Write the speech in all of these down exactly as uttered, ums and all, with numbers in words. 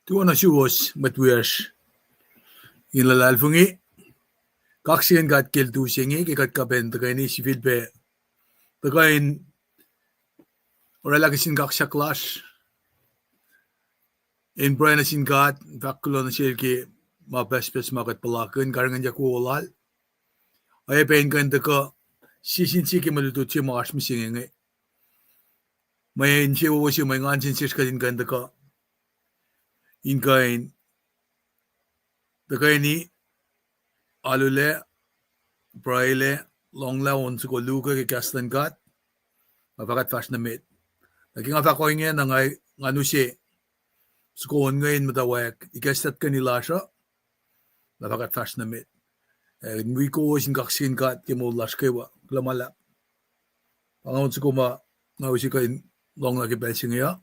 Tuh oacna suwos mwet wiyacsr in luhlahlfongi, kaksakihn God ke lwen se inge ke kuht kuh in tuhkweni sifilpac tuhkuh in oraclah kihtin kaksak lasr in pruhe nuh sin God, fahk kuloh nuh Sel ke ma pucspucs ma kuht puhlakihn, karihngihnyuck wowo Lal. Oacyacpac in kuh in tuhkuh sie sin sie ke mwe lutlut se ma oasr mihsenge inge. Mwe insewowo se, mwe engan se nuh sesr kuht in kuh in tuhkuh, in kuh in tuhkweni, arulacna pruhelac, lohnglah on soko luo ke kahs luhn God, na fah kuht fahsr nuh met. Na ke nga fahk ohinge na nga, ngan use soko on inge in muhtwacwacack ikacslah tuhkweni lasr uh, na fah kuht fahsr nuh met. Eh, in wi kowos in kaksakihn God ke moul lasr kwewa. Kuloh ma luhlahp. Pa nga on soko ma nga use kuh in lohnglah ke pacl se inge uh.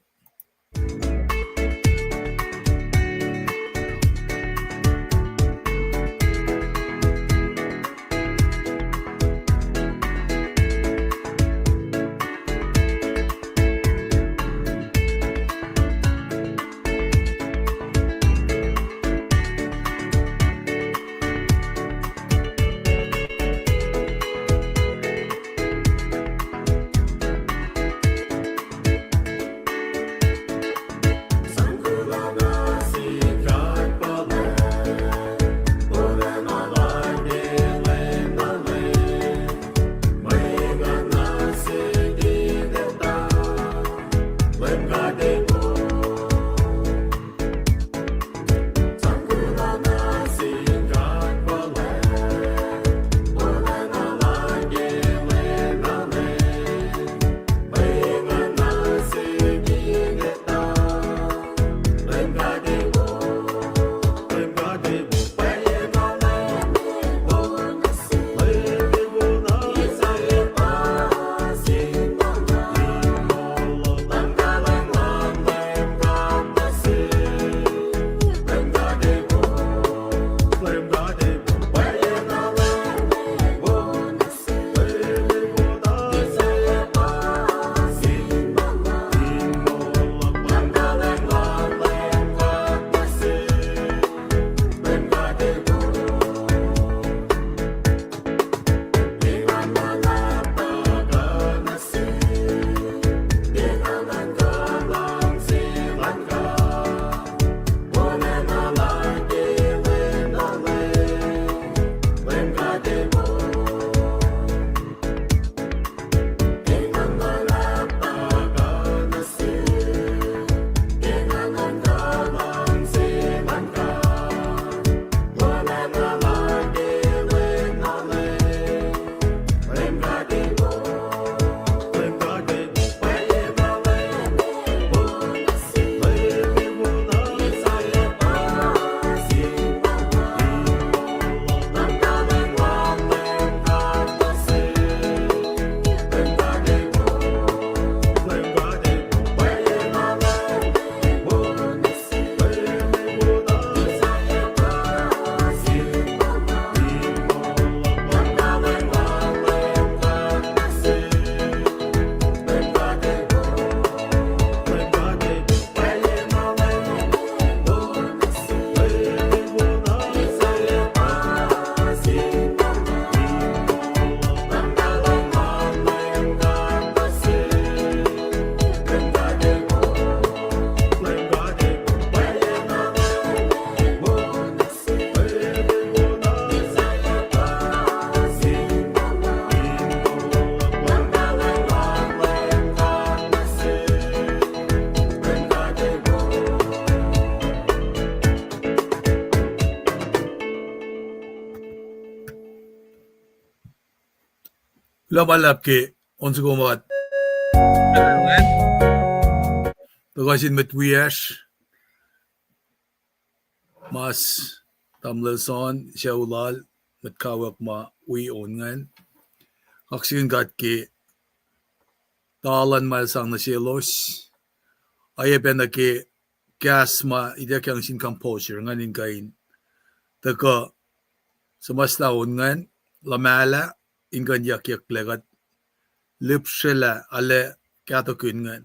Kuloh ma luhlahp ke on soko ma tuhkuh sin mwet wiyacsr, mas tamuhlwel Son, sucu lal, mwet kawuck ma wi on ingacn. Kaksakihn God ke talan ma el sang nuh selos. Oacyacpac nuh ke kahs ma ituckyang sin composer ingacn in kuh in tuhkuh suhmuhslah on ingacn, luhmahlah in kuh in yuckyaklac kuht, lihpsrelah arlac kahtokihn ingacn.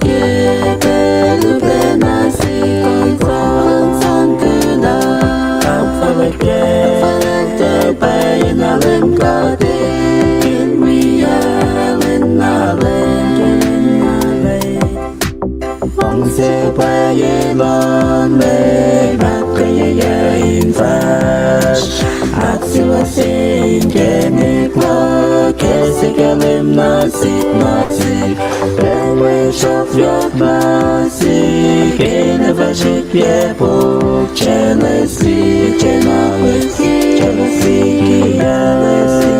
ke pacl upac na sik on sang kuhna. Ahkfuhlwactye, ahkfuhlwactye pwacyena Leum God, in wiyacl in na lwen ke lwen na lwen. Luhngse pwacye luhn Leum ahkkweyeyuc in fahsr, ahksuwohs inkacnek luhk ke srihke lwen na sik na sik. Pacl mwe sruhf yohk na sik, in fahsryak puk jealousy, jealousy, jealousy, jealousy.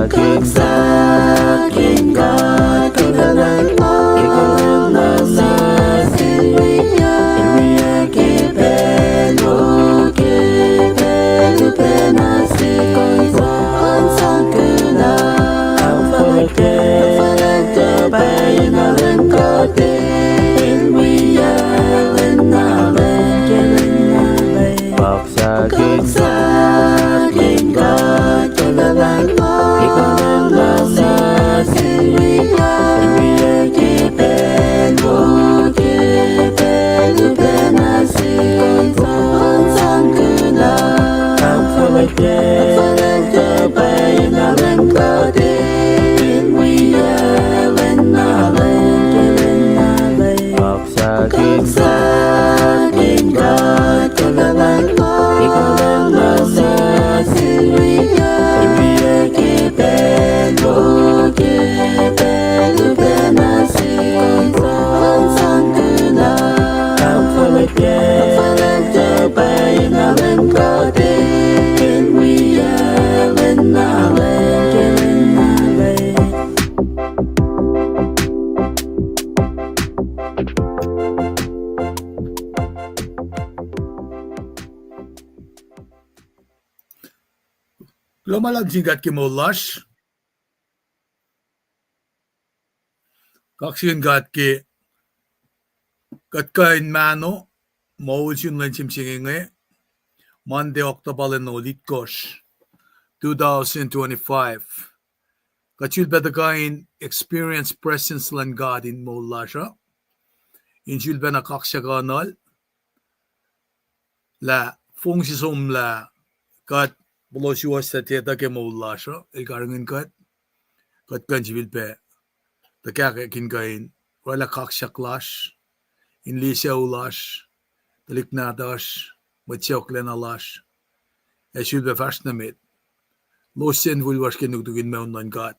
Kaksak in God, kaksak in God, kuh kuhlwacng lal na sik, in wiyuck, in wiyuck ke pacl wo, ke pacl upac na sik on sang kuhna. Ahkfuhlwactye, ahkfuhlwactye pwacyena Leum God, in wiyacl in na lwen ke lwen na lwen. Kaksak in God, kaksak in God, kuh kuhlwacng lal na sik, in wiyuck, in wiyuck ke pacl wo, ke pacl upac na sik on sang kuhna. Ahkfuhlwactye, ahkfuhlwactye pwacyena Leum God, in wiyacl in na lwen ke lwen na lwen. Kaksak in God, kaksak in God, kuh kuhlwacng lal na sik, in wiyuck, in wiyuck ke pacl wo, ke pacl upac na sik on sang kuhna. Ahkfuhlwactye, ahkfuhlwactye pwacyena Leum God, in wiyacl in na lwen ke lwen na lwen. Kuloh ma luhlahp sin God ke moul lasr. Kaksakihn God ke kuht kuh in mahno, moul sun lwen se inge, Monday, October lwen itkohsr, two thousand twenty-five. Kuht sulpac tuhkuh in experience presence luhn God in moul lasr uh. In sulpacna kaksakihnuhl lah fong se somlah kuht puhlosuwohs suc tiac etuh ke moul lasr uh, el karihngihn kuht, kuht kuh in sifilpac tuhkahkihn kuh in oraclah kaksak lasr, in liye sucu lasr, tuhlihk nahtuhsr, mwet sacohklacna lasr, ac sulpac fahsr nuh met. Elos sifilpac fahsr ke nuknuk in moul luhn God.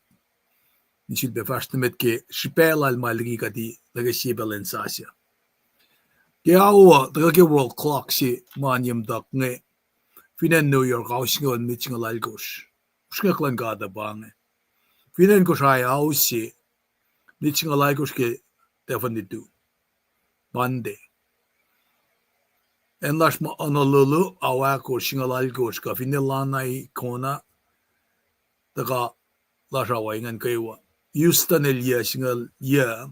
In sulpac fahsr nuh met ke srihpac lal ma liki kuht nuh ke sie pacl in sasuc. Ke ao uh, tuhkuh ke world clock se ma niye muhtuhk inge, fin acn New York, ao singucul minit singucul alkosr. Usrnguck luhn God uh pa inge. Fin acn Kosrae, ao se, minit singucul alkosr ke tahfuhn lutu, Monday. Acn lasr ma Honolulu, ao ahkosr singucul alkosr, kuh finne Lanai, Kona, tuhkuh lasr ao ingacn kwewa. Houston el yac singucul yac,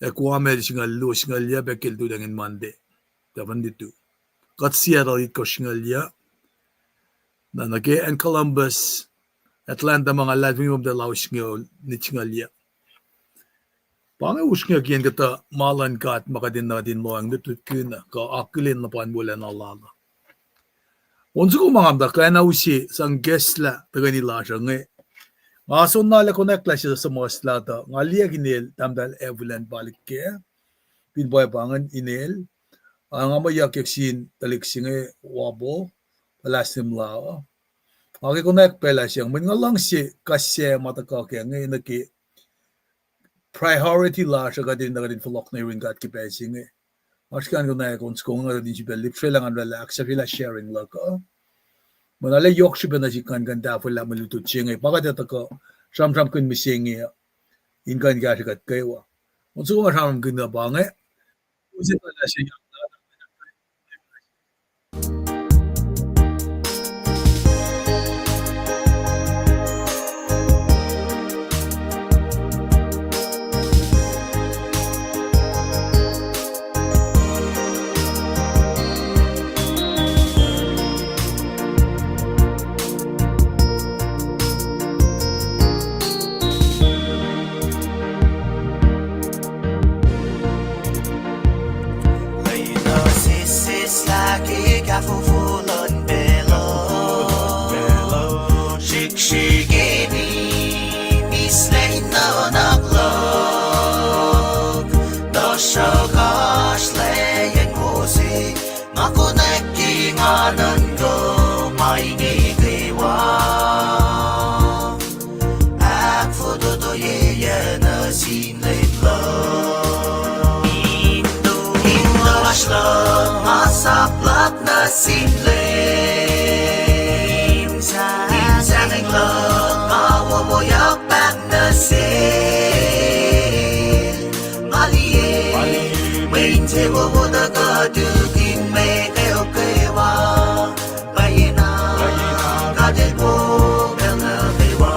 ac Guam el singucul luo singucul yac pac ke lututacng in Monday, tahfuhn lutu. Kuht Seattle itkohsr singucul yac, Na nuh ke acn Columbus, Atlanta ma nga luhlahlfongi muh tuh laus singucul, nit singucul yac. Pa inge usrnguck in kuhtuh ma luhn God ma kuht in nuh kuht in lohacng lutlutkihn kuh akihlen luhpan wolacna lal uh. On soko ma nga muhta kacna use sang ikacslah tuhkweni lasr uh inge. Nga soenna lah konwacack lah se suhmuhslah tuh nga liye inel, Tahmtahel Evelyn Palik ke, fin pwacpa ingacn inel, a nga muhyuckyak sin tuhlihk se inge Wabo, puhla simla uh. Nga ke konwacack pacl ah se inge, mweyen nga luhngse kahs se ma tuhkuh kac inge nuh ke priority lasr uh kuht in, kuht in fohlohk nuh yurin God ke pacl se inge. Oasr ke an konwacack on soko inge kuht in sifilpac lihpsrwelah ngan oraclah ahksahfyelah sharing luhk uh. Mweyen arlac yohk srihpac nuh sihk ngan kuh in tahfwelah mwe lutlut se inge. Pa kuht ac tuhkuh sramsramkihn mihsenge uh in kuh in kahsrwe kuht kwewa. On soko nga sramsramkihn uh pa inge. Lwelah sesseslah ke kahfofo luhn pacl uh, srihksrihk ac mislac in nuhnak luhk, tuhsruhk oasr lwacyen wo se ma konwacack ke nga nuhnkuh ma inge kwewa. Ahkfototoyeyuck nuh sin Leum luhk. Intoasr luhk ma sap luhk nuh sin Leum, in sahngweng luhk ma wowoyak pahng nuh sel. Nga liye mwe insewowo tuhkuh tukun mwe kweok kwewa. Pwacyena God El wo pacl nuh kwewa.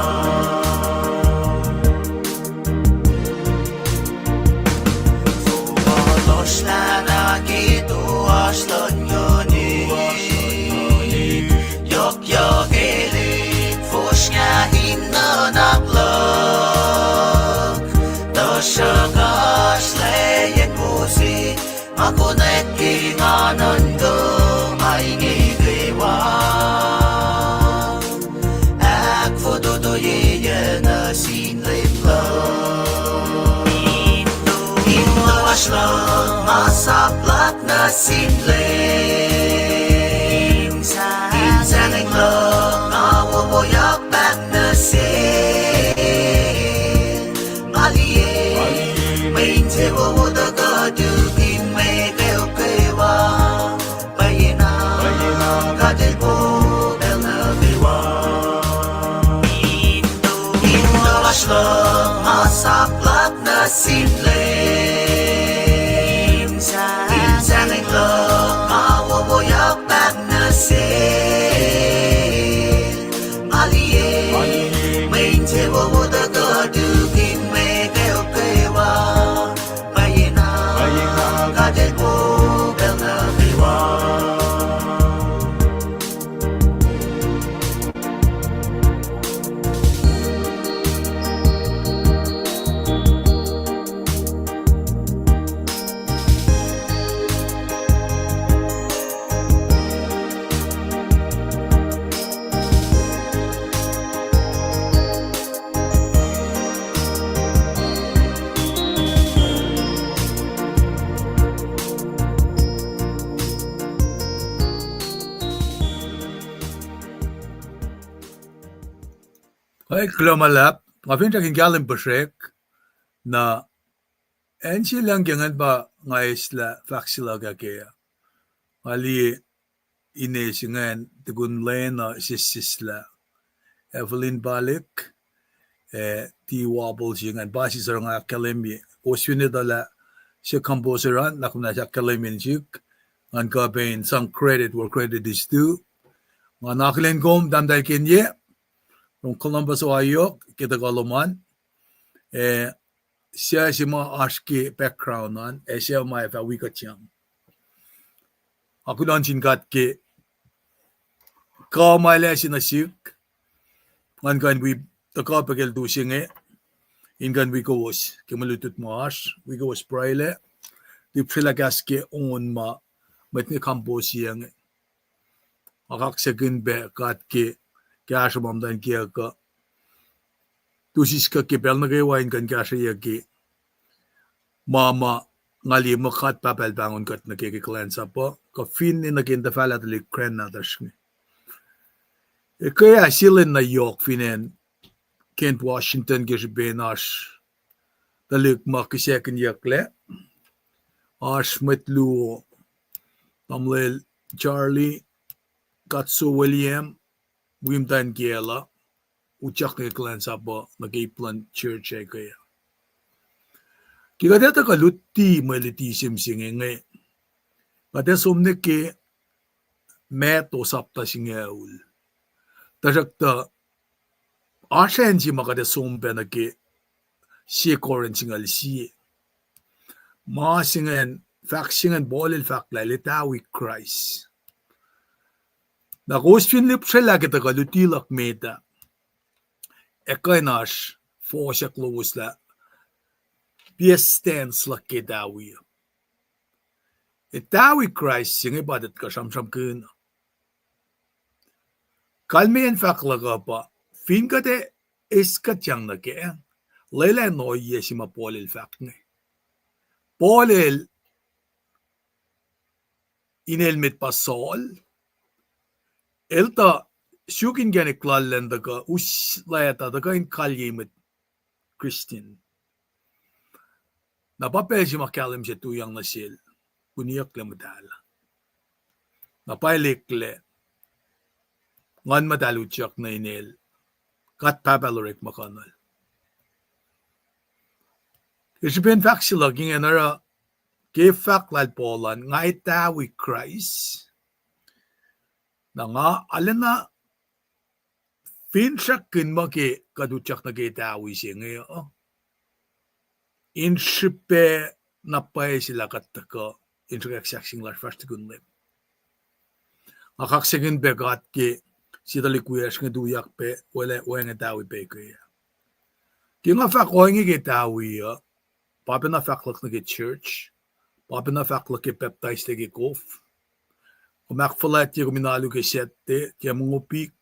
Fohlohk lohsrlah na ke toasr luhn nguhn, yohkyohkelihk fosrngah in nuhnak luhk, tuhsruhk oasr lwacyen wo se ma konwacack ke nga nuhnkuh ma inge kwewa. Ahkfototoyeyuck nuh sin Leum luhk. Intoasr luhk ma sap luhk nuh sin Leum, in sahngweng luhk ma wowoyak pahng nuh sel. Nga liye mwe insewowo tuhkuh tukun mwe kweok kwewa. Pwacyena God El wo pacl nuh kwewa. Intoasr luhk ma sap luhk nuh sin Leum, in sahngweng luhk ma wowoyak pahng nuh sel. Nga liye mwe insewowo tuhkuh tukun mwe kweok kwewa. Pwacyena God El wo pacl nuh kwewa. Kuloh ma luhlahp, nga finsrak in kahlwem puhsrek, na acn se lucng ke ingacn pa nga eslah fahk se luhk ah ke. Nga liye ine se ingacn tukun lwen uh sesseslah. Evelyn Palik, eh, T Wobble se ingacn, pa sisor nga ahkkahlwemye. Kowos fin etuh lah se composer an, na kom na ahkkahlwemye nuh sihk, ngan kuh pac in sang credit where credit is due. Nga akihlen kom, tahmtahel Kenye, from Columbus, Ohio, ke tuhkuh lom an. Eh, suc se ma oasr ke background an, ac suc ma ac fah wi kuht yang. Nga kuloh nuh sin God ke kuh ma el ase nuh sihk, ngan kuh in wi tuhkuh pac ke lututacng se inge, in kuh in wi kowos ke mwe lutlut ma oasr, wi kowos pruhelah, lihpsrelah kahs ke on ma mwet inge compose-i inge. Nga kaksakihn pac God ke kahsruh ma muhtwacn kiyuck uh tu siskuck ke pacl nuh kwewa in kuh in kahsrweyucki ma ma nga liye muh God Pahpah El pahngon kuht nuh ke ke kuhlwacnsap uh, kuh finne nuh ke in tuhfahlah tuhlihk grandmothers inge. Ekuh ah sie lwen na yohk fin acn Kent, Washington, ke srihpen oasr tuhlihk ma kihsackuhnyucklac, oasr mwet luo, tamuhlwel Charlie, Katso William, wi muhtwacn kiyacl uh, utyak nuh ke kuhlwacnsap uh nuh ke ip luhn church ah ekuh ah. Ke kuht ac tuhkuh luti mwe luti se mihsenge inge, kuht ac som nuh ke Matthew sapta singucul. Tuhsruhktuh oasr acn se ma kuht ac som pac nuh ke Sie Corinth singucul sie. Ma se ingacn, fahk se ingacn Paul el fahk lah el etawi Kraist. Na kowos fin lihpsrelah ke tuhkuh luti luhk met ah, ac kuh in oasr fohsack lowos lah piac stance luhk ke etawi uh. Etawi Kraist se inge pa tuh kuh sramsramkihn. Kalmeyacn fahk luhk uh pa, fin kuht ac eiskuhtyang nuh kac, lwelah in ohiyac se ma Paul el fahk inge. Paul el, inel met pa Saul, el tuh suk inkacnek lal elan tuhkuh us leta tuhkuh in kalye mwet Christian. Na pa pacl se ma kahlwem se tuyak nuh sel, kuniyucklac muhtahl. Na pa el eklac, Nguhn Muhtahl utyak nuh inel, God Pahpah el orekmakihnuhl. Ke srihpen fahk se luhk ingacn oruh, ke fahk lal Paul an, nga etawi Kraist. Na nga arulacna finsrakkihn muh ke kuht utyak nuh ke etawi se inge uh, in srihpac na pwacye se lah kuht tuhkuh in sruhkwack sahkseng lasr fahsr tukun Leum. Nga kaksakihn pac God ke sie tuhlihk wiyacsr inge tuyak pac, wacngihn etawi pac ke ah. Ke nga fahk ohinge ke etawi uh, pa pacna fahk luhk nuh ke church, pa pacna fahk luhk ke pacptaislac ke kof. Kom ahkfuhlwactye, kom in alu ke Saturday, tiac mongo pik,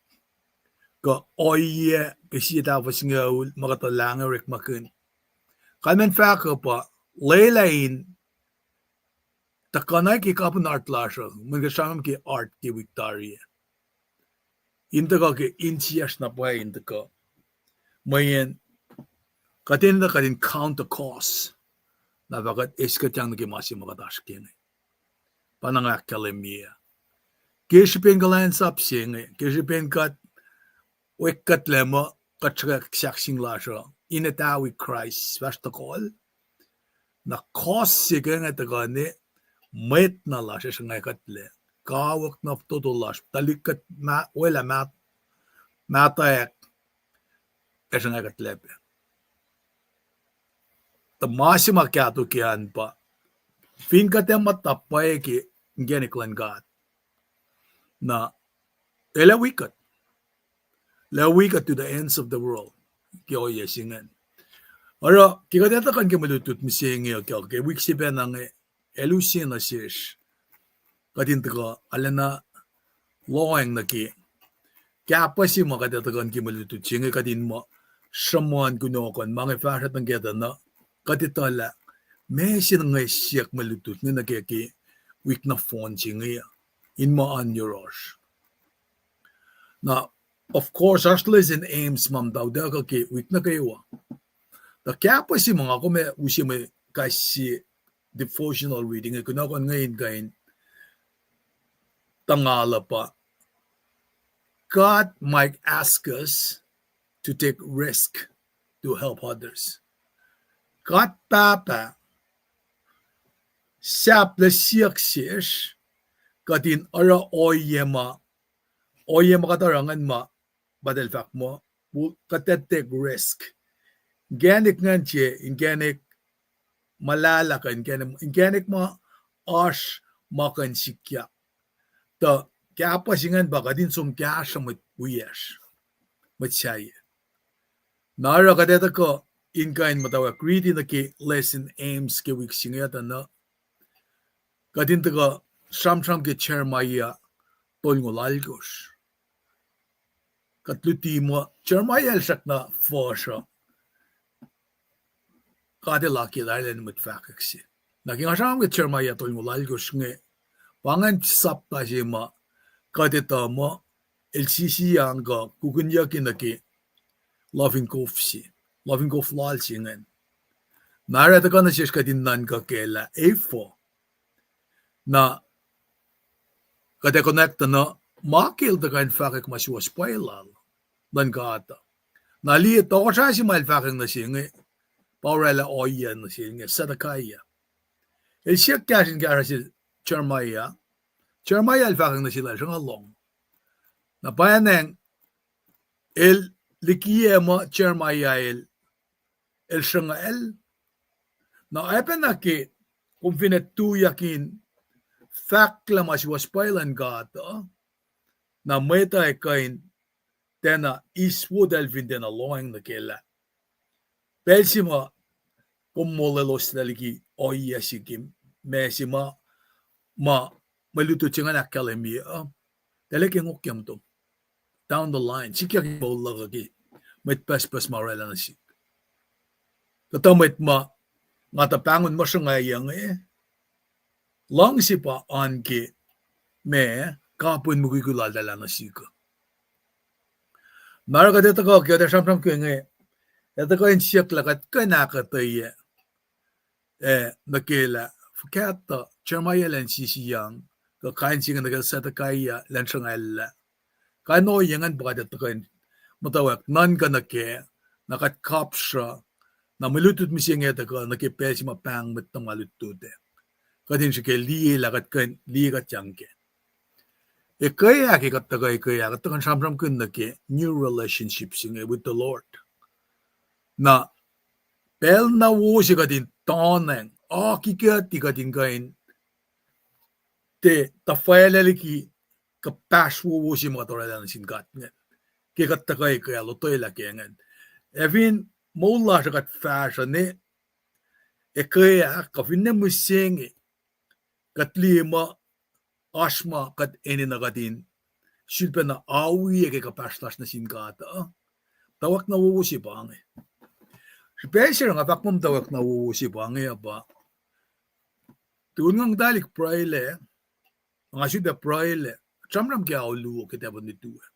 kuh ohiyac ke sie tahfuh singucul ma kuht tuh inge orekmakihn. Kalmacn fahk uh pa, lwelah in tuhkuh na ke kapihn heart lasr uh, mweyen kuht sramsram ke heart ke wik tari ah. In tuhkuh ke insiyacsr na pwacye in tuhkuh. Mweyen kuht enenuh kuht in count the cost. Na fah kuht eiskuhtyang nuh ke ma se ma kuht oasr ke inge. Pa na nga ahkkahlwemye. Ke srihpen kuhlwacnsap se inge, ke srihpen kuht wekkuhtlac muh kuht sruhkwack sahkseng lasr uh in etawi Kraist fahsr tohkohl, na cost se ke inge tuhkuh ne mwet na lasr ac sruhngwackkuhtlac. Kawuck na fototo lasr, tuhlihk kuht ma-, welah ma-, mahtuhyak ac sruhngwackkuhtlac pac. Tuh ma se ma kahto ke an pa, fin kuht ac muhta pwacye ke inkacnek luhn God, na El ac wi kuht. El ac wi kuht to the ends of the world. Ke ohiyac se ingacn. Oruh, ke kuht etuh kuh in ke mwe lutlut mihsenge uh, ke wik se pacna inge, el use nuh sesr kuht in tuhkuh arulacna lohacng nuh ke kahpah se ma kuht etuh kuh in ke mwe lutlut se inge, kuht in muh sruhmuhn kunohkohn ma inge fahsruh tuh ke tuh na kuht etuh lah meac se inge siyuck mwe lutlut inge nuh ke, ke wik nohfohn se inge, in muh oan yohrohsr. Na, of course, oasr lesson aims ma muhta utuckuh ke wik nuh kwewa. Tuh kahpah se ma nga kom ac use mwe kais sie devotional reading, ac kunohkohn inge in kuh in tuhngahlah pa, God might ask us to take risk to help others. God Pahpah sahp lah siyuck sesr kuht in oruh ohiyac ma, ohiyac ma kuht oruh ingacn ma, pa el fahk muh, kuht ac take risk. Inkacnek ingacn se, inkacnek muhlahlah kuh inkacnek, inkacnek ma oasr ma kuh in sikyak. Tuh Kahpuh se ingacn pa kuht in som kahsruh mwet wiyacsr, mwet sahyac. Na oruh kuht ac tuhkuh in kuh in muhtwacwacack riti nuh ke lesson aims ke wik se inge tuh na kuht in tuhkuh sramsram ke Jeremiah tolngoul alkosr. Kuht luti muh Jeremiah el srackna fuhsr uh, God El akiyac tari lacn mwet fahkwack se. Na ke nga sramsram ke Jeremiah tolngoul alkosr inge, pa ingacn sapta se ma kuht etuh muh el sisiyang kuh kukihnyucki nuh ke laving kof se, laving kof lal se ingacn. Na oruh tuhkuh nuh sesr kuht in nuhnkuh kac lah efuh na kuht ac konwacack tuh na ma ke el tuhkuh in fahkwack ma suwohs pwacye lal luhn God uh. Na liye tohkohsrah se ma el fahkwack nuh se inge, pa oraclah ohiyac nuh se inge, Zedekiah. El siyuck kahsruh in kahsruh sel Jeremiah. Jeremiah el fahkwack nuh sel el sruhnga lohng. Na pwacnwacng el likiyac muh Jeremiah el, el sruhnga el. Na oacpacna ke kom fin ac tuyak in fahklah ma suwohs pwacye luhn God uh, na mwet uh ac kuh in tiacna eis wot el fin tiacna lohacng nuh kac lah pacl se ma kom molweloslac liki ohiyac se ke ma se ma, ma mwe lutlut se ingacn ahkkahlwemye uh, tahlac ke ngokyang muhtom down the line, sikyak in moul luhk uh ke mwet pucspucs ma oraclah nuh sihk. Kuhtuh mwet ma nga tuh pahngon muh sruhnga inge, luhngse pa oan ke ma kapihn mukwikwi lal tari nuh sihk uh. Na oruh kuht ac tuhkuh ke kuht ac sramsram ke inge, ac tuhkuh in siyuck lah kuht kuh in ahkuhtweyac, eh, nuh ke lah fuhkah tuh Jeremiah el an sisiyang, kuh kain se inge nuh ke Zedekiah el an sruhnga el lah. Kain ohiyac ingacn pa kuht ac tuhkuh in muhtwacwacack nuhnkuh nuh kac, na kuht kapsruh, na mwe lutlut mihsenge tuhkuh nuh ke pacl se ma pahng mwet tuhma lutlut ac kuht in srihke liye lah kuht kuh in liye kuht yang kac. Ekweah ke kuht tuhkuh ekweah, kuht tuhkuh in sramsramkihn nuh ke new relationship se inge with the Lord. Na pacl na wo se kuht in tonang, akikuhti kuht in kuh in tiac tuhfahlah liki kuhpahsr wowo se ma kuht oraclah nuh sin God ingacn. Ke kuht tuhkuh ekweah, lotwelah ke ingacn. Ac fin moul lasr uh kuht fahsruh ne ekweah, kuh finne mihsenge, kuht liye muh oasr ma kuht enenuh kuht in sulpacna awiyac ke kuhpahsr lasr nuh sin God uh, muhtwacwacack na wowo se pa inge. Srihpac se nga fahk muh muhtwacwacack na wowo se pa inge uh pa tukun nga talik pruhelac, nga sulpac pruhelac, sramsram ke ao luo ke tahfuh lutu ah,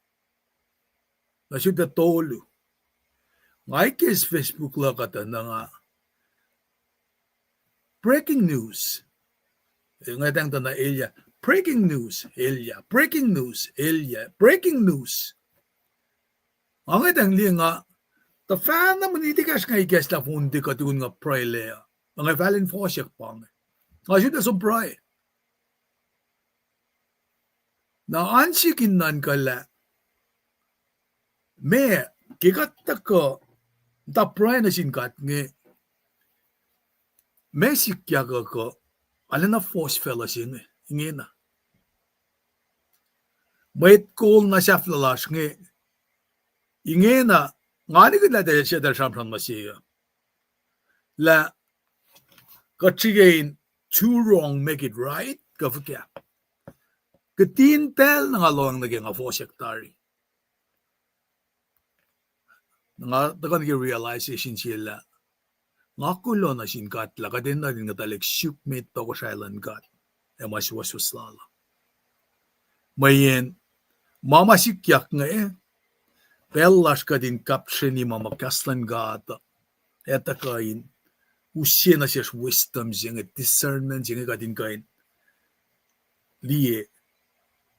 na sulpac tolu, nga eis Facebook luhk uh tuh na nga breaking news. Nga etacng tuh na elyah, breaking news, elyah, breaking news, elyah, breaking news. Nga ngwetacng liye nga, tuhfahna mwe nitikacsr nga ikacslah phone te kuh tukun nga pruhelac uh. Nga fahlen fohsack pa inge. Nga sulpac som pruhe. Na an sik in nuhnkuh lah meac, ke kuht tuhkuh muhta pruhe nuh sin God inge, meac sikyak uh kuh arulacna force facluh se inge, ingena. Mwet kol na sahflah lasr inge, ingena, nga nikihn lah tiac sie tahl sramsram nuh se uh lah kuht srihke in two wrong make it right, kuh fuhkah. Kihtin pacl na nga lohacng nuh ke nga fohsack tari. Nga tuhkuh nuh ke realization se lah nga kuloh nuh sin God lah kuht enenuh in kuhtalack suk met tohkohsrahi luhn God ac ma suwohswohs lal uh. Mweyen ma ma sikyak inge, pacl lasr kuht in kapsreni ma ma kahs luhn God uh, ac tuhkuh in use nuh sesr wisdom se inge, discernment se inge kuht in kuh in liye,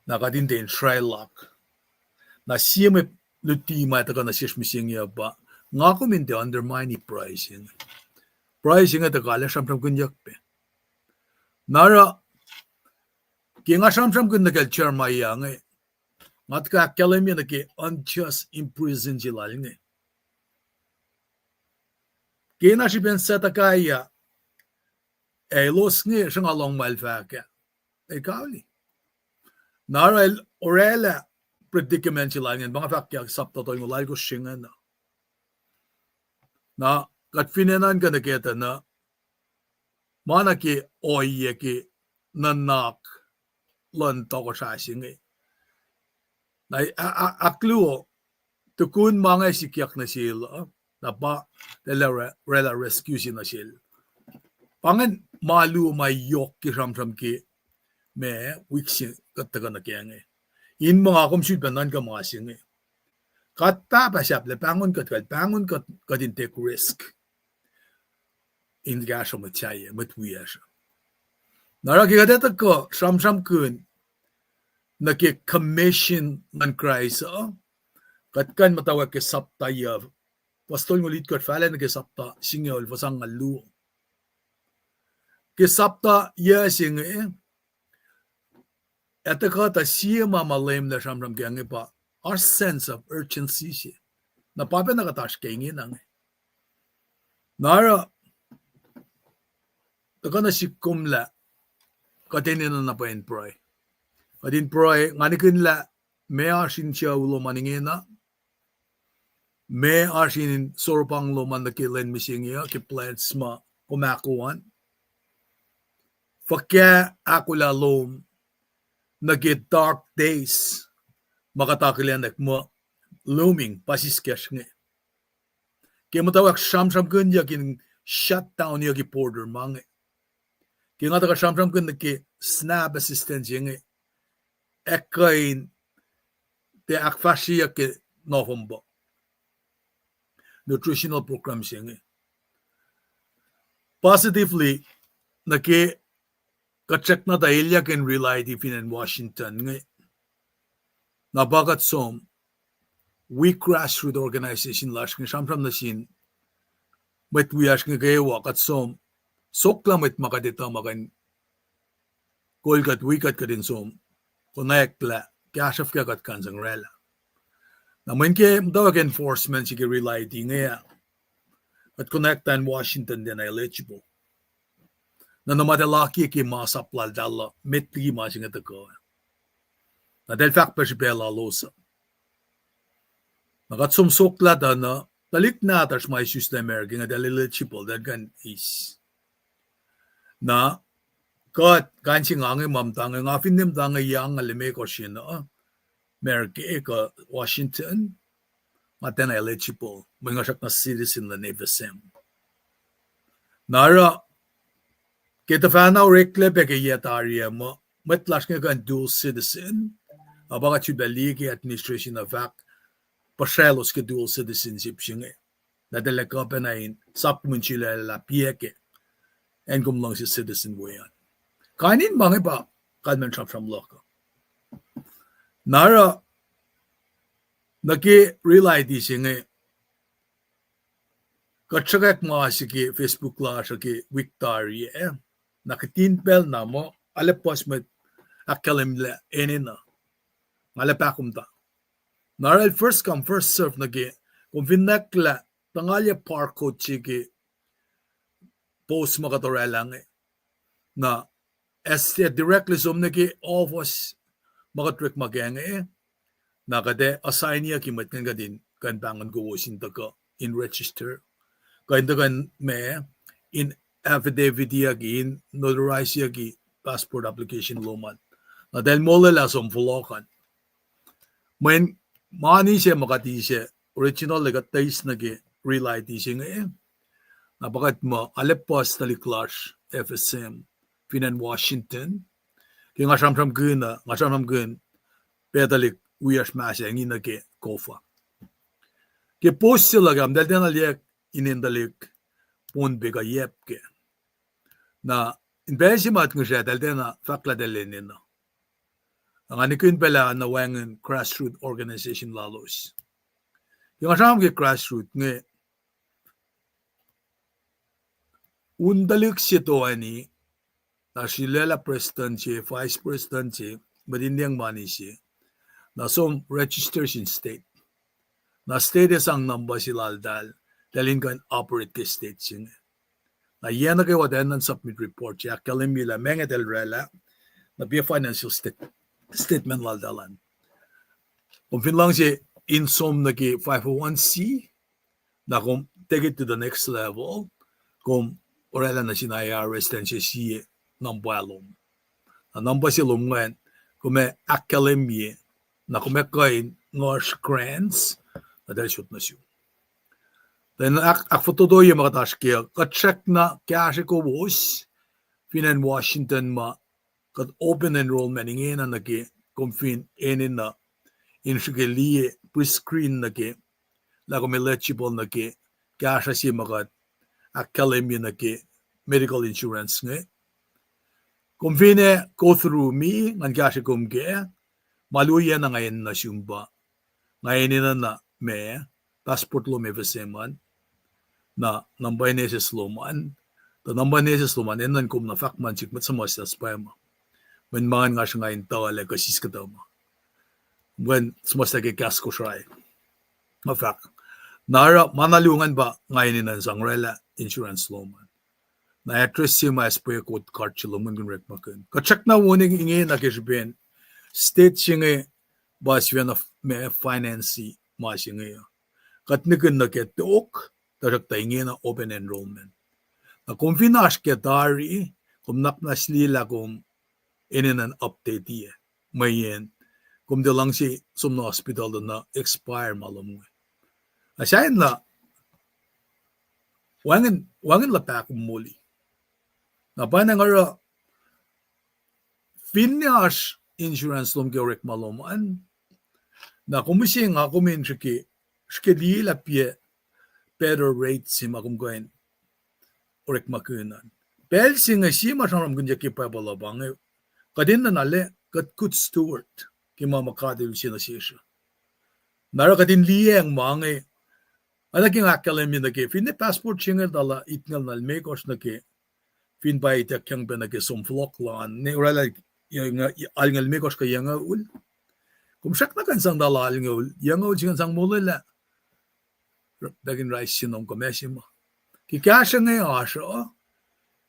na kuht in tiac in srwaclak. Na sie mwe luti ma tuhkuh nuh sesr mihsenge uh pa nga kom in tiac undermine pruhe se inge. Pruhe se inge tuhkuh lah sramsramkihnyuck pac. Na oruh ke nga sramsramkihn nuh kacl Jeremiah inge, nga tuhkuh ahkkahlwemye nuh ke unjust imprisonment se lal inge. Kena srihpen Zedekiah, ac elos inge sruhnga lohng ma el fahk ah, ac kauli. Na oruh el orwaclah predicament se lal ingacn, pa nga fahk ke sapta tolngoul alkosr se ingacn uh. Na kuht fin enenuh in kuh nuh ke tuh na, ma nuh ke ohiyac ke nuhnak luhn tohkohsrah se inge. Na a-, a-, ahkluo, tukun ma inge sikyak nuh sel uh, na pa, talah orwaclah rescue se nuh sel. Pa ingacn ma luo ma yohk ke sramsram ke ma wik se kuht tuhkuh nuh kac inge. In muh nga kom sulpac nuhnkuh ma se inge. Kuht pahpah sahflah pahngon kuht, kuht pahngon kuht, kuht in take risk in kahsruh mwet sahyac, mwet wiyacsr. Na oruh ke kuht etuh kuh sramsramkihn nuh ke commission luhn Kraist uh, kuht kuh in muhtwacwacack ke sapta yuc, fuhs tolngoul itkohsr fahlac nuh ke sapta singucul fuhs angngaul luo. Ke sapta yuc se inge, etuh kuhtuh sie ma ma Leum El sramsram ke inge pa oasr sense of urgency se. Na pa pacna kuht oasr ke ingena inge. Na oruh, tuhkuh nuh sihk kom lah kuht enenuh na pwacye in pruhe. Kuht in pruhe, nga nihkihn lah meac oasr in sucu lom an ingena, meac oasr in soropang lom an nuh ke lwen mihsenge uh, ke plans ma kom ahkoo an. Fuhkah ahkolah lom nuh ke dark days ma kuht akihlenak muh looming, puhsisacl kacsr inge. Ke muhtwacwacack sramsramkihnyuck in shut down-yucki border ma inge. Ke nga tuhkuh sramsramkihn nuh ke SNAP assistance inge, ac kuh in tiac ahkfahsryeyuck ke November nutritional program se inge. Positively, nuh ke kuht srackna tuh elyah ke in reality fin acn Washington inge. Na pa kuht som wi grassroots organization lasr inge sramsram nuh sin mwet wiyacsr inge kwewa, kuht som soklah mwet ma kuht etuh ma kuh in kol kuht wi kuht kuht in som konwacack lah kahsruh fuhkah kuht kuh in sang oraclah. Na mweyen ke muhtwacwacack enforcement se ke reality inge ah, kuht konwacack tuh acn Washington tiacna eligible. Na nuh ma tiac lakiyac ke ma sap laltahl uh met liki ma se inge tuhkuh. Na tahl fahk pac srihpac lalos uh. Na kuht som soklah tuh na tuhlihk nahtuhsr ma isuslac America inge tahl eligible, tahl kuh in eis. Na kuht, kain se nga inge ma muhta inge, nga finne muhta inge yac angngaul limekohsr na America kuh Washington, nga tiacna eligible, mweyen nga srackna citizen luhn F S M. Na oruh ke tuhfahna oreklac pac ke yac tari ah muh mwet lasr inge kuh in dual citizen, na pa kuht sulpac liye ke administration uh fahk puhsralos ke dual citizenship se inge. Na tahl kuh pacna in sap mihn sulaclah piac ke acn kom luhngse citizen we an. Kain in ma inge pa kalmacn sramsram luhk uh. Na oruh nuh ke reality se inge, kuht sruhkwack ma se ke Facebook lasr uh ke wik tari ah. Na kihtin pacl na muh arlac puhs mwet ahkkahlwemlah enenuh. Nga arlac pahkomuhta. Na oruh first come, first serve nuh ke, kom fin nwacklah, tuhngalye barcode se ke post ma kuht oraclah inge. Na as directly som nuh ke office ma kuht orekma kac inge, na kuht ac assign-yucki mwet ingacn kuht in kuh in pahngon kowos in tuhkuh in register, kuh in tuhkuh in ma, in affidavit-yucki, in notarize-yucki passport application lom an. Na tahl molwelah som fohlohk an. Mweyen mani se ma kuht eis, original-e kuht tuh eis nuh ke reality se inge, na pa kuht muh arlac puhs tuhlihk lasr F S M fin acn Washington. Ke nga sramsramkihn, nga sramsramkihn pac tuhlihk wiyacsr ma se inge nuh ke COFA. Ke post se luhk ah, tahl tiacna liye inen tuhlihk Pohnpei kuh Yap kac. Na in pacl se ma kuht ngihsre, tahl tiacna fahk lah tahl enenuh. Nga nihkihn pacl ah na wacngihn grassroots organization lalos. Ke nga sramsram ke grassroots inge, un tuhlihk se toeni, na sulaclah prestuhn se, vice prestuhn se, mwet in liyacng mani se, na som register sin state. Na state ac sang number se laltahl, tahl in kuh in operate ke state se inge. Na yac nuh kwewa tahl enenuh in submit report se ahkkahlwemye lah meac tahl oraclah, na pa financial state statement laltahl an. Kom fin luhngse in som nuh ke five oh one C, na kom take it to the next level, kom oraclah nuh sin I R S, tuh in se sie number lom. Na number se lom ingacn, kom ac ahkkahlwemye, na kom ac kuh in ngoasr grants, na eltahl sot nuh sum. Tuh in ahk-, ahkfototoye ma kuht oasr ke, kuht srackna kahsre kowos fin acn Washington ma kuht open enrollment ingena nuh ke, kom fin enenuh in srihke liye, pre-screen nuh ke, lah kom eligible nuh ke kahsruh se ma kuht ahkkahlwemye nuh ke medical insurance inge. Kom fin ac go through me, ngan kahsre kom kac, ma luo oacna nga enenuh sum pa, nga enenuh na ma, passport lom FSM an, na number in S S lom an, tuh number in S S lom an enenuh kom na fahk ma nuh sihk mwet suhmuhslah suhpwacma. Mweyen ma ngan nga sruhnga in tuhlac kuh siskuhtuh ma. Mweyen suhmuhslah ke kahs Kosrae, nga fahk, na oruh ma na luo ingacn pa nga enenuh in sang oraclah insurance lom an. Na address se ma spa kot card se lom an, kom orekmakihn. Kuht srackna wona ingena ke srihpen state se inge pa sifacna ma finance ma se inge. Kuht nihkihn nuh ke tok, tuhsruhktuh ingena open enrollment. Na kom fin oasr ke tari, kom nuhnak muhnahs liye lah kom enenuh in update-iyac. Mweyen kom tiac luhngse som nuh hospital tuh na expire ma lom inge. Na sahyacn na wacngihn, wacngihn luhpah kom moli. Na pa na nga oruh, finne oasr insurance lom ke orekma lom an, na kom use nga kom in srihke, srihke liye lah piac better rate se ma kom kuh in orekmakihn an. Pacl se inge sie ma sramsramkihnyuck ke Bible uh pa inge, kuht enenuh na lah kuht good steward ke ma ma God El use nuh sesr uh. Na oruh kuht in liyacacng ma inge, oacna ke nga ahkkahlwemye nuh ke, finne passport se inge tuh lah itngucul na limekohsr nuh ke, fin pa ituckyang pac nuh ke som fohlohk lom an, ne oraclah alngucul limekohsr kuh yucngucul. Kom srackna kuh in sang tuh lah alngucul, yucngucul se kuh in sang molwelah, packin rice se nuh kom ac se ma. Ke kahsruh inge oasr uh,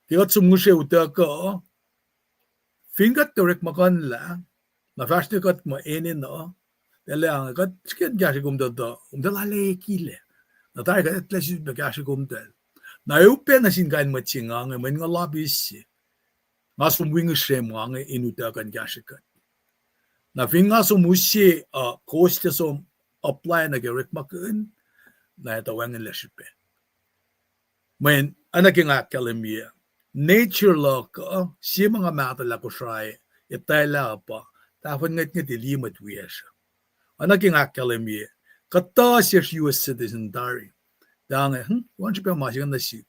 ke kuht som ngihsre utuckuh, fin kuht tiac orekmakihn lah, na fahsr nuh kuht ma enenuh, tuh lah inge kuht srihke in kahsre komtahl tuh, komtahl alekile. Na tari kuht etuh lah sifilpac kahsre komtahl. Na upac nuh sin kain mwet se inge, mweyen nga lobbyist se. Nga som wi ngihsre ma inge in utuckuh in kahsre kuht. Na fin nga som use, uh, kowos tiac som apply nuh ke orekmakihn, na etuh wacngihnlac srihpac. Mweyen, oacna ke nga ahkkahlwemye, nature luhk uh, sie ma nga mahtuhlah Kosrae, etwaclah uh pa, tahfuhn ngwetngwet liye mwet wiyacsr uh. Oacna ke nga ahkkahlwemye, kuhtuh sesr U S citizen tari. Tuh inge, hmm, wacngihn srihpac ma se inge nuh sihk.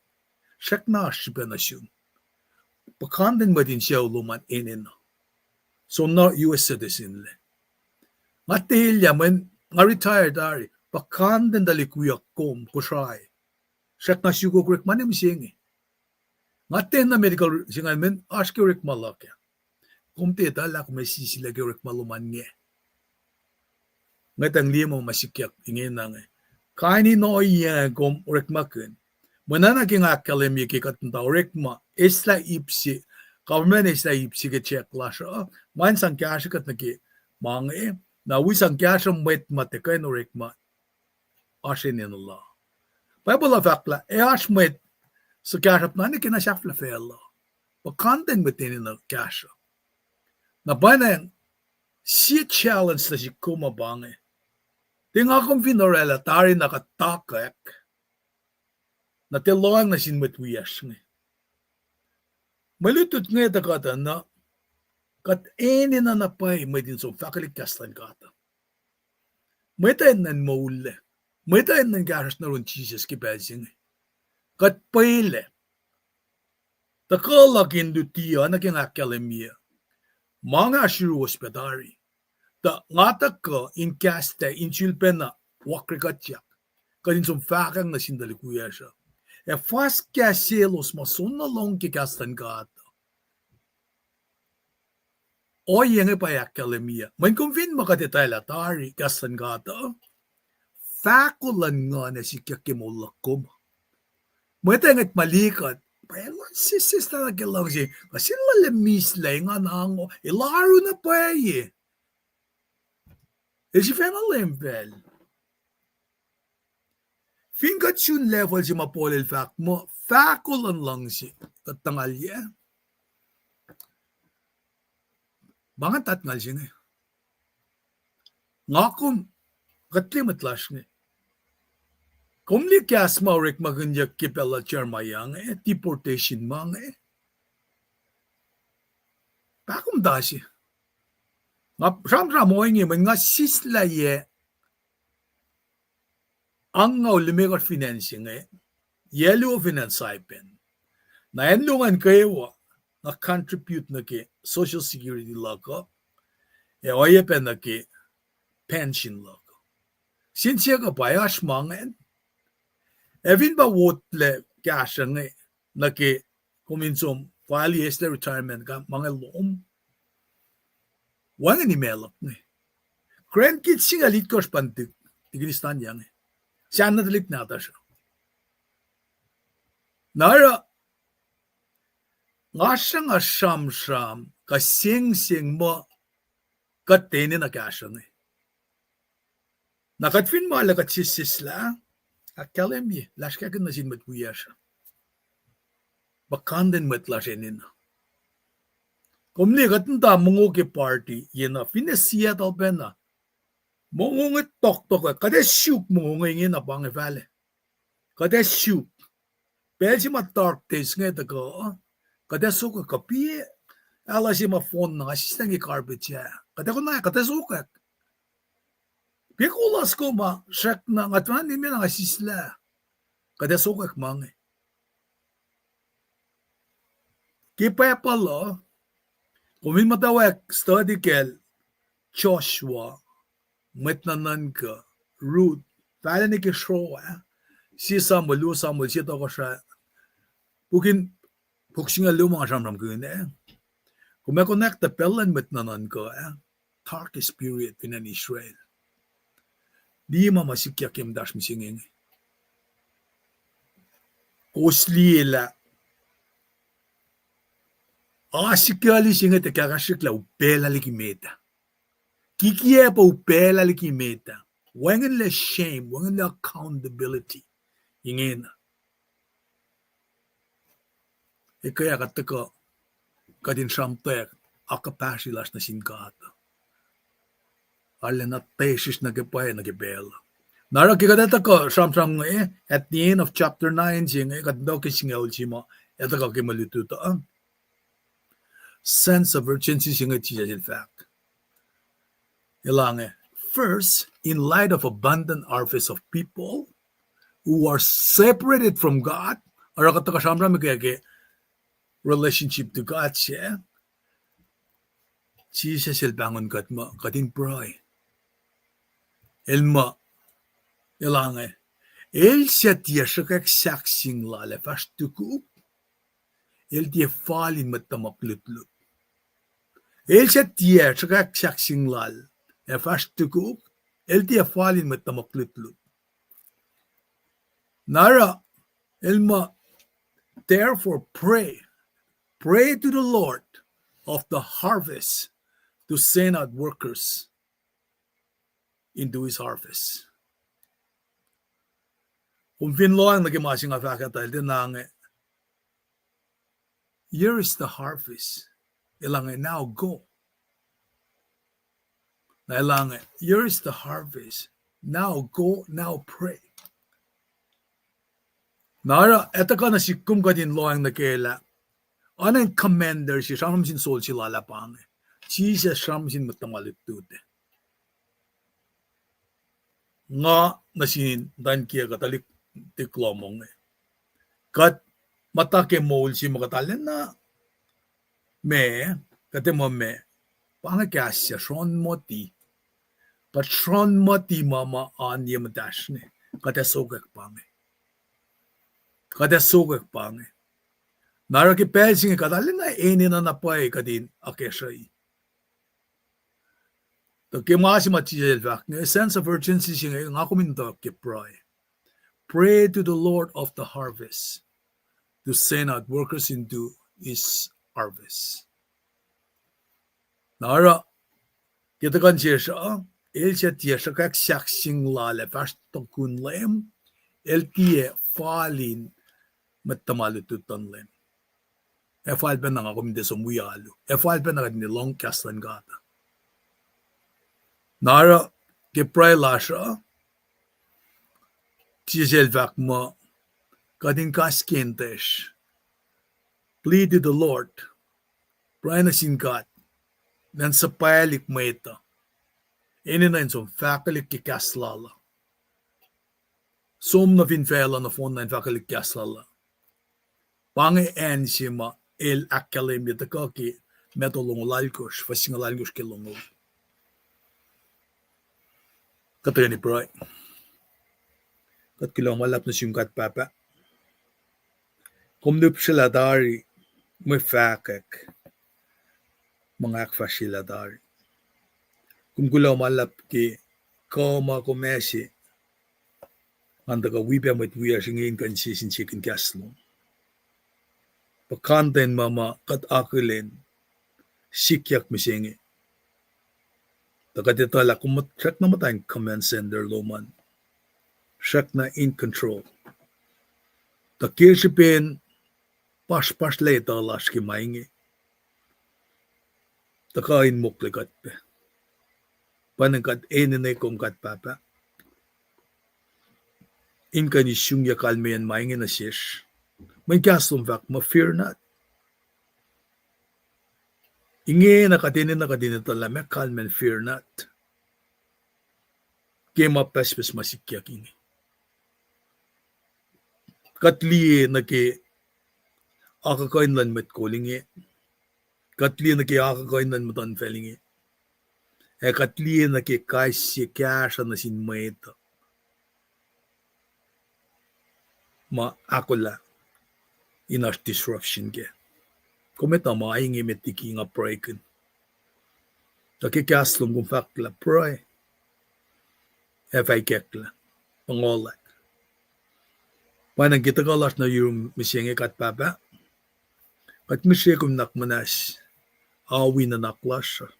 Srackna oasr srihpac nuh sum. Puhkantwen mwet in sucu lom an enenuh. Som na U S citizenlac. Nga tiac elyah mweyen nga retire tari. Puhkantwen tuhlihk wiyuck kom Kosrae. Srackna sukok orekma ne mihsenge. Nga tiacna medical se ingacn mweyen oasr ke orekma luhk ah. Kom tiac etuh lah kom ac sisilac ke orekma lom an inge. Ngwetacng liye ma ma sikyak ingena inge. Kain in ohiyac kom orekmakihn. Mweyen oacna ke nga ahkkahlwemye ke kuht muhta orekma, eslah ip se, government eslah ip se ke check lasr uh, ma in sang kahsruh kuht nuh ke ma inge, na wi sang kahsruh mwet ma tiac kuh in orekma, oasr enenuh la. Bible uh fahk lah ac oasr mwet suhkahsruhp na nuh ke na sahflah facluh. Puhkantwen mwet enenuh kahsruh. Na pwacnwacng sie challenge nuh sihk kom uh pa inge. Tiac nga kom fin oraclah tari na kuht takwack, na tiac lohacng nuh sin mwet wiyacsr inge. Mwe lutlut inge tuh kuht uh na, kuht enenuh na pwacye mwet in som fahkwelihk kahs luhn God uh. Mwet uh enenuh in moullac. Mwet uh enenuh in kahsruhsr nuh yurin Jisus ke pacl se inge. Kuht pwacye lac. Tuhkuh luhk in luti uh, oacna ke nga ahkkahlwemye, ma nga sruwos pac tari. Tuh nga tuhkuh in kahs lac in sulpacna wakre kuhtyak, kuht in som fahkwacng nuh sin tuhlihk wiyacsr uh. Ac fuhs kahs selos ma soenna nuh lohng ke kahs luhn God uh. Ohiyac inge pa ahkkahlwemye, mweyen kom fin muh kuht etwaclah tari kahs luhn God uh, fahko luhn Nguhn ac sikyak ke moul luhk kom. Mwet uh ngwet ma liye kuht, pa elan sesseslah nuh ke luhngse, kuh sel lal ac mislac, engan ango, elan oaru na pwacye. El sifacna Leum pacl. Fin kuht sun level se ma Paul el fahk muh fahko luhn luhngse, kuht tuhngalyac. Pa ngan tahtngal se inge. Nga kom, kuht liye mwet lasr inge. Kom liye kahs ma orekmakihnyuck ke pacl lal Jeremiah inge, deportation ma inge. Pa kom ta se. Nga sramsram ohinge mweyen nga sislah yac angngaul limekohsr fin acn se inge, yac luo fin acn Saipan. Na acn luo ingacn kwewa, nga contribute nuh ke Social Security luhk uh, ac oacyacpac nuh ke pension luhk uh. Sin sie kuh pa oasr ma ingacn. Ac fin pa wotlac kahsruh inge, nuh ke kom in som file-i eslah retirement kuh ma inge lom. Wacngihn imac luhk inge. Grandkids singucul itkohsr pa nuhtihk, Afghanistan inge. Sahn nuh tuhlihk nahtuhsr uh. Na oruh, nga sruhnga sramsram kuh sengseng muh kuht enenuh kahsruh inge. Na kuht fin ma lah kuht sesseslah, ahkkahlwemye, lasr kahkihn nuh sin mwet wiyacsr uh. Puhkantwen mwet lasr enenuh. Kom liye kuht muhta mongo ke party, ye na finne Seattle pacna. Mongo inge toktok, kuht ac suk mongo inge, ingena pa inge fahla. Kuht ac suk. Pacl se ma dark days inge tuhkuh, kuht ac sokwack kuh pia, alu se ma phone na nga sislah inge garbage ah. Kuht ac kona, kuht ac sokwack. Pia kolos kom ma srackna, nga tuh nime na nga sislah. Kuht ac sokwack ma inge. Ke Bible uh, kom in muhtwacwacack study kacl Joshua, mwet nuhnuhnkuh, Ruth, fahla nuh ke sro ah, sie Samuel, luo Samuel, sie tohkohsrah, pukin, puk singucul luo ma nga sramsramkihn ah. Kom ac konwacack tuh pacl luhn mwet nuhnuhnkuh ah, darkest period fin acn Israel. Liye ma ma sikyak ke muhtasr mihsenge inge. Kowos liye lah, a sikyak liki se inge tuh kahkahsrihk lah upaclah liki met ah. Kikiacp uh upaclah liki met ah. Wacngihnlac shame, wacngihnlac accountability. Ingena. Ekuh ah kuht tuhkuh, kuht in sramtweack akuhpahsri lasr nuh sin God. Arulacna tesrihsr nuh ke pwacye nuh ke pacl. Na oruh ke kuht ac tuhkuh sramsram inge, at the end of chapter nine se inge, kuht in tuh ke singucul se ma ac tuhkuh ke mwe lutlut uh. Sense of urgency se inge Jisus el fahk. Elange, first, in light of abundant harvest of people who are separated from God, oruh kuht tuhkuh sramsram ke, ke relationship to God se, Jisus el pahngon kuht muh kuht in pruhe. El muh, elange, el suc tiac sruhkwack sahkseng lal ac fahsr tukuk, el tiac fal in mwet tuhmuhk lutlut. El suc tiac sruhkwack sahkseng lal ac fahsr tukuk, el tiac fal in mwet tuhmuhk lutlut. Na oruh, el muh, therefore pray, pray to the Lord of the harvest to send out workers into his harvest. Kom fin lohacng nuh ke ma se nga fahk ah, el tiacna inge, here is the harvest. Elange, now go. Na elange, here is the harvest. Now go, now pray. Na oruh, etuh kuh nuh sihk kom kuht in lohacng nuh ke lah, oacna in commander se sramsram sin soldier lal ah pa inge. Jisus sramsram sin mwet tuhma lutlut ah. Nga nuh sin muhtwacn kiyuhk kuh tuhlihk lohm inge. Kuht muhta ke moul se ma kuht arulacna, ma, kuht ac muh ma, pa inge kahs se sron moti. Kuht sron moti ma ma oan ye muhtahsr inge. Kuht ac sokwack pa inge. Kuht ac sokwack pa inge. Na oruh ke pacl se inge kuht arulacna enenuh na pwacye kuht in akacsruhi. Tuh ke ma se ma Jisus el fahk inge, sense of urgency se inge, nga kom in tuh ke pruhe. Pray to the Lord of the harvest to send out workers into his harvest. Na oruh, ke tuhkuh nuh sesr uh, el suc tiac sruhkwack sahk sing lal ac fahsr tukun Leum, el tiac fal in mwet tuhma lutlut luhn Leum. Ac fal pacna nga kom in tiac som wi alu. Ac fal pacna kuht in lohng kahs luhn God. Na oruh ke pruhe lasr uh, Jisus el fahk muh, kuht in kas ke in tiac, plead to the Lord, pruhe nuh sin God, elan suhpwaclihk mwet uh, enenuh in som fahkwelihk ke kahs lal uh. Som nuh fin facluh nohfohn na in fahkwelihk kahs lal uh. Pa inge acn se ma el ahkkahlwemye tuhkuh ke Matthew longoul oalkosr, fuhs singucul oalkosr ke longoul. Kuht tuhkweni pruhe. Kuht kuloh ma luhlahp nuh sum God Pahpah. Kom lihpsrelah tari mwe fahkwack ma nga ahkfahsryelah tari. Kom kuloh ma luhlahp ke kuh ma kom ase ngan tuhkuh wi pac mwet wiyacsr inge in kuh in sie sin sie kahs lom. Puhkantwen ma ma kuht akihlen sikyak mihsenge, tuh kuht etuh lah kom srackna muhta in command center lom an, srackna in control. Tuh ke srihpen pahsrpahsrlac etuh lasr ke ma inge, tuh kuh in mokle kuht pac. Pwacnwacng kuht enenuh kom God Pahpah in kuh in isungyuck kalmeyacn ma inge nuh sesr. Mweyen kahs lom fahk muh, fear not. Ingena kuht enenuh kuht in etuh lah meac kalmacn fear not ke ma pucspucs ma sikyak inge. Kuht liye nuh ke akuhkuhin luhn mwet kol inge. Kuht liye nuh ke akuhkuhin luhn muhtuhnfacl inge. Ac kuht liye nuh ke kais sie kahsruh nuh sin mwet uh ma ahkolah in oasr disruption kac. Kom etuh ma inge met liki nga pruhekihn. Tuh ke kahs lom kom fahk lah pruhe ac fah ikacklah, puhngohlack. Pwacnwacng ke tuhkuh lasr nuh yurum mihsenge God Pahpah, kuht ngihsre kom nuhnak muhnahs, awi nuhnak lasr uh,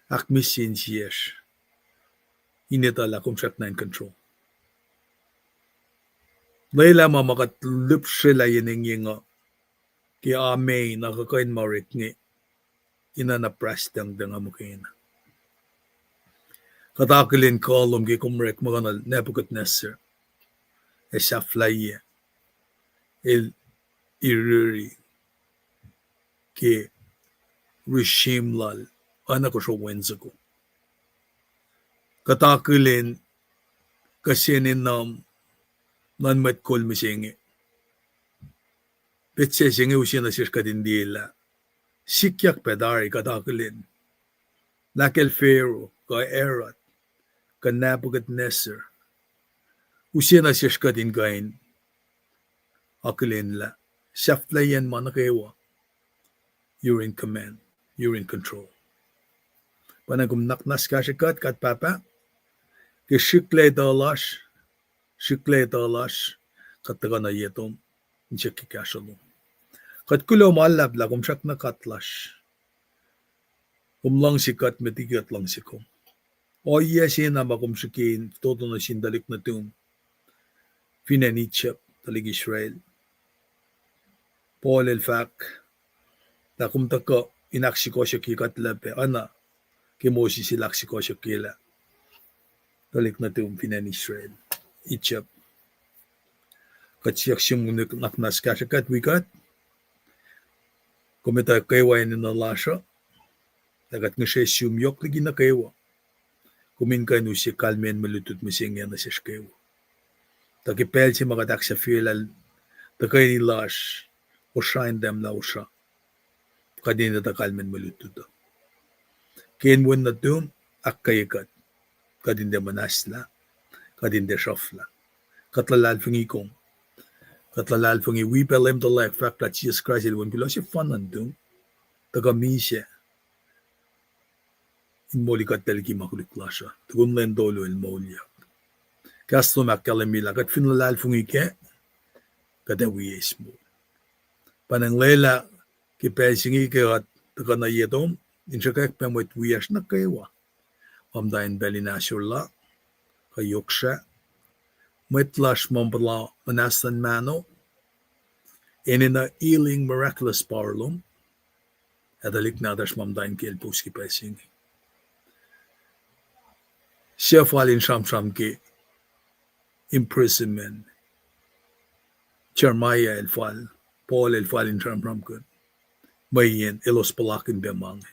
ahkmihsye insiyacsr in etuh lah kom srackna in control. Lwelah ma ma kuht lihpsrelah yen engyeng uh ke amen, akuhkuhin ma orek inge, enenuh na brass tang tuh nga muhkwena. Kuht akihlen kuh lom ke kom orek muhkwena Nebuchadnezzar ac sahflahiyac el iriri ke regime lal oacna kosro wen soko. Kuht akihlen kihsen enum luhn mwet kol mihsenge. Petsac se inge use nuh sesr kuht in liye lah sikyak pac tari kuht akihlen lah kacl Pharaoh kuh Herod kuh Nebuchadnezzar, use nuh sesr kuht in kuh in akihlen lah sahflahiyacn ma nuh kwewa, you're in command, you're in control. Pwacnwacng kom nuhnak muhnahs kahsrwe kuht, God Pahpah, ke srihklac etuh lasr, srihklac etuh lasr, kuht tuhkuh nuh ye tom in siyuck ke kahsruh lom. Kuht kuloh ma luhlahp lah kom srackna God lasr. Kom luhngse kuht met liki kuht luhngse kom. Ohiyac se na ma kom srihke in fototo nuh sin tuhlihk nuhtum fin acn Egypt, tuhlihk Israel. Paul el fahk lah kom tuhkuh in ahksukohsohkye kuht lac pac, oacna ke Moses el ahksukohsohkye lah tuhlihk nuhtum fin acn Israel, Egypt. Kuht siyuck sum nuhnak muhnahs kahsrwe kuht wi kuht. Kom etuh kwewa enenuh lasr uh, lah kuht ngihsre sum yohk liki nuh kwewa. Kom in kuh in use kalmacn mwe lutlut mihsenge nuh sesr kwewa. Tuh ke pacl se ma kuht ahksahfyelah tuhkweni lasr, osra in tahmlah osra, kuht in etuh kalmacn mwe lutlut uh. Ke inen wen nuhtum, ahkkweye kuht, kuht in tiac muhnahslah, kuht in tiac sruhflah. Kuht luhlahlfongi kom. Kuht luhlahlfongi wi pac Leum tuhlac fahk lah Jisus Kraist el wen kuloh sefanna nuhtum, tuhkuh misac in moli kuht liki ma koluk lasr uh, tukun lwen tolu el moulyak. Kahs lom ahkkahlwemye lah kuht fin luhlahlfongi kac, kuht ac wi eis moul. Pwacnwacng lwelah ke pacl se inge ke kuht tuhkuh nuh ye tom, in sruhkwack pac mwet wiyacsr nuh kwewa. pa muhta in pacl in ahsor la, kuh yohk srah. Mwet lasr ma puhla muhnahs luhn mahno, enenuh healing miraculous power lom. Ac tuhlihk nahtuhsr ma muhta in kacl post ke pacl se inge. Suc fal in sramsram ke imprisonment? Jeremiah el fal, Paul el fal in sramsramkihn. Mweyen elos puhlakihn pac ma inge.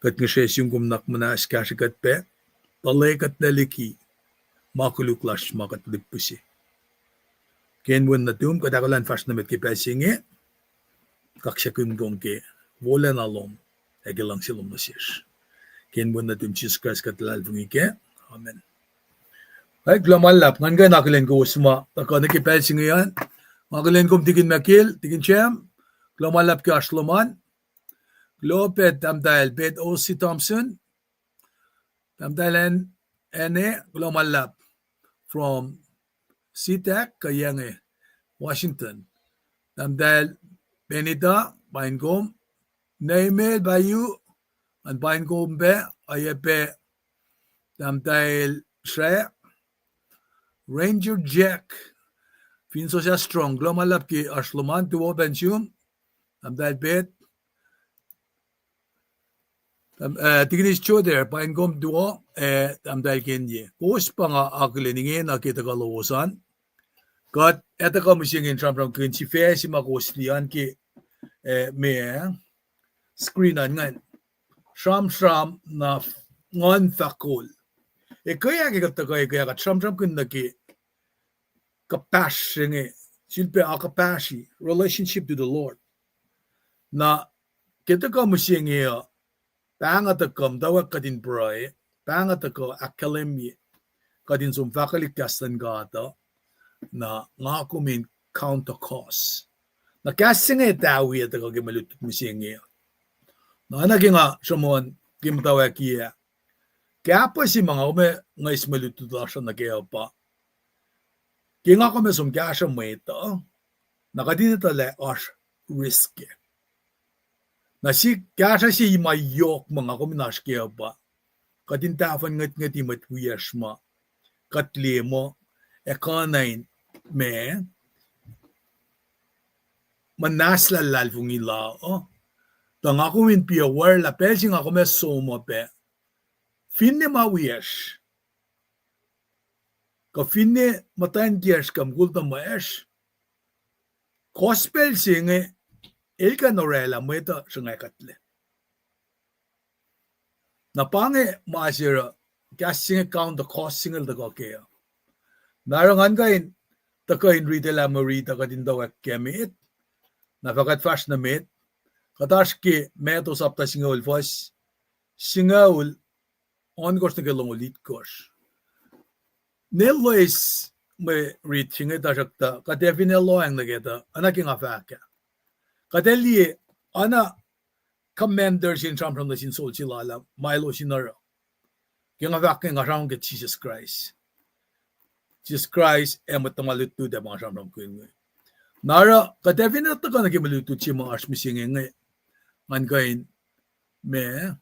Kuht ngihsre sum kom nuhnak muhnahs kahsrwe kuht pac, tuhlac kuhtlac liki ma koluk lasr ma kuht lihpihsye. Ke inen wen nuhtum, kuht ahkolah in fahsr nuh met ke pacl se inge, kaksakihn kom ke wolacna lom ac ke luhngse lom nuh sesr. Ke inen wen nuhtum Jisus Kraist kuht luhlahlfongi kac. Amen. Ac kuloh ma luhlahp, ngan kuh in akihlen kowos ma tuhkuh nuh ke pacl se inge an. Nga akihlen kom Tikin Michael, Tikin Sam, kuloh ma luhlahp ke oasr lom an. Kuloh pac Tahmtahel Beth O C Thompson, Tahmtahel Ann, Anne, kuloh ma luhlahp from SeaTac, kuh yac inge, Washington. Tahmtahel Benita, pain kom. Neimel Bayu, ngan pain kom pac, oacyacpac Tahmtahel Sra, Ranger Jack, Finsos Strong, kuloh ma luhlahp ke oasr lom an, tuwo pac nuh sum, Tahmtahel Beth, Tahm-, eh, Tikinis Joder, pain kom tuwo, eh, Tahmtahel Kenye. Kowos pa nga akihlen ingena ke tuhkuh lowos an. Kuht ac tuhkuh mihsenge in sramsramkihn sifac se ma kowos liye an ke, eh, meac, screen an ingacn. Sramsram na f-, nguhn fahkol. Ekuh ke kuht tuhkuh ekuh kuht sramsramkihn nuh ke kuhpahsr se inge, sifilpac akuhpahsri, relationship to the Lord. Na ke tuhkuh mihsenge uh, pahng uh tuhkuh muhtwacwacack kuht in pruhe, pahng uh tuhkuh ahkkahlwemye kuht in som fahkwelihk kahs luhn God uh, na nga kom in count the cost. Na kahs se inge tawi ac tuhkuh ke mwe lutlut mihsenge uh. Na oacna ke nga sruhmuhn ke muhtwacwacackiyac, kahpah se ma nga kom ac nga eis mwe lutlut lasr uh nuh kac uh pa, ke nga kom ac som kahsruh mwet uh, na kuht in etuh lah oasr risk. Na sik kahsruh se ma yohk ma nga kom in oasr kac uh pa, kuht in tahfuhn ngwetngweti mwet wiyacsr ma kuht liye muh ac kuh na in ma muhnahs luhlahlfongi la uh. Tuh nga kom in be aware lah pacl se nga kom ac som uh pac, finne ma wiyacsr, kuh finne muhtwacn kiyacsr kuh mukul tuhmwacsr, gospel se inge el kuh in orwaclah mwet uh sruhnga kuhtlac. Na pa inge ma se oruh kahs se inge count the cost se inge el tuhkuh kac uh. Na oruh ngan kuh in, tuhkuh in riti lah mwe riti uh kuht in towak ke met, na fah kuht fahsr nuh met, kuht oasr ke Matthew sapta singucul fuhs singucul ohnkohsr nuh ke longoul itkohsr. Ne loes mwe riti se inge tuhsruhktuh kuht ac fin lohacng nuh kac tuh oacna ke nga fahk ah, kuht ac liye oacna commander se in sramsram nuh sin soldier lal ah ma elos in oruh. Ke nga fahk inge nga sramsram ke Jisus Kraist. Jisus Kraist ac mwet tuhma lutlut ac pa nga sramsramkihn inge. Na oruh kuht ac fin tuhkuh nuh ke mwe lutlut se ma oasr mihsenge inge, ngan kuh in ma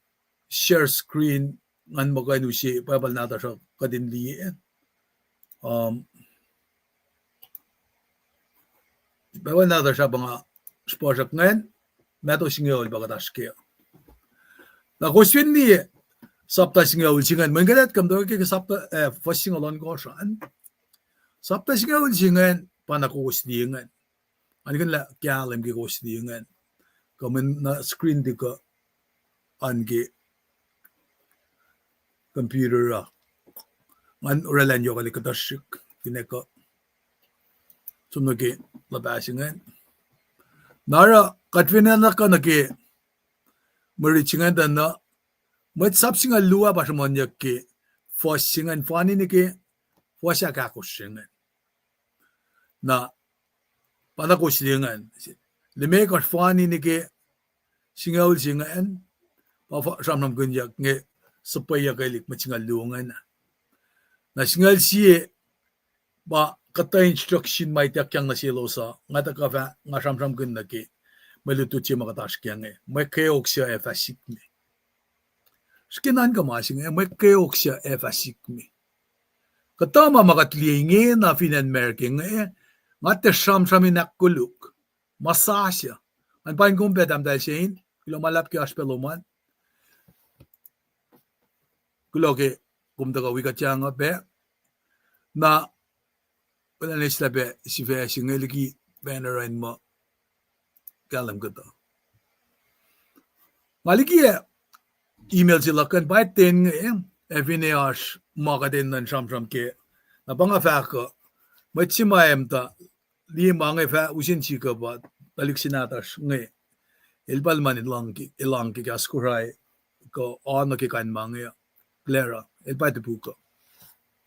share screen, ngan muh kuh in use Bible nahtuhsr uh kuht in liye. Um, Bible nahtuhsr uh pa nga srihpacsrak ingacn, Matthew singucul pa kuht oasr kac. Na kowos fin liye sapta singucul se ingacn, mweyen kuht ac kuh in towak ke sapta, eh, fuhs singucul ohnkohsr an. Sapta singucul se ingacn pa na kowos liye ingacn. Ngan kuh in lah kahlwem ke kowos liye ingacn. Kuh mwe na screen tiac kuh an ke computer uh. Ngan oraclah in yohkwelihk kuhtuh srihk finne kuh som nuh ke luhpah se ingacn. Na oruh kuht fin enenuh kuh nuh ke mwe riti se ingacn tuh na, mwet sap singucul luo ah pa sruhmuhnyuck ke fuhs se ingacn fani nuh ke fuhs ahkahkosr se ingacn. Na pa na kowos liye ingacn. Limekohsr fani nuh ke singucul se ingacn, pa sramsramkihnyuck inge, suhpweyuckelihk mwet singucul luo ingacn. Na singucul sie pa kuhtuh instruction ma ituckyang nuh selos uh, nga tuhkuh fah nga sramsramkihn nuh ke mwe lutlut se ma kuht oasr kac inge, mwe kweok se ac fah sikme. Srihke nuhnkuh ma se inge, mwe kweok suc ac fah sikme. Kuhtuh ma ma kuht liye inge na fin acn America inge, nga tiac sramsram in ahkkoluk. Ma sasuc. Ngan paing kom pac tahmtahel se in, kuloh ma luhlahp ke oasr pac lom an. Kuloh ke kom tuhkuh wi kuht yang uh pac. Na, kuloh nuh sel pac sifac se inge liki banner an muh kahlwem kuhtuh. Nga likiyac email se luhk an pa ten inge, ac finne oasr ma kuht enenuh in sramsram kac. Na pa nga fahk uh, mwet se ma ac muhta liye ma inge fah usen sikuh pa tuhlihk se nahtuhsr inge. El pa luhman elang ke, elang ke kahs Kosrae kuh oacna ke kain ma inge, Clara, el pa topuk uh.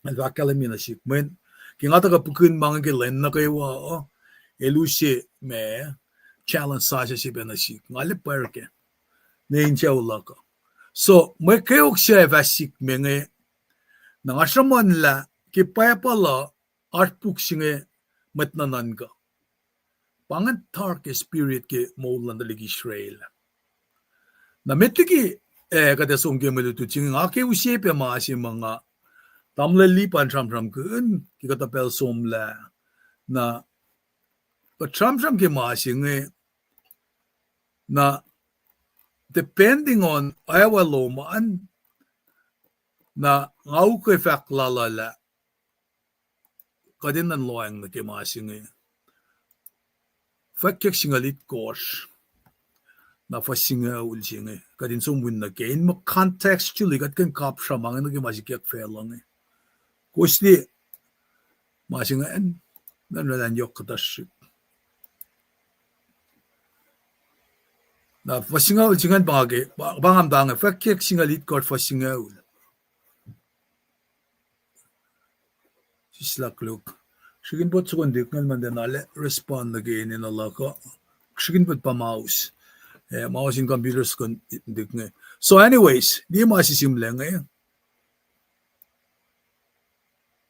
El fah ahkkahlwemye nuh sihk mweyen ke nga tuhkuh pukihn ma inge ke lwen nuh kwewa uh, el use ma challenge sasuc se pac nuh sihk. Nga liye pwacr kac. Ne insucu luhk uh. So, mwe kweok suc ac fah sikme inge, na nga sruhmuhnlah ke Bible uh, oasr puk se inge mwet nuhnuhnkuh. Pa ingacn darkest period ke moul luhn tuhlihk Israel. Na met liki, eh, kuht ac som ke mwe lutlut se inge, nga ke use pac ma se ma nga tamuhlwel Lipan sramsramkihn ke kuhtuh pacl somlah. Na kuht sramsram ke ma se inge, na depending on oacyacpac lom an, na nga ukwe fahk laluhlah kuht enenuh in lohacng nuh ke ma se inge. Fwackyuck singucul itkohsr, na fuhs singucul se inge kuht in som wi nuh ke in muh contextually kuht kuh in kapsra ma inge nuh ke ma sikyak facluh inge. Kowos liye ma se inge an, na oraclah in yohk kuhtuh srihk. Na fuhs singucul se ingacn pa nga ke, pa, pa nga muhta inge, fwackyuck singucul itkohsr fuhs singucul. Sislah koluk. Srihk in put soko in dik ingacn, ma tiacna respond nuh ke enenuh luhk uh. Srihk in put pa mouse. Eh, mouse in computer soko in dik inge. So anyways, liye ma se sihmlac inge.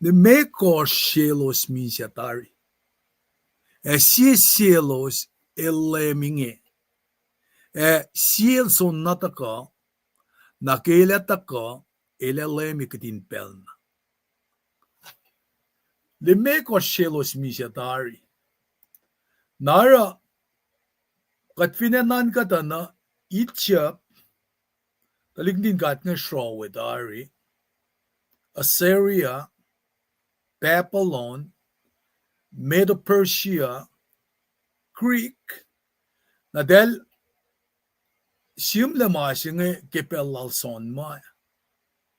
Limekohsr selos misac tari. Ac sie selos el Leum inge. Ac sie el soenna tuhkuh, na ke el ac tuhkuh, el ac Leum kihtin pacl na. Limekohsr selos misac tari. Na oruh, kuht fin ac nuhnkuh tuh na Egypt, tuhlihk nuhtin God inge sruoh we tari, Assyria, Babylon, Medo-Persia, Greek, na tahl sihmlac ma se inge ke pacl lal John ma.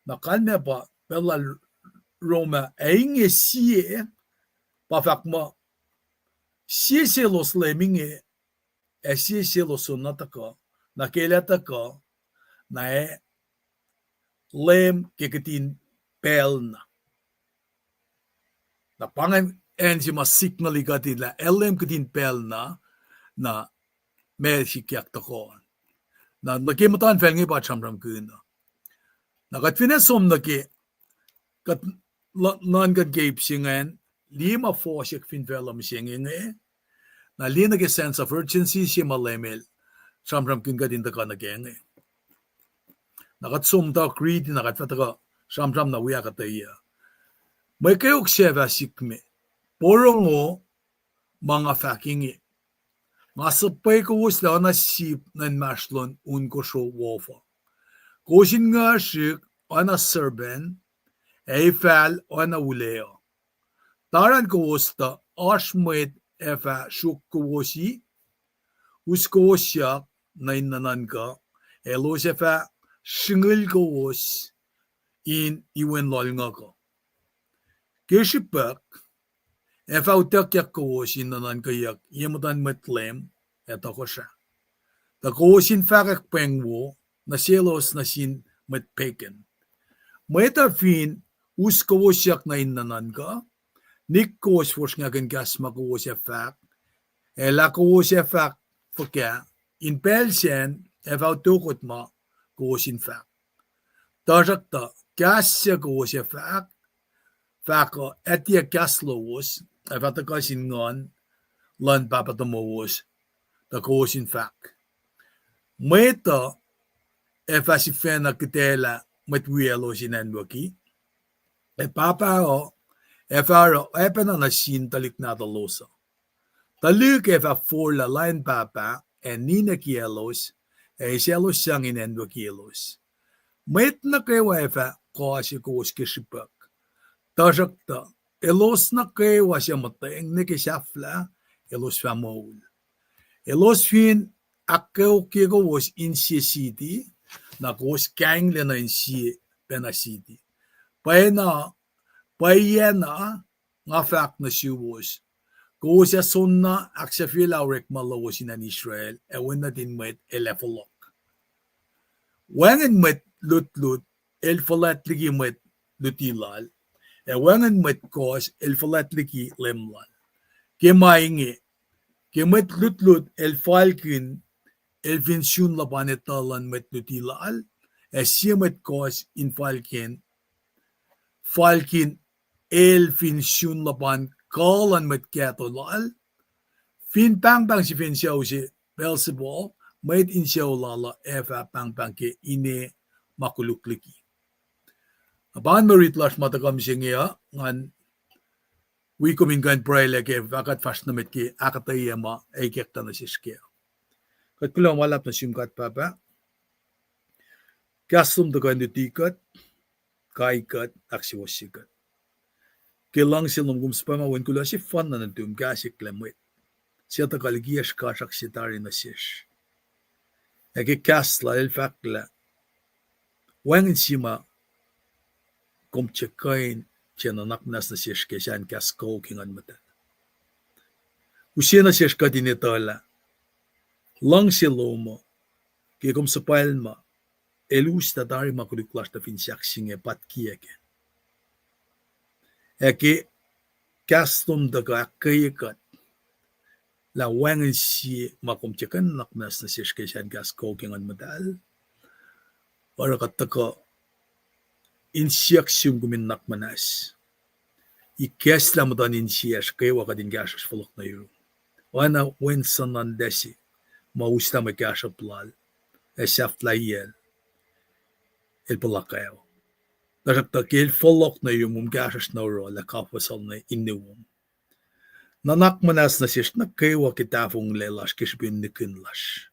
Na kalmac pa pacl lal Rome, ac inge sie, pa fahk muh, sie selos Leum inge, ac sie selos soenna tuhkuh, na ke el ac tuhkuh, na ac Leum ke kihtin pacl na. Na pa ingacn acn se ma signal-i kuht in lah ac Leum kihtin pacl na, na ma sikyak tuhkuh. Na nuh ke muhtuhnfacl inge pa sramsramkihn uh. Na kuht fin ac som nuh ke, kuht nuhnkuh ke ip se ingacn, liye ma fohsyak fin facluh mihsenge inge, na liye nuh ke sense of urgency se ma Leum el sramsramkihn kuht in tuhkuh nuh kac inge. Na kuht som tuh riti, na kuht fah tuhkuh sramsram na wi ahkuhtweyac. Mwe kweok se fah sikme. Porongo ma nga fahk inge. Nga suhpwe kowos lah oacna sip nuh inmahsrlon un kosro wof uh. Kowos in nguhsrihk oacna serpent, ac ifal oacna uleoh. Taran kowos tuh oasr mwet ac fah sruok kowosi, us kowosyak nuh in nuhnuhnkuh, elos ac fah sringil kowos in iwen lohlnguhk uh. Ke srihpuhk, ac fah utuckyak kowos in nuhnuhnkweyuck ye muhtuhn mwet leum ac tohkohsrah. Tuh kowos in fahkwack pweng wo nuh selos nuh sin mwet pagan. Mwet uh fin us kowosyak nuh in nuhnuhnkuh, nik kowos fosrngahkihn kahs ma kowos ac fahk, ac lah kowos ac fahk fuhkah, in pacl sacn ac fah utuckot ma kowos in fahk. Tuhsruhktuh kahs suc kowos ac fahk, fahk uh ac tiac kahs lowos, ac fah tuhkuh sin Nguhn luhn Pahpah tomowos, tuh kowos in fahk. Mwet uh ac fah sifacna kihtaclah mwet wiyaclos in acnwucki. Ac pahpah uh ac fah oruh oacpacna nuh sin tuhlihk nahtuhlos uh. Tuhlihk ac fah forlah lain pahpah ac ninac kiyaclos, ac eisaclos sang in acnwucki elos. Mwet nuh kwewa ac fah kohse kowos ke srihpuhk. Tuhsruhktuh elos nuh kwewa suc muhtweng nuh ke sahflah, elos fah moul. Elos fin ahkkweokye kowos insiyac siti, na kowos kainglac nuh insiyac pacna siti. Pwacyena, pwacyena, nga fahk nuh suwos, kowos ac soenna ahksahfyelah orekma lowos in acn Israel, ac Wen nuhtin Mwet El ac fohlohk. Wacngihn mwet lutlut el fuhlwact liki mwet luti lal, ac wacngihn mwet kohs el fuhlwact liki leum lal. Ke ma inge, ke mwet lutlut el falkihn, el fin sun luhpan etuh luhn mwet luti lal, ac sie mwet kohs in falkihn, falkihn el fin sun luhpan kuh luhn mwet kahto lal, fin pahngpahng sifen sucu se Beelzebul, mwet insewowo lal uh ac fah pahngpahng ke ine ma koluk liki. Na pa inge mwe rit lasr ma tuhkuh mihsenge uh, ngan wi kom in kuh in pruhelah ke fahkwack fahsr nuh met ke ahkuhtweyac ma ikacklah nuh sesr kac. Kuht kuloh ma luhlahp nuh sum God Pahpah, kahs lom tuhkuh in luti kuht, kai kuht, ahksuwohsye kuht. Ke luhngse lom kom suhpwacma Wen kuloh sefanna nuhtum kahs eklac mwet, suc tuhkuh liki srihkasrak se tari nuh sesr. Ac ke kahs lal el fahk lah wacngihn sie ma kom tiac kuh in tiac nuhnak muhnahs nuh sesr ke sahn kahs kuh ke Nguhn Muhtahl. Use nuh sesr kuht in etuh lah luhngse lom uh, ke kom suhpwaclma, el us tuh tari ma koluk lasr tuh fin sahk se inge pat kiyac kac. Ac ke kahs lom tuhkuh ahkkweye kuht lah wacngihn sie ma kom tiac kuh in nuhnak muhnahs nuh sesr ke sahn kahs kuh ke Nguhn Muhtahl, oruh kuht tuhkuh in siyuck sum kom in nuhnak muhnahs. Ikacslah muhtuhn insiyacsr kwewa kuht in kahsruhsr fohlohk nuh yurum. Oacna wen suhnuhnlac se ma uslah mwe kahsruhp lal ac sahflahiyacl, el puhlakihn. Tuhsruhktuh ke el fohlohk nuh yurum, kom kahsruhsr na oruh lah kafwesol nuh in niwom. Nuhnak muhnahs nuh sesr nuh kwewa ke tahfonglac lasr ke srihpen nihkihn lasr.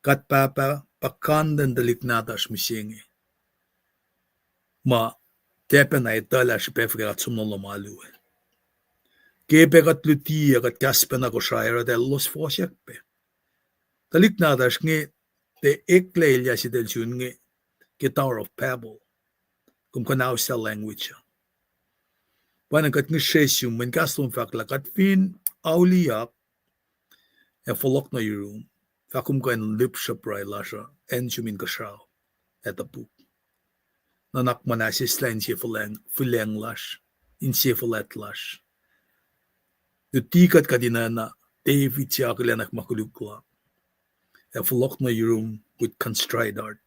God Pahpah, puhkantwen tuhlihk nahtuhsr mihsenge ma tiac pacna etuhlah srihpac fuhkah kuht som nuh lohm alu ah. Ke pac kuht luti ac kuht kahs pacna Kosrae, oruh eltahl elos fohsack pac. Tuhlihk nahtuhsr inge, tiac eklac elyah se eltahl sun inge ke Tower of Babel. Kom kuhnahoslah language uh. Pwacnwacng kuht ngihsre sum mweyen kahs lom fahk lah kuht fin auliyak ac fohlohk nuh yurum, fah kom kuh in lihpsruhp pruhe lasr uh, acn sum inkuhsrao ac topuk. Nuhnak muhnahs, sesseslah inse fihlacng, fihlacng lasr, inse fuhlwact lasr. Luti kuht kuht in oacna David se akihlenak ma koluk lal ac fohlohk nuh yurum with contrite heart.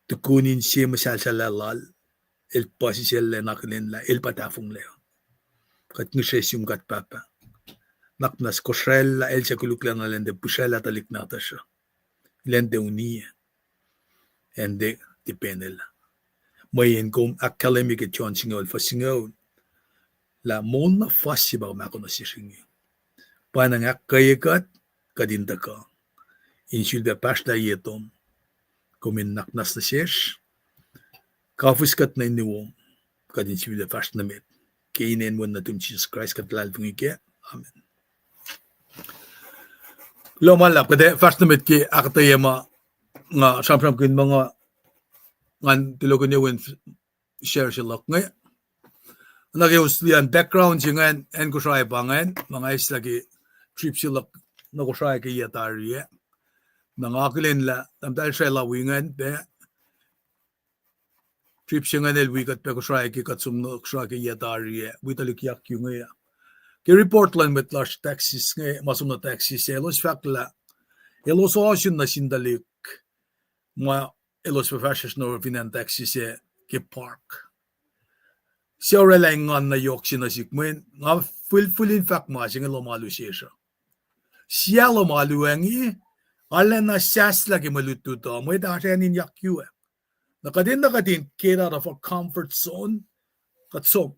Tukun inse muhsahlsahllah lal, el puhsisacllac in akihlen lah el pa tahfonglac. Kuht ngihsre sum God Pahpah. Nuhnak muhnahs, kosracllah el suc koluklacna elan tiac pihsraclah tuhlihk nahtuhsr uh, elan tiac uniyac, ac tiac tipenelah. Mweyen kom ahkkahlwemye ke John singucul fuhs singucul lah moul na fuhs se pa kom ahkoo nuh sesr inge. Pwacnwacng ahkkweye kuht, kuht in tuhkuh in sulpac pahsrlah ye tom. Kom in nuhnak muhnahs nuh sesr, kafis kuht nuh in niwom, kuht in sifilpac fahsr nuh met. Ke inen Wen nuhtum Jisus Kraist kuht luhlahlfongi kac. Amen. Kuloh ma luhlahp, kuht ac fahsr nuh met ke ahkuhtweyac ma nga sramsramkihn muh nga, ngan tulokihnyac wen share se luhk inge. Na ke uslian background se ingacn, acn Kosrae pa ingacn, ma nga eislah ke trip se luhk nuh Kosrae ke yac tari ah. Na nga akihlen lah tahmtahel Israel wi ingacn pac, trip se ingacn el wi kuht pac Kosrae ke kuht som nuh Kosrae ke yac tari ah, wi tuhlihk yakyu inge ah. Ke report luhn mwet lasr Texas inge, ma som nuh Texas ah, elos fahk lah elos ohsun nuh sin tuhlihk ma elos fahsrfahsr nuh fin acn Texas ah ke park. Suc oraclah engan na yohk se nuh sihk, mweyen nga fihlfihl in fahk ma se inge lohm alu sesr uh. Sia lohm alu inge, Arulacna sahslah ke mwe lutlut uh, mwet oasr acn in yak yue. Na kuht enenuh kuht in get out of our comfort zone. Kuht som,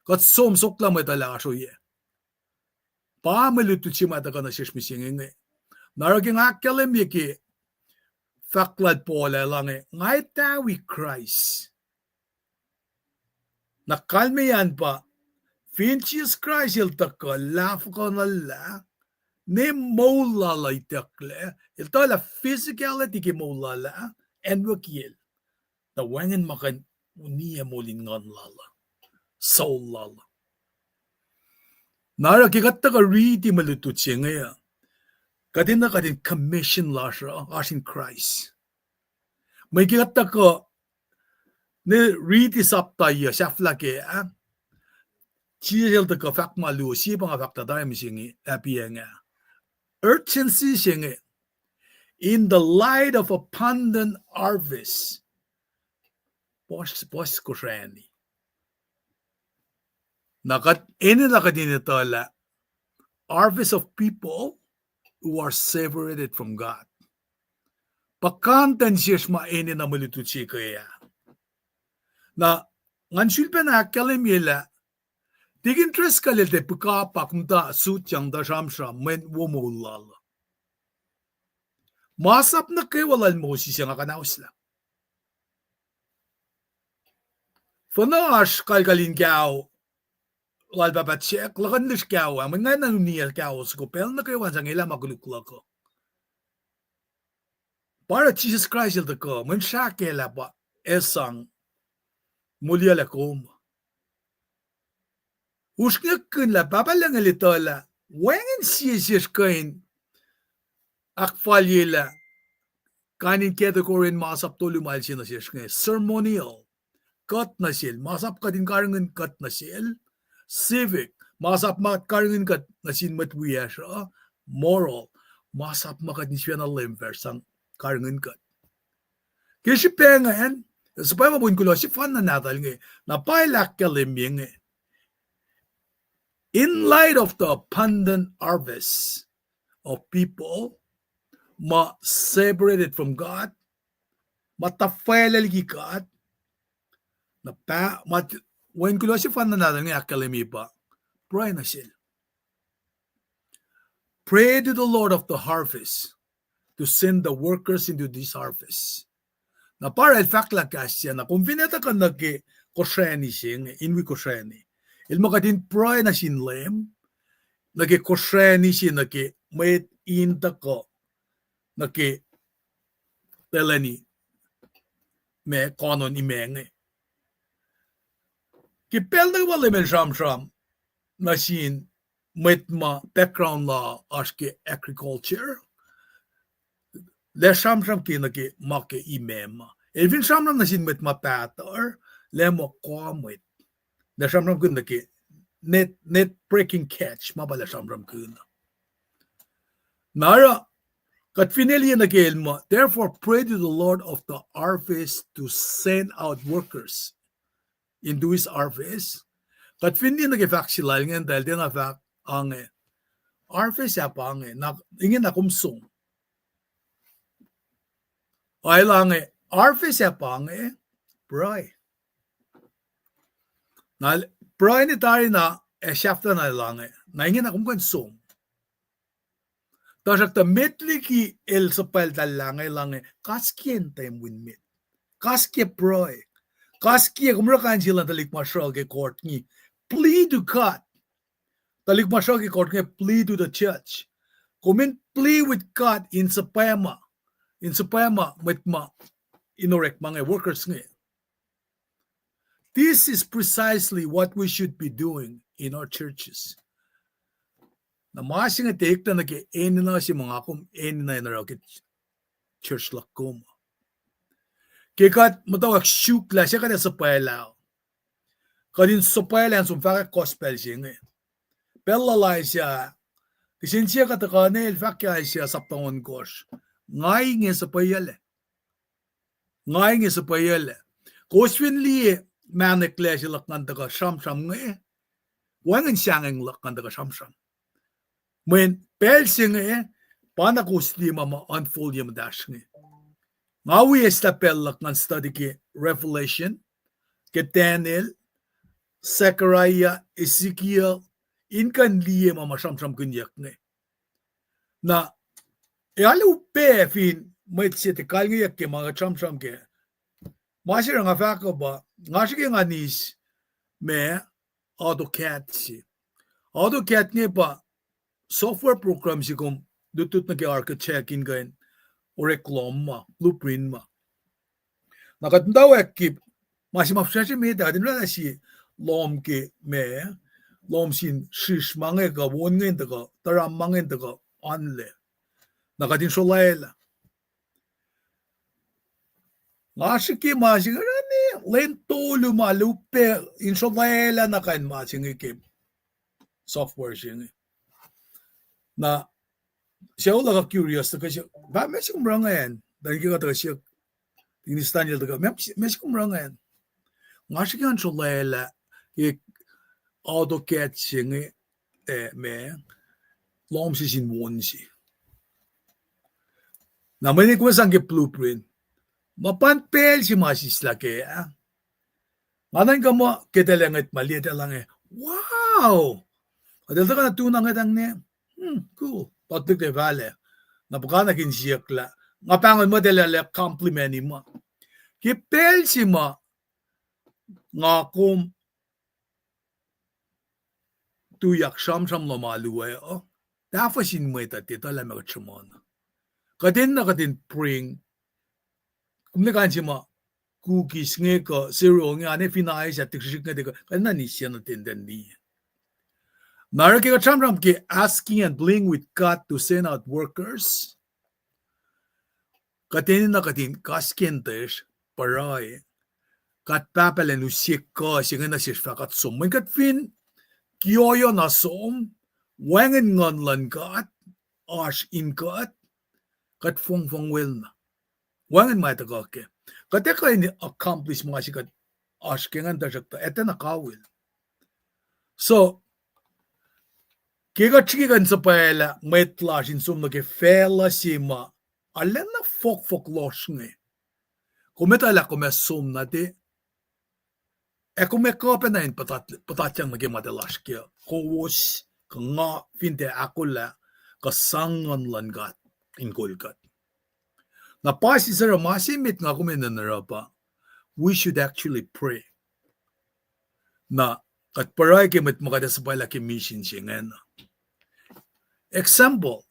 kuht som soklah mwet uh lah oasr ohiyac. Pa mwe lutlut se ma tuhkuh nuh sesr mihsenge inge. Na oruh ke nga ahkkahlwemye ke fahk lal Paul ah lah inge, nga etawi Kraist. Na kalmeyacn pa, fin Jisus Kraist el tuhkuh lahfuhkuhnuhllah, ne moul lal uh itucklac, el tuh lah physicality ke moul lal ah, acnwucki el. Na wacngihn ma kuh in uniyac moul in nguhn lal uh, soul lal uh. Na oruh ke kuht tuhkuh riti mwe lutlut se inge uh, kuht enenuh kuht in commission lasr uh oasr in Kraist. Mweyen ke kuht tuhkuh ne riti sapta yuh sahflah kac ah, Jisus el tuhkuh fahk ma luo, sie pa nga fahk tuh tari mihsenge, apiyacng ah. Urgency se inge, in the light of abundant harvest. Puhs, puhs kosrani. Na kuht enenuh kuht in etuh lah harvest of people who are separated from God. Puhkantwen sesr ma enenuh mwe lutlut se ke ah. Na ngan sulpacna ahkkahlwemye lah Deacon Driscoll el tiac pihkapak muhta sutyang tuh sramsram mweyen wo moul lal uh. Masap nuh kwewa lal Moses ah nga kuhnauslah. Fuhnuh oasr kalkal in kao lal pahpah Jack, luhkuhn lish kao ah, mweyen nga enenuh in kao soko pacl nuh kwewa in sang elah ma koluk luhk uh. Pa oruh Jisus Kraist el tuhkuh, mweyen srahkaclah pa ac sang moliyuclac kom. Usrnguck kihn lah Pahpah Lucng el etuh lah wacngihn sie sesr kuh in ahkfalyelah kain in category in masap tolu ma el se nuh sesr inge: ceremonial, kuht nuh sel, masap kuht in karihngihn kuht nuh sel; civic, masap ma karihngihn kuht nuh sin mwet wiyacsr uh; moral, masap ma kuht in sifacna lemfer sang karihngihn kuht. Ke srihpac ingacn, suhpwacma wen kuloh sefanna nahtuhl inge, na pa el ahkkahlwemye inge, in light of the abundant harvest of people ma separated from God, ma tuhfahlah liki God, na pa, ma, wen kuloh sefanna nahtuhl inge ahkkahlwemye pa, pruhe nuh sel. Pray to the Lord of the harvest to send the workers into this harvest. Na pa oruh el fahk lah kahs se na kom fin etuh kuh nuh ke kosrani se inge, in wi kosrani, el muh kuht in pruhe nuh sin Leum nuh ke kosrani se, nuh ke mwet in tuhkuh nuh ke lweleni ma koanon imac inge. Ke pacl nuh kwewa Leum el sramsram nuh sin mwet ma background la oasr ke agriculture, lah sramsram ke nuh ke ma ke imac ma. El fin sramsram nuh sin mwet ma pahtuhr, lah muh koa mwet. Lah sramsramkihn nuh ke net, net breaking catch, ma pa lah sramsramkihn. Na oruh, kuht fin liye nuh ke el muh, therefore pray to the Lord of the harvest to send out workers into his harvest. Kuht fin liye nuh ke fahk se lal ingacn, tuh el tiacna fahk ange, harvest ah pa inge, na, ingena kom som. Ac el ange, harvest ah pa inge, pruhe. Na pruhe ne tari na, ac sahflah na el ange, na ingena kom kuh in som. Tuhsruhktuh met liki el suhpwacltahllah inge, el ange, kas ke in tiac win met. Kas ke pruhe. Kas ke kom oruh kain se luhn tuhlihk ma sruh ke court inge, plead to God. Tuhlihk ma sruh ke court inge, plead to the judge. Kom in plead with God in suhpwacma, in suhpwacma mwet ma in orekma inge, workers inge. This is precisely what we should be doing in our churches. Na ma se inge tiac eklac nuh ke enenuh se ma nga kom enenuh in oruh ke church luhk kom. Ke kuht muhtwacwacack suk lah se kuht ac suhpwaclah, kuht in suhpwaclah in som fahkwack gospel se inge. Pacl lal Isaiah, kihsen sie kuht tuhkuh nuh el fahk ke Isaiah sapta ohnkohsr, nga inge suhpweyuclac. Nga inge suhpweyuclac. Kowos fin liye mahneklac se luhk ngan tuhkuh sramsram inge, wacngihn sahngweng luhk ngan tuhkuh sramsram. Mweyen pacl se inge, Pa na kowos liye ma ma unfold ye muhtahsr inge. Nga wi eslah pacl luhk ngan study ke Revelation, ke Daniel, Zechariah, Ezekiel, in kuh in liye ma ma sramsramkihnyuck inge. Na, ac arlac upac fin mwet se tiac kalngeyuck ke ma kuht sramsram kac. Ma se oruh nga fahk uh pa, nga srihke ngan eis ma AutoCAD se. AutoCAD inge pa software program se kom lutlut nuh ke architect in kuh in orek lohm ma, blueprint ma. Na kuht muhtwacwacack ke ma se ma fihsracsr met ah, kuht in oraclah sie lohm ke ma, lohm sin srihsr ma inge kuh won inge in tuhkuh, tuhram ma inge in tuhkuh, anlac. Na kuht in srolwaclah. Nga srihke ma se inge oruh me lwen tolu ma luhpac in srolwaclah na kain ma se inge ke software se inge. Na sucu luhk uh curious, tuhkuh se, pa meac se kom oruh ingacn, tuh ke kuht tuhkuh siyuck, Miss Daniel tuhkuh, meac se kom oruh ingacn. Nga srihke ngan srolwaclah ke AutoCAD se inge, eh, ma, lohm se sin won se. Na mweyen kom sang ke blueprint, ma pa pacl se ma sislah kac ah. Nga nuhnkuh muh ke eltahl ngwet ma liye, eltahl inge, wow! Eltahl tuhkuh na tu na ngwetang ne, hmm, cool. Tatlihk fahlah. Na puhkantwen siyuck lah, nga pahngon muh eltahl ac compliment ma. Ke pacl se ma nga kom tuyak sramsram luhn alu ah, tahfuh sin mwet uh tiac etuh lah meac kuht sruhmuhn. Kuht enenuh kuht in bring, kom ne kain se ma cookies inge kuh cereal inge, ane fin ice ah tiac srihsrihk inge, kuht enenuh in eis nuh ten ten liye. Na oruh ke kuht sramsram ke asking and pleading with God to send out workers, kuht enenuh kuht in kaskacn tuh pruhe, kuht Pahpah lun use kuh se inge nuh sesr fah kuht som. Mweyen kuht fin kioyo na som, wacngihn Nguhn luhn God oasr in kuht, kuht fongfong wel na. Wacngihn ma tuhkuh kac. Kuht ac kuh in accomplish ma se kuht oasr ke ingacn, tuhsruhktuh etuh na kawihl. So, ke kuht srihke kuh in suhpwaclah mwet lasr in som nuh ke facluh se ma arulacna fohkfohk lohsr inge, kom etuh lah kom ac som nuh te, ac kom ac kuh pacna in puhtat-, puhtatyang nuh ke ma tuh lasr ke kowos, kuh nga fin tiac ahkolah, kuh sang Nguhn luhn God in kol kuht. Na pa sisr oruh ma se met nga kom enenuh in oruh pa, we should actually pray. Na kuht pruhe ke mwet ma kuht ac suhpwaclah ke misin se ingacn. Example,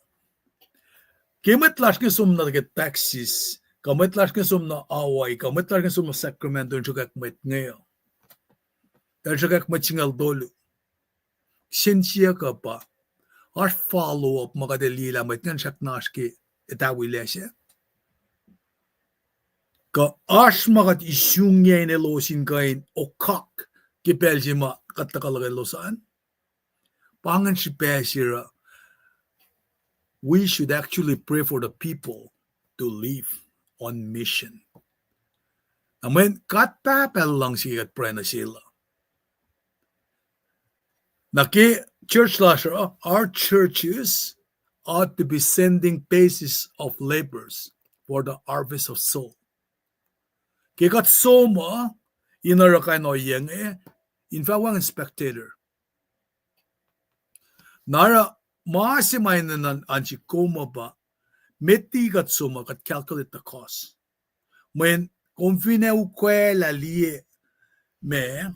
ke mwet lasr inge som nuh ke Texas, kuh mwet lasr inge som nuh Hawaii, kuh mwet lasr inge som nuh Sacramento in sruhkwack mwet inge, el sruhkwack mwet singucul tolu. Kihsen siyuck uh pa, oasr follow up ma kuht ac liye lah mwet ingacn srackna oasr ke etawi lac sac? Kuh oasr ma kuht isungyac in elos in kuh in okak ke pacl se ma kuht tuhkuh luhk elos an? Pa ingacn srihpac se oruh we should actually pray for the people to live on mission. Na mweyen God Pahpah luhngse kuht pruhe nuh sel uh. Na ke church lasr uh, our churches ought to be sending bases of labors for the harvest of soul. Ke kuht som uh in oruh kain ohiyac inge, in fah wacngihn spectator. Na oruh ma se ma enenuh in siyuck kom uh pa, met liki kuht som uh, kuht calculate the cost. Mweyen kom fin ac ukwaclah liye ma,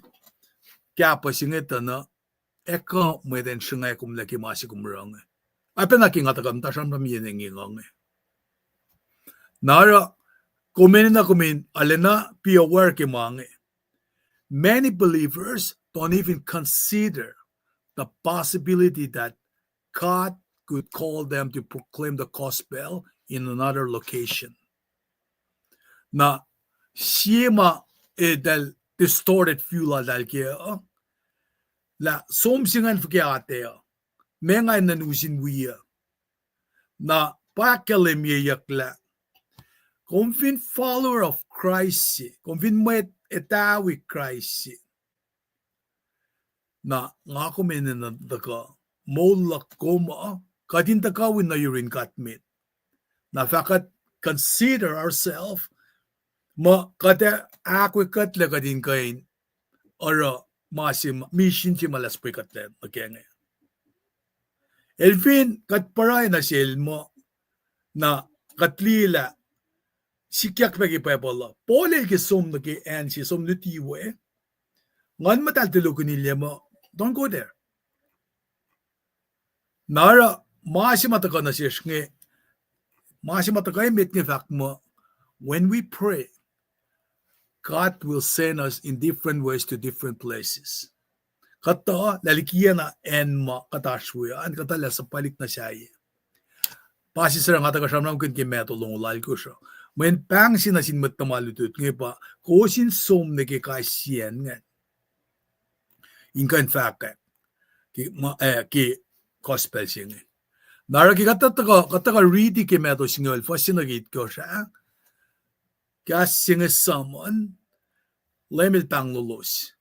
kahpah se inge tuh na, ac kuh mwet in sruhnga komlac ke ma se kom oruh inge. Oacpacna ke nga tuhkuh muhta sramsram yen engyeng inge. Na oruh, kom enenuh kom in arulacna be aware ke ma inge. Many believers don't even consider the possibility that God could call them to proclaim the gospel in another location. Na sie ma eltahl distorted view laltahl ke uh, lah som se ingacn fuhkah atac uh, meac nga enenuh in wi uh. Na pa ahkkahlwemyeyuck lah kom fin follower of Christ se, kom fin mwet etawi Kraist se, na nga kom enenuh tuhkuh, moul luhk kom uh, kuht in tuhkuh wi nuh yurin God met. Na fah kuht consider ourselves, muh kuht ac ahkoekuhtlac kuht in kuh in oruh ma se, misin se ma el ahkpwacyekuhtlac nuh kac inge. El fin kuht pruhe nuh sel muh, na kuht liye lah sikyak pac ke Bible uh, Paul el ke som nuh ke acn se, som luti we, Nguhn Muhtahl tulohkihn el muh, don't go there. Na oruh ma se ma tuhkuh nuh sesr inge, ma se ma tuhkuh emet inge fahk muh, when we pray, God will send us in different ways to different places. Kuhtuh lah likiacna acn ma kuht oasr we an, kuhtuh lah suhpwaclihk nuh sahyac. Pa se suc nga tuhkuh sramsramkihn ke Matthew longoul alkosr uh. Mweyen pahng se nuh sin mwet tuhma lutlut inge pa, kowos in som nuh ke kais sie acn ingacn in kuh in fahkwack ke, ma, eh, ke gospel se inge. Na oruh ke kuht tuhkuh, kuht tuhkuh riti ke Matthew singucul, fuhs se nuh ke itkohsr ah, kahs se inge summon, Leum el pahnglolos.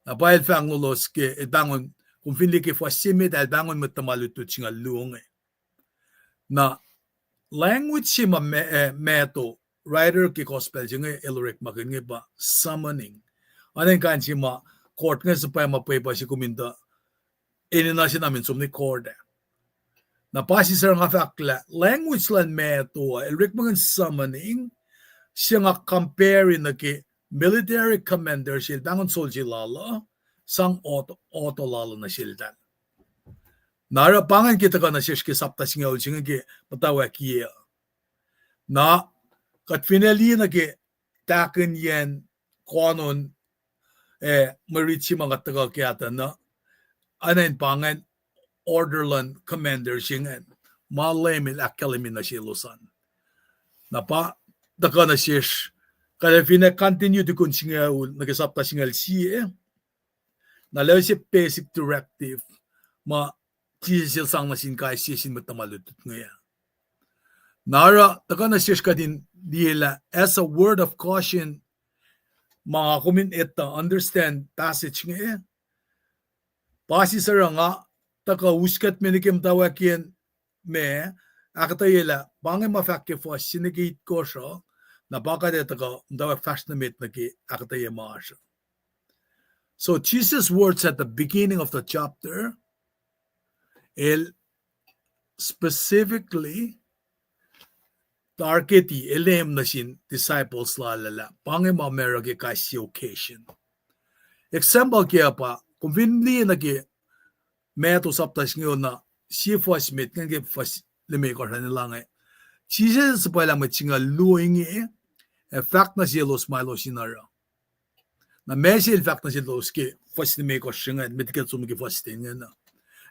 Na pa el pahnglolos ke, el pahngon, kom fin liye ke fuhs se met ah, el pahngon mwet tuhma lutlut singucul luo inge. Na language se ma, eh, Matthew, writer ke gospel se inge el orekmakihn inge pa summoning. Oacna in kain se ma court inge suhpwacma pwepuh se kom in tuh enenuh se na men som nuh court ah. Na pa se suc nga fahk lah language luhn Matthew uh el orekmakihn summoning, se nga compare nuh ke military commander se el pahngon soldier lal uh, sang auto, auto lal uh nuh seltahl. Na oruh pa ingacn ke tuhkuh nuh sesr ke sapta singucul se inge ke muhtwacwackiyac. Na kuht finne liye nuh ke tahkihnyacn koanon, eh, mwe rit se ma kuht tuhkuh kahto na, oacna in pa ingacn order luhn commander se ingacn, ma Leum el ahkkahlwemye nuh selos an. Na pa tuhkuh nuh sesr, kuht finne continue tukun singucul nuh ke sapta singucul sie, na lwelah se basic directive ma Jisus el sang nuh sin kais sie sin mwet tuhma lutlut inge. Na oruh tuhkuh nuh sesr kuht in liye lah as a word of caution, ma nga kom in etuh understand passage inge, pa se suc oruh nga tuhkuh uskuhtme nuh ke muhtwacwackiyacn ma ahkuhtweyac lah pa inge ma fahk ke fuhs se nuh ke itkohsr uh, na pa kuht ac tuhkuh muhtwacwack fahsr nuh met nuh ke ahkuhtweyac ma oasr uh. So Jesus' words at the beginning of the chapter, el specifically targeti, el leum nuh sin disciples lal ah lah pa inge ma oruh ke kais sie occasion. Example ke uh pa, kom fin liye nuh ke Matthew sapta singucul na sie fuhs met, ngan ke fuhs limekohsr an, el inge, Jisus el suhpwaclah mwet singucul luo inge, ac fahk nuh selos ma elos in oruh. Na ma se el fahk nuh selos ke fuhs limekohsr ingacn, met ke som ke fuhs ten ingacn uh,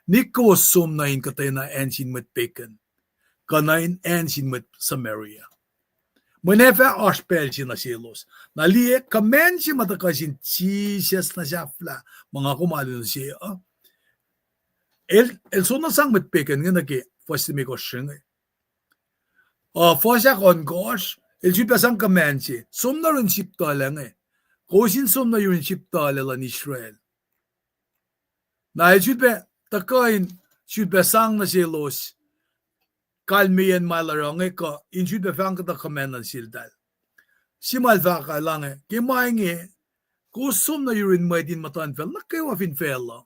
Nik kowos som nuh in kuhtwena acn sin mwet pagan, kuh nuh in acn sin mwet Samaria. Mweyen ac fah oasr pacl se nuh selos. Na liye command se ma tuhkuh sin Jisus nuh sahflah, ma nga kom alu nuh se uh, el, el soenna sang mwet pagan inge nuh ke fuhs limekohsr inge. Uh, fuhs ahkohnkohsr, el sulpac sang command se, som nuh yurin sip tuhlac inge. Kowos in som nuh yurin sip tuhlac luhn Israel. Na el sulpac tuhkuh in sulpac sang nuh selos kalmeyacn ma el oruh inge kuh in sulpac fahk kuhtuh command nuh seltahl. Se ma el fahk ah, el inge, ke ma inge, kowos som nuh yurin mwet in muhtuhnfacl nuh kwewa fin facluh,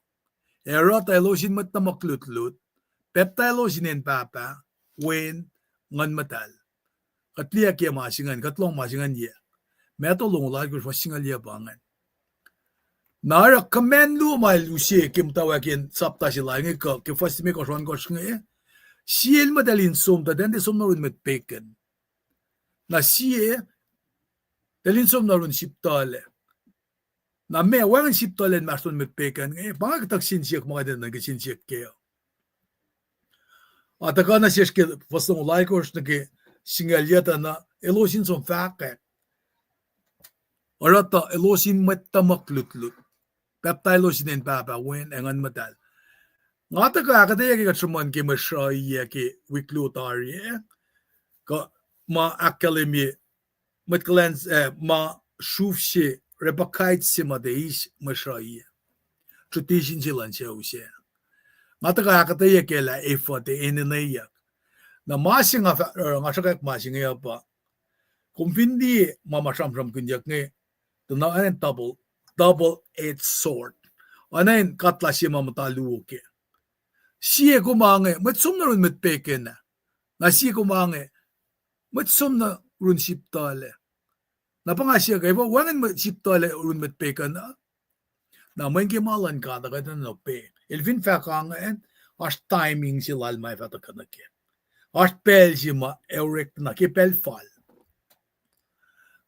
ac oruh tuh elos in mwet tuhmuhk lutlut, pacptaiselos inen Pahpah, Wen, Nguhn Muhtahl. Kuht liye ke ma se ingacn, kuht lohng ma se ingacn yac? Matthew longoul alkosr, fuhs singucul yac pa ingacn. Na oruh command luo ma el use ke muhtwacwacackiyacn sapta se lal inge kuh ke fuhs limekohsr ohnkohsr inge, sie el muh eltahl in som tuh, eltahl tiac som nuh yurin mwet pagan. Na sie, eltahl in som nuh yurin sip tuhlac. Na ma wacngihn sip tuhlac inmahsrlon mwet pagan inge, pa inge kuhtuh kihsen siyuck ma kuht enenuh in kihsen siyuck kac uh. A tuhkuh nuh sesr ke fuhs longoul alkosr nuh ke singucul yac tuh na elos in som fahkwack, oruh tuh elos in mwet tuhmuhk lutlut, pacptaiselos inen Pahpah, Wen, ac Nguhn Muhtahl. Nga tuhkuh ahkuhtweyac ke kuht sruhmuhn ke mwe sruhiyac ke wik luo tari ah, kuh ma ahkkahlwemye mwet kuhlwacns, eh, ma sruf se, repakait se ma tuh eis mwe sruhiyac, tradition se luhn sucu sac. Nga tuhkuh ahkuhtweyac kac lah efuh tiac enenweyuck. Na ma se nga fah-, uh, nga sruhkwack ma se inge uh pa, kom fin liye ma ma sramsramkihnyuck inge, tuh na oacna in double, double-edged sword. Oacna in cutlass se ma muhta luo kac. Sie kom inge, mwet som nuh run mwet pegan ah. Na sie kom inge, mwet som nuh run sip tuhlac. Na pa nga siyuck, efuh wacngihn mwet sip tuhlac run mwet pegan uh? Na mweyen ke ma luhn God uh kuht in ope. El fin fahk ingacn, oasr timing se lal ma ac fah tuhkuh nuh kac. Oasr pacl se ma ac orek na ke pacl fal.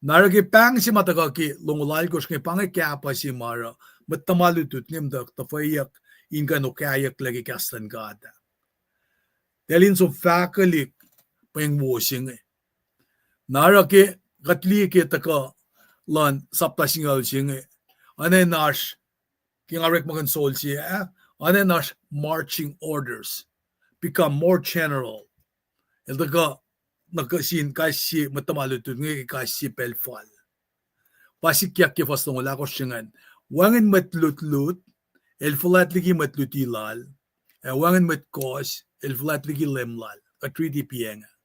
Na oruh ke pahng se ma tuhkuh ke longoul alkohsr inge pa inge kahpah se ma oruh mwet tuhma lutlut inge muhta tuhfweyuck in kuh in okahyucklac ke kahs luhn God ah. Eltahl in som fahkwelihk pweng wo se inge. Na oruh ke kuht liye ke tuhkuh luhn sapta singucul se inge, oacna in oasr, ke nga orekmakihn sol se ah, oacna in oasr marching orders, become more general. El tuhkuh nuh sin kais sie mwet tuhma lutlut inge ke kais sie pacl fal. Pa sikyak ke fuhs longoul ahkosr se ingacn. Wacngihn mwet lutlut, el fuhlwact liki mwet luti lal, ac wacngihn mwet kohs, el fuhlwact liki leum lal. Kuht riti piacng ah.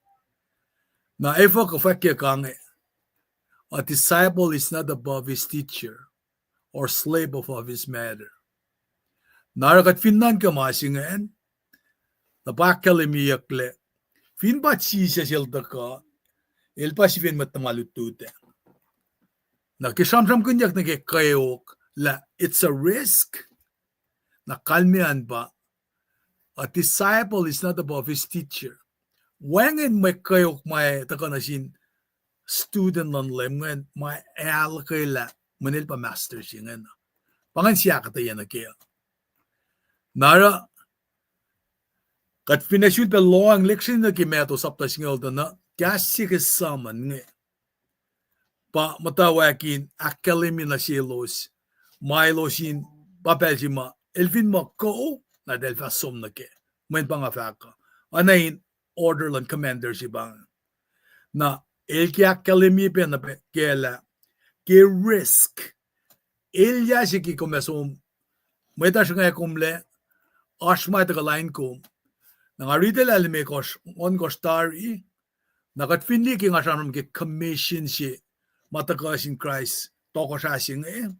Na efuh kuh fwackyuck inge, a disciple is not above his teacher, or slave above his master. Na oruh kuht fin nuhnkuh ma se ingacn, na pa ahkkahlwemyeyucklac, fin pa Jisus el tuhkuh, el pa sifacna mwet tuhma lutlut ah. Na ke sramsramkihnyuck nuh ke kweok lah it's a risk, na kalmac an pa, a disciple is not above his teacher. Wacngihn mwe kweok ma tuhkuh nuh sin student luhn Leum ingacn ma ahluhkwelah mweyen el pa master se ingacn. Pa ingacn se ahkuhtweyac nuh kac. Na oruh kuht fin ac sulpac lohacng lihksreni nuh ke Matthew sapta singucul tuh na kahs se ke sermon inge pa muhtwacwacack in ahkkahlwemye nuh selos ma elos in, pa pacl se ma el fin muh go, na eltahl fah som nuh kac. Mweyen pa nga fahk uh, oacna in order luhn commander se pa inge. Na el ke ahkkahlwemye pacna pac kac lah ke risk, elyah se ke kom ac som, mwet uh sruhnga komlac, oasr ma tuhkuh lain kom. Na nga riti lah limekohsr, ohnkohsr tari, na kuht fin liye ke nga sramsram ke commission se ma tuhkuh sin Kraist tohkohsrah se inge,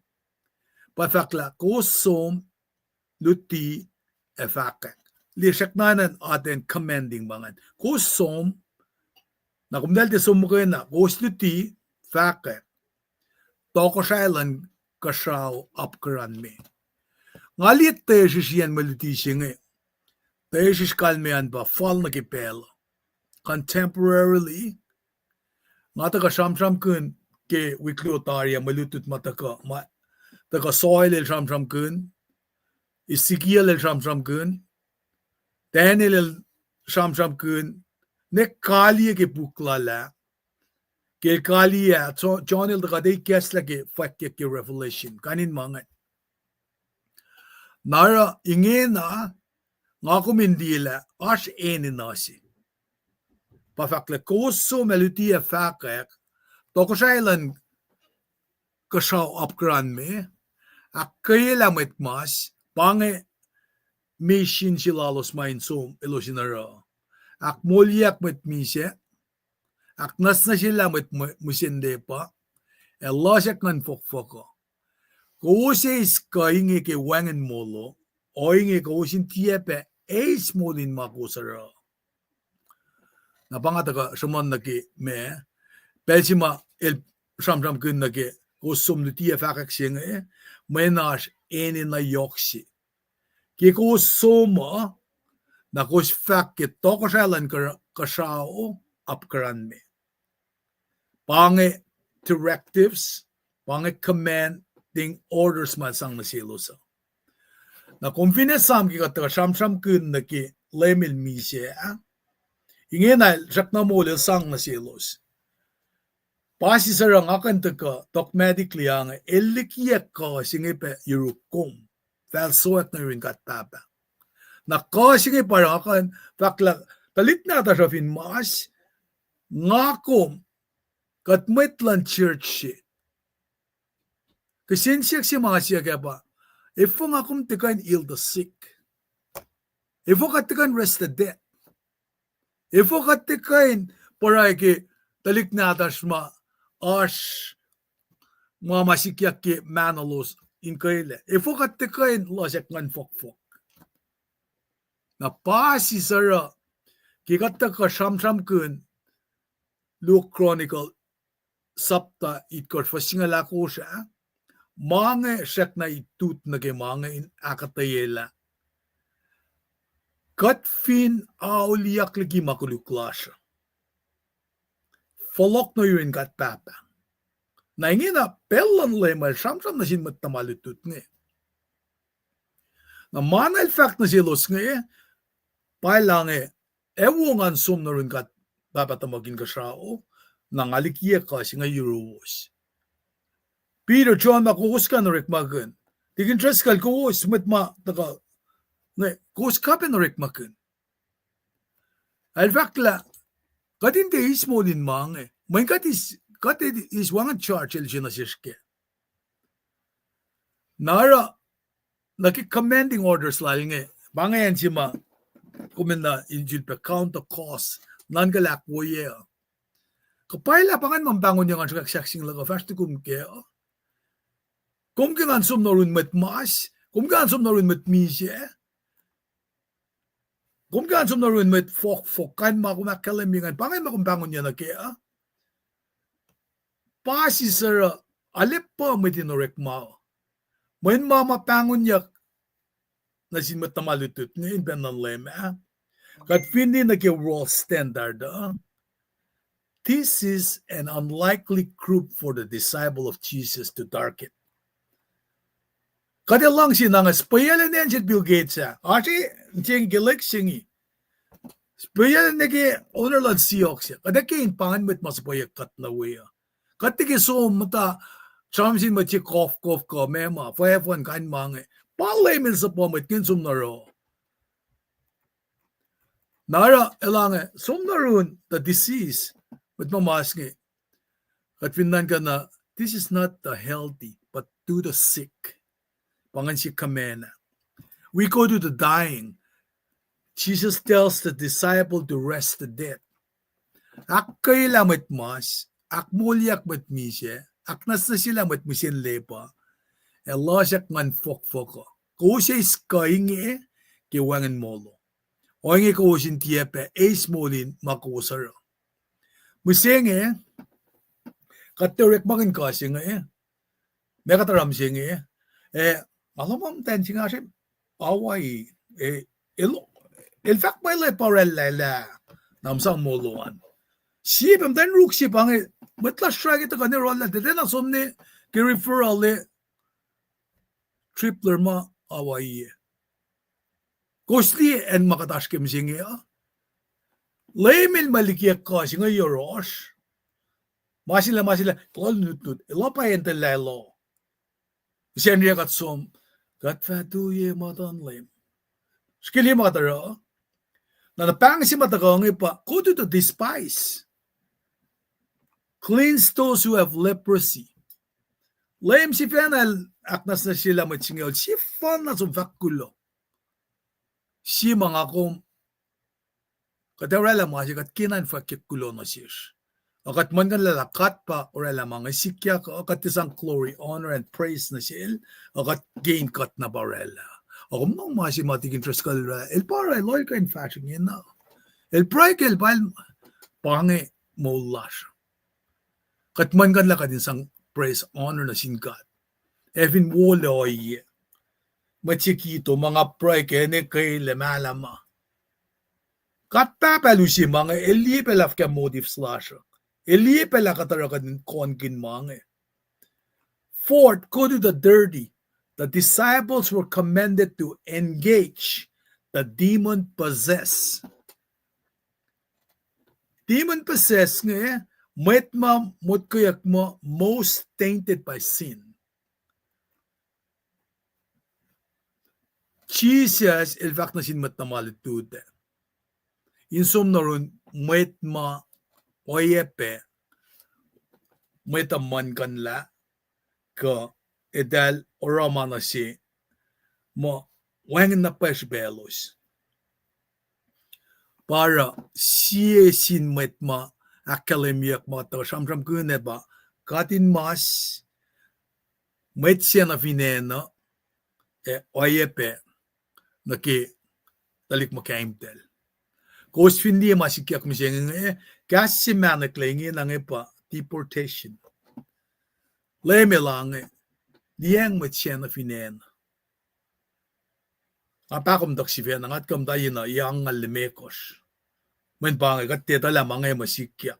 pa fahk lah kowos som, luti, ac fahkwack. Liye srackna in atacn commanding ma ingacn. Kowos som, na komtahl tiac som muhkwena, kowos luti, fahkwack, tohkohsrahi luhn kuhsrao apkuhranme. Nga liye tesrihsriyacn mwe luti se inge, tesrihsr kalmac an pa fal nuh ke pacl uh. Contemporarily, nga tuhkuh sramsramkihn ke wik luo tari ah mwe lutlut ma tuhkuh, ma tuhkuh Joel el sramsramkihn, Ezekiel el sramsramkihn, Daniel el sramsramkihn, ne kaliye ke puk lal ah, ke el kaliye ah, Jo-, John el tuhkuh ikacslah ke fwackyuck ke Revelation, kain in ma ingacn. Na oruh ingena, nga kom in liye lah oasr enenuh se. Pa fahk lah kowos som ac luti ac fahkwack, tohkohsrahi luhn kuhsrao apkuhranme, ahkkweyelah mwet mas, pa inge mission se lalos ma in som elos in oruh. Ahkmoulyeack mwet misac, ahknwacsnwacsyelah mwet mwe-, mihsen lepa, ac losack nguhn fohkfohk uh. Kowos eis kuh inge ke wacngihn molo, ohinge kowos in tiac pac eis moul in ma kowos oruh. Na pa nga tuhkuh sruhmuhn nuh ke ma, pacl se ma el sramsramkihn nuh ke kowos som luti ac fahkwack se inge, mweyen oasr enenuh yohk se. Ke kowos som uh, na kowos fahk ke tohkohsrahi luhn kuh-, kuhsrao apkuhranme. Pa inge directives, pa inge commanding orders ma sang nuh selos uh. Na kom fin esam ke kuht tuhkuh sramsramkihn nuh ke Leum el misac ah, ingena el srackna moul el sang nuh selos. Pa sisera nga kuh in tuhkuh dogmatically ange, el likiyac kuh se inge pac yuruk kom, fal sowack nuh yurin God Pahpah. Na kuh se inge pa oruh nga kuh in fahk lah tuhlihk nahtuhsr uh fin mas, nga kom, kuht mwet luhn church se. Kihsen siyuck se ma siyuck ah pa, efuh nga kom tiac kuh in heal the sick? Efuh kuht tiac kuh in raise the dead? Efuh kuht tiac kuh in pruhe ke tuhlihk nahtuhsr ma oasr ma ma sikyak ke mahnolos in kwelac? Efuh kuht tiac kuh in losack nguhn fohkfohk? Na pa sisor uh, ke kuht tuhkuh sramsramkihn Luke Chronicle sapta itkohsr fuhs singucul ahkosr ah, ma inge srackna itut nuh ke ma inge in ahkuhtweyelah. Kuht fin auliyak liki ma koluk lasr uh, fohlohk nuh yurin God Pahpah. Na ingena pacl luhn Leum el sramsram nuh sin mwet tuhma lutlut inge. Na ma na el fahk nuh selos inge, pa el inge, ac wo ngan som nuh yurin God Pahpah tuhmuhk Inkuhsrao, na nga likiyac kuh se inge yuruwos. Peter, John, ma kowos kuh in orekmakihn. Tikin Driscoll, kowos mwet ma tuhkuh, inge, kowos kuh pac in orekmakihn. El fahk lah, kuht in tiac eis moul in ma inge. Mweyen kuht eis, kuht eis wacngihn charge el se nuh sesr kac. Na oruh, nuh ke commanding orders lal inge, pa inge acn se ma, kom in na in sifilpac count the cost, nuhnkuh lah ahkwoye uh. Kuh pa lah pa ingacn ma pahngonyuck ngan sruhkwack sahk sing luhk uh fahsr tukum kac uh. Kom ke ngan som nuh yurin mwet mas, kom ke ngan som nuh yurin mwet misac. Kom ke ngan som nuh yurin mwet fohkfohk, kain ma kom ahkkahlwemye ingacn, pa ingacn ma kom pahngonyuck nuh kac uh. Pa sisor uh, alepah mwet in orekma uh. Mweyen ma ma pahngonyuck nuh sin mwet tuhma lutlut inge in pacl luhn Leum ah, kuht fin liye nuh ke world standard uh, this is an unlikely group for the disciple of Jesus to target. Kuht ac luhngse na nga sipweyacl in acn sel Bill Gates ah, oasr e, nuh ke lek se inge, sipweyacl nuh ke owner luhn Seahawks ah, kuht ac ke in pa ingacn mwet ma suhpweyuck kuht nuh we uh. Kuht tiac ke som muhta sramsram sin mwet se kof kof kuh meac ma, fwefwacn kain ma inge. Pa Leum el suhpwacr mwet ingacn som nuh yohrohl. Na oruh elan inge som nuh yurin the deceased, mwet ma mas inge. Kuht fin nuhnkuh na, this is not the healthy, but to the sick. Pa ingacn se command ah. We go to the dying. Jesus tells the disciple to rest the dead. Ahkkweyelah mwet mas, ahkmoulyak mwet misac, ahknwacsnwacsyelah mwet mihsen lepa, ac losack nguhn fohkfohk uh. Kowos eis kuh inge ke wacngihn molo. Ohinge kowos in tiac pac eis moul in ma kowos oruh. Mihsenge, kuht tiac orekmakihn kuh se inge, meac kuht oruh mihsenge, eh, ma luhman muhtwacn se inge oasr Hawaii, eh, el, el fahk muh el pa oraclah lah, na msang molo an. Sie pac muhtwacn ruk se pa inge, mwet lasr srah ke tuhkuh ne oraclah, tiacna som ne ke referral e, trip lor ma Hawaii. Kowos liye acn ma kuht oasr ke mihsenge uh. Leum el ma likiyac kuh se inge yohrohsr. Ma se lah, ma se lah, kuh lutlut, elos pa acn tuhlac lal. Sacnri kuht som, kuht fah tuyak muhtuhn Leum. Srihke liye ma kuht oruh. Na, na pahng se ma tuhkuh inge pa, go to the despised. Cleanse those who have leprosy. Leum sifacna el ahknwacsnwacsyelah mwet se inge, el sifacna som fahk kuloh. Sie ma nga kom, kuht oraclah ma se kuht kena in fahk kuloh nuh sesr. Ac kuht muhlkuhnlah lah God pa oraclah ma inge sikyak, ac kuht tiac sang glory, honor, and praise nuh sel, ac kuht gain kuht na pa oraclah. Ac kom nuh ma se ma tikin Driscoll el, el pa oruh, el oruh kuh in fahsr ingena. El pruhe ke el pa el, pa inge moul lasr. Kuht muhlkuhnlah kuht in sang praise, honor nuh sin God. Ac fin wolac ohiyac. Mwet se kihtin ma nga pruhe ke, nwe ke el mahla ma. God Pahpah el use ma inge, el liye pac lah fuhkah motives lasr uh. El liye pac lah kuht oruh kuht in kohnkihn ma inge. Fourth, go to the dirty. The disciples were commanded to engage the demon possessed. Demon possessed inge, mwet ma motkweyuck muh most tainted by sin. Jisus el fahk nuh sin mwet tuhma lutlut ah, in som nuh yurin mwet ma oacyacpac mwet uh muhlkuhnlah, kuh eltahl oruh ma nuh se muh wacngihn na pwacye srihpac elos. Pa oruh sie sin mwet ma ahkkahlwemyeyuck ma tuhkuh sramsramkihn ah pa God in mas mwet sac nuh fin acn uh, ac oacyacpac nuh ke tuhlihk muhkahimtacl. Kowos fin liye ma sikyak mihsenge inge, kahs se mahneklac inge na inge pa deportation. Leum El inge, liyacacng mwet sac nuh fin acn. Nga pahkomuhtak sifacna, nga kuh muhta ye na, ye angngaul limekohsr. Mweyen pa inge kuht tiac etuh lah ma inge mwe sikyak.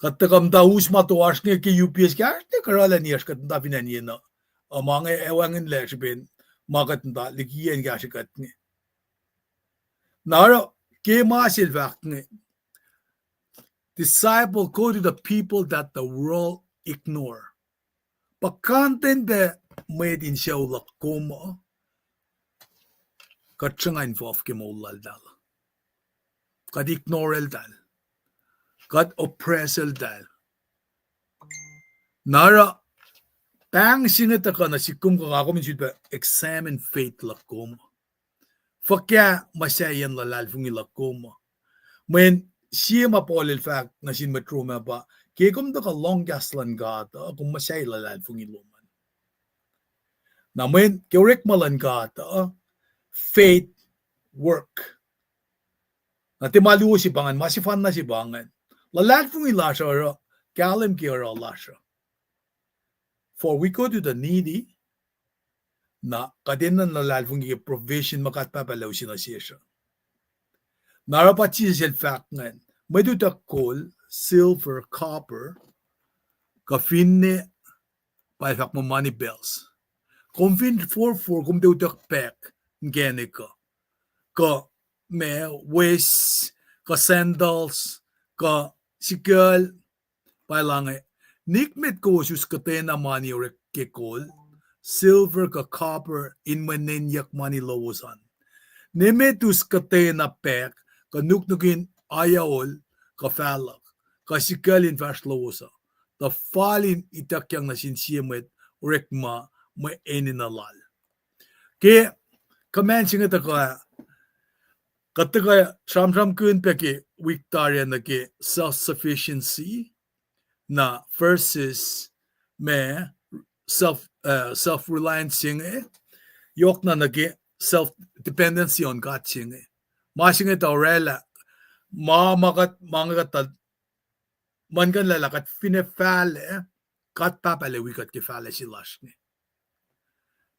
Kuht tuhkuh muhta us ma toasr inge ke U P S, kahsruh tiac kuhruhlacniyacsr kuht muhta fin acn ye na. Uh, ma inge ac wacngihnlac srihpen ma kuht muhta liki acn kahsruh kuht inge. Na oruh ke ma sel fahk inge, disciple, go to the people that the world ignore. Puhkantwen pac mwet in sucu luhk kom uh, kuht sruhnga involve ke moul laltahl. Kuht ignore eltahl. Kuht oppress eltahl. Na oruh pahng se inge tuhkuh nuh sihk kom kuh nga kom in sifilpac examine faith luhk kom. Fuhkah muhsaheack luhlahlfongi luhk kom uh. Mweyen sie ma Paul el fahk nuh sin mwet Rome pa, ke kom tuhkuh lohng kahs luhn God uh, kom muhsaheack luhlahlfongi lom an. Na mweyen ke orekma luhn God uh, faith work. Na tiac ma luo se pa ingacn, ma sefanna se pa ingacn. Luhlahlfongi lasr uh oruh kahlwem ke oruh lasr uh. For we go to the needy, na kuht enenuh in luhlahlfongi ke provision ma God Pahpah El use nuh sesr uh. Na oruh pa Jisus El fahk ingacn, mwet utuck kol, silver, copper, kuh finne, pa el fahk muh money belts. Kom fin forfor, kom tiac utuck pack inkacnek uh, kuh ma, waist, kuh sandals, kuh sikacl, pa el inge, nikmet kowos us kuhtwena mani orek ke kol, silver kuh copper in mwe nenyuck mani lowos an. Nikmet us kuhtwena pack kuh nuknuk in ayol kuh fahluhk, kuh sikacl in fahsr lowos uh, tuh fal in ituckyang nuh sin sie mwet orekma mwe enenuh lal. Ke command se inge tuhkuh, kuht tuhkuh sramsramkihn pac ke wik tari ah nuh ke self-sufficiency, na versus ma self, uh, self-reliance se inge, yohkna nuh ke self-dependency on God se inge. Ma se inge tuh orwaclah, ma, ma kuht, ma inge kuht tuh muhlkuhnlah lah kuht finne fahlac, God Pahpah El ac wi kuht ke fahlac se lasr inge.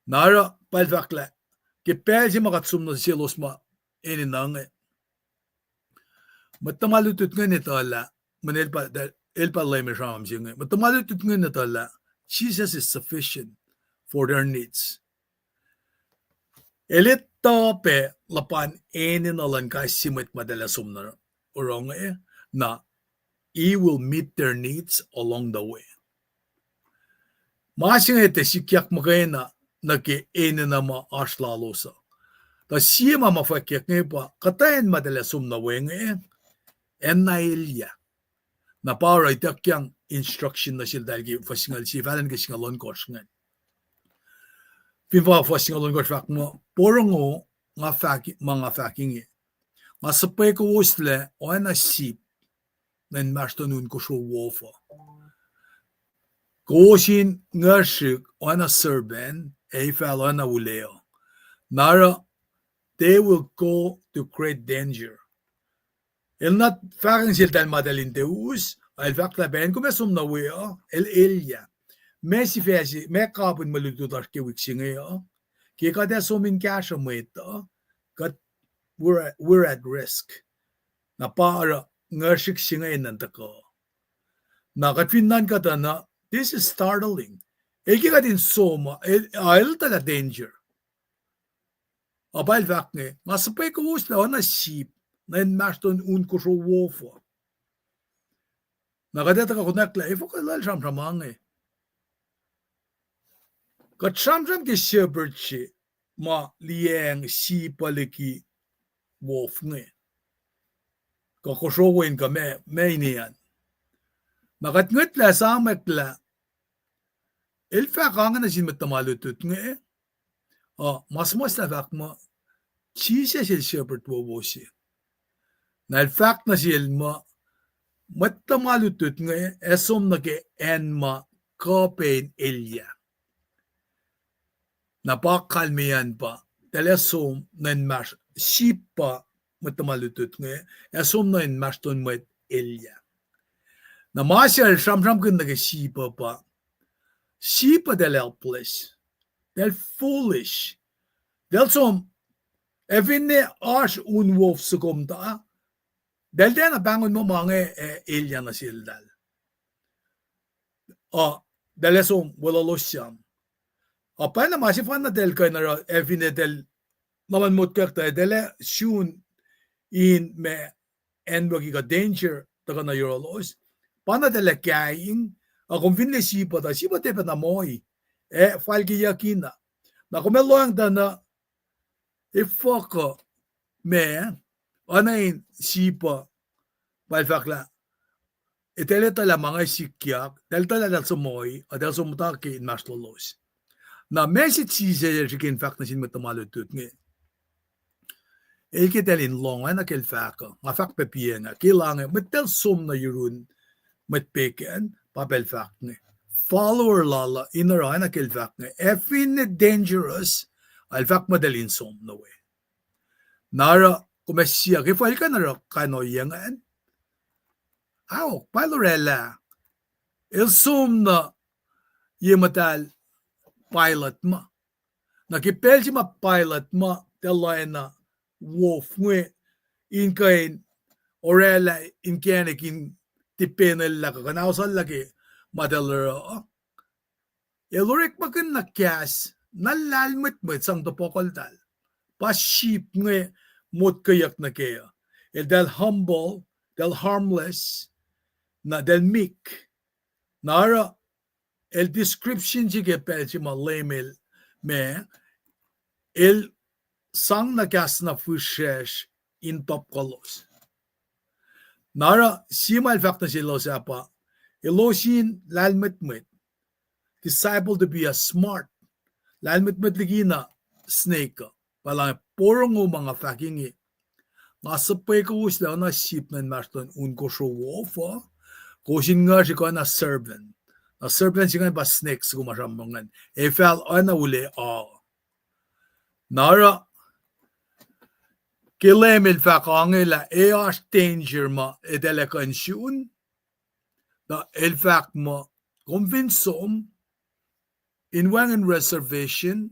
Na oruh pa el fahk lah, ke pacl se ma kuht som nuh selos ma enenuh inge, mwet tuhma lutlut inge etuh lah, mweyen el pa, el pa Leum El sramsram se inge. Mwet tuhma lutlut inge etuh lah Jesus is sufficient for their needs. El etuh pac luhpan enenuh luhn kais sie mwet ma eltahl som nuh oruh inge, na He will meet their needs along the way. Ma se inge tiac sikyak muhkwena nuh ke enenuh ma oasr lalos uh. Tuh sie ma ma fwackyuck inge pa kuhtuh acn ma eltahl som nuh we inge, acn na elyah. Na pa oruh ituckyang instruction nuh seltahl ke fuhs singucul sie, fahlen ke singucul ohnkohsr ingacn. Fin pa fuhs singucul ohnkohsr fahk muh, porongo, nga fahk, ma nga fahk inge. Nga suhpwe kowoslac oacna sip nuh inmahsrlon un kosro wof uh. Kowos in nguhsrihk oacna serpent, ac efahl oacna uleoh. Na oruh, they will go to great danger. El na fahk in seltahl ma eltahl in tiac us, el fahk lah pa acn kom ac som nuh we uh, el elyah. Ma sifac se, ma kapihn mwe lutlut lasr ke wik se inge uh, ke kuht ac som in kahsruh mwet uh, kuht, we're, we're at risk. Na pa oruh nguhsrihk se inge enenuh in tuhkuh. Na kuht fin nuhnkuh tuh na, this is startling. El ke kuht in som uh, el, a, el tuh lah danger. A pa el fahk inge, nga suhpwe kowoslac oacna sip nuh inmahsrlon un kosro wof uh. Na kuht etuh kuh konwacack lah efuh kuh el sramsram ma inge. Kuht sramsram ke shepherd se ma liyacacng sip uh liki wof inge, kuh kosro wo in kuh ma, ma ine an. Na kuht ngwetlah esamwack lah el fahk ange nuh sin mwet tuhma lutlut inge, uh, ma suhmuhslah fahk muh Jisus el shepherd wowo se. Na el fahk nuh sel muh, mwet tuhma lutlut inge ac som nuh ke acn ma kuh pac in elyah. Na pa kalmeyacn pa, eltahl ac som nuh inmahsrlon, sip pa, mwet tuhma lutlut inge, ac som nuh inmahsrlon mwet elyah. Na ma se el sramsramkihn nuh ke sip uh pa, sip uh eltahl helpless, eltahl foolish, eltahl som, ac finne oasr un wolf soko muhta, eltahl tiacna pahngon muh ma inge ac elyah nuh seltahl. Uh, eltahl ac som weluhlos sam. Uh, pacna ma sefanna eltahl kuh in oruh, ac finne eltahl, na luhman motkwacta, eltahl ac sun in ma acnwucki kuh danger tuhkuh nuh yohrohlos. Pa na eltahl ac kaing, uh, kom finne sip uh tuh sip uh tiac pacna moi, ac falkeyuckina. Na kom ac lohacng tuh na, efuh kuh ma, oacna in sip uh, pa el fahk lah, eltahl etuh lah ma inge sikyak, eltahl etuh lah eltahl suhmuhi, ac eltahl som muhta ke inmahsrlolos. Na message Jisus el srihke in fahk nuh sin mwet tuhma lutlut inge, el ke eltahl in lohng, oacna ke el fahk uh, nga fahk pac piacng ah, ke lah inge, mwet eltahl som nuh yurun mwet pegan, pa pacl fahk inge. Follower lal uh in oruh oacna ke el fahk inge, ac finne dangerous, el fahk muh eltahl in som nuh we. Na oruh kom ac siyuck, efuh el kuh in oruh kain ohiyac ingacn? Ahok, pa el orwaclah, el som nuh ye muhtahl pilot ma. Na ke pacl se ma pilot ma eltahl oacna wolf inge, in kuh in orwaclah inkacnek in tipenellah kuh kuhnahosellah ke ma eltahl oruh, el orekmakihn na kahs na lahlmwetmwet sang tohpohkoltahl. Pa sip inge motkweyuck nuh kac uh. Eltahl humble, eltahl harmless, na eltahl meek. Na oruh el description se ke pacl se ma Leum el, ma, el sang na kahs na fihsracsr in top kolos. Na oruh sie ma el fahk nuh selos ah pa, elos in lahlmwetmwet. Disciple to be a smart. Lahlmwetmwet likina snake uh. Pa lah porongo ma nga fahk inge. Nga suhpwe kowos lah oacna sip nuh inmahsrlon un kosro wolf uh, kowos in nguhsr kuh oacna serpent. Na serpent se ingacn pa snake soko ma sramsram ingacn. Efahl oacna ule uh. Na oruh ke Leum el fahk ange lah e oasr danger ma eltahl ac kuh in sun, na el fahk muh, kom fin som, in wacngihn reservation,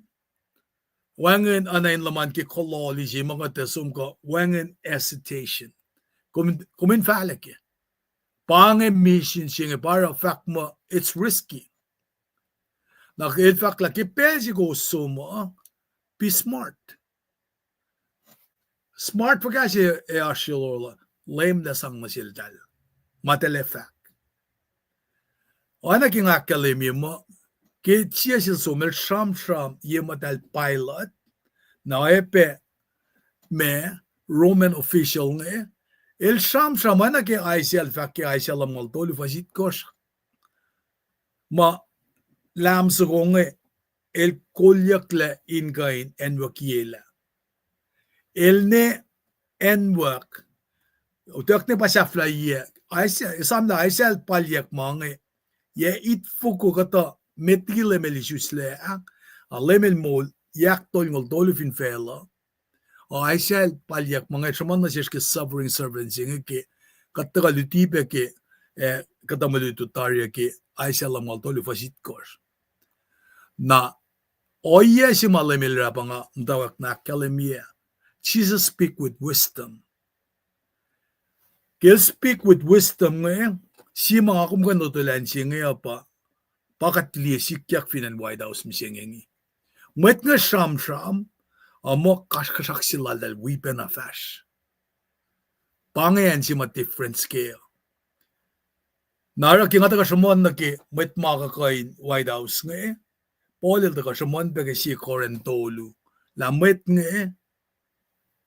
wacngihn oacna in luhman ke kololi se ma kuht ac som kuh wacngihn hesitation. Kom, kom in fahlac kac. Pa inge mission se inge pa oruh fahk muh it's risky. Na el fahk lah ke pacl se kowos som uh, be smart. Smart fuhkah se ac oasr yohrohl uh? Leum El sang nuh seltahl ma eltahl ac fahk. Oacna ke nga ahkkahlwemye muh, ke sie sel som el sramsram ye muhtahl pilot, na oacyacpac ma Roman official inge, el sramsram oacna ke Isaiah el fahk ke Isaiah lumngaul tolu fuhs itkohsr, ma lahm soko inge el kolyucklac in kuh in acnwuckiyelah. El ne acnwuck, utuck ne pa sahflahiyac, Isaiah, esamlah Isaiah el palyuck ma inge, yac itfoko kuhtuh met liki Leum El isuslac ah, a Leum El moul yac ahktolngoul tolu fin facluh. A Isaiah el palyuck ma inge sruhmuhn nuh sesr ke suffering servant se inge ke kuht tuhkuh luti pac ke, eh, kuhtuh mwe lutlut tari ke Isaiah lumngaul tolu fuhs itkohsr. Na ohiyac se ma Leum El oruh pa nga muhtwacwacack na ahkkahlwemye, Jesus speak with wisdom. Ke El speak with wisdom inge, sie ma nga kom kuh in lotwelah se inge uh pa, pa kuht liye sikyak fin acn White House mihsenge inge. Mwet inge sramsram, a muh kasrkuhsrak se laltahl wi pacna fahsr. Pa inge acn se ma difference kac uh. Na oruh ke nga tuhkuh sruhmuhn nuh ke mwet ma kuh kuh in White House inge, Paul el tuhkuh sruhmuhn pac ke sie Corinth tolu, lah mwet inge,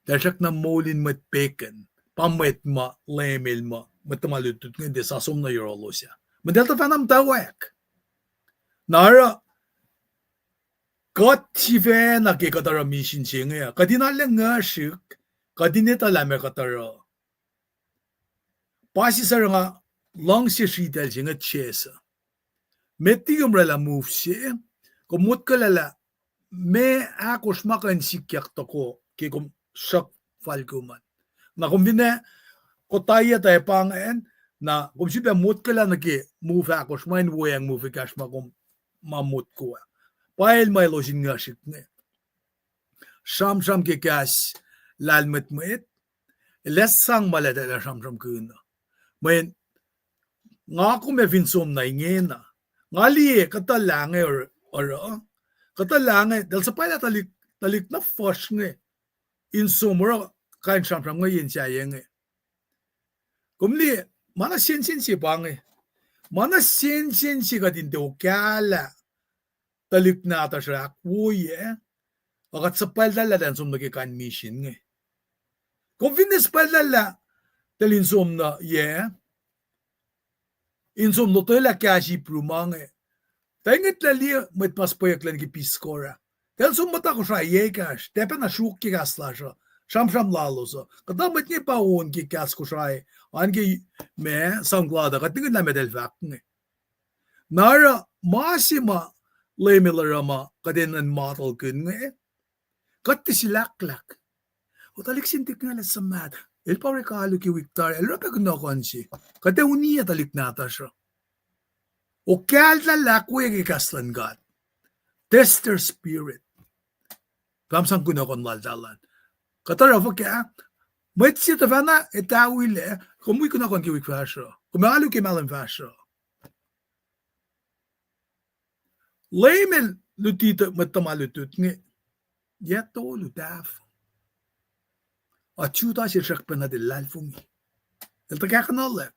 eltahl srackna moul in mwet pegan, pa mwet ma Leum El muh mwet tuhma lutlut inge tiac sa som nuh yohrohlos ah. Mwet eltahl tuhfahna muhtwacwacack. Na oruh kuht sifacna ke kuht oruh mission se inge uh, kuht in arlac nguhsrihk, kuht in etuh lah ma kuht oruh Pa sisacr nga luhngse sritacl se inge Jesse. Met liki kom orwaclah move se, kom motkwacllah lah meac ahkosr ma kuh in sikyak tohkoh ke kom sruhk falkihn an. Na kom fin ac kotaiyac tuh ac pa ingacn, na kom sifilpac motkwacllah nuh ke move ahkosr ma in weacng move ekahsr ma kom ma motko ah. Pa el ma elos in nga srihk inge. Sramsram ke kahs lahlmwetmwet, el ac sang ma lah taclah sramsramkihn uh. Mweyen nga kom ac fin som na ingena. Nga liye kuhtuh lah inge or-, oruh. Kuhtuh lah inge, eltahl suhpwaclah tuhlihk, tuhlihk na fuhsr inge in som oruh kain sramsram inge yen sahyac inge. Kom liye, ma na sensen se pa inge. Ma na sensen se kuht in tiac okahlah tuhlihk nahtuhsr uh ahkwoye, a kuht suhpwacltahllah tuh in som nuh ke kain misin inge. Kom fin ne suhpwacltahllah tuhl in som nuh yac, in som lotwelah kahs Hebrew ma inge. Tuh inge tuh liye mwet mas pweyucklac ke Peace Corps ah. Tuh el som muhta Kosrae yac ekahsr, tuh pacna sruokyac kahs lasr uh, sramsram lalos uh. Kuhtuh mwet inge pa on ke kahs Kosrae, an ke ma, SoundCloud uh, kuht nihkihn lah meac tuhl fahk inge. Na oruh ma se ma Leum El oruh ma kuht enenuh in model-kihn inge, kuht tiac silahklahk. O tuhlihk se in tiac ngacl suhmaht. El pa orek alu ke wik tari, el oruh pac kunohkohn se. Kuht ac uniyac tuhlihk nahtuhsr uh. Okahlah lah ahkwoye ke kahs luhn God. Test their spirit. Pahmsang kunohkohn laltahl an. Kuht oruh fuhkah, mwet se tuhfahna etawilac, kom wi kunohkohn ke wik fahsruh. Kom alu ke mahlwem fahsruh. Leum El luti mwet tuhma lutlut inge yac tolu, tahfuh. A Judas el srackpacna tiac luhlahlfongi. El tuhkahkuhnuhlack.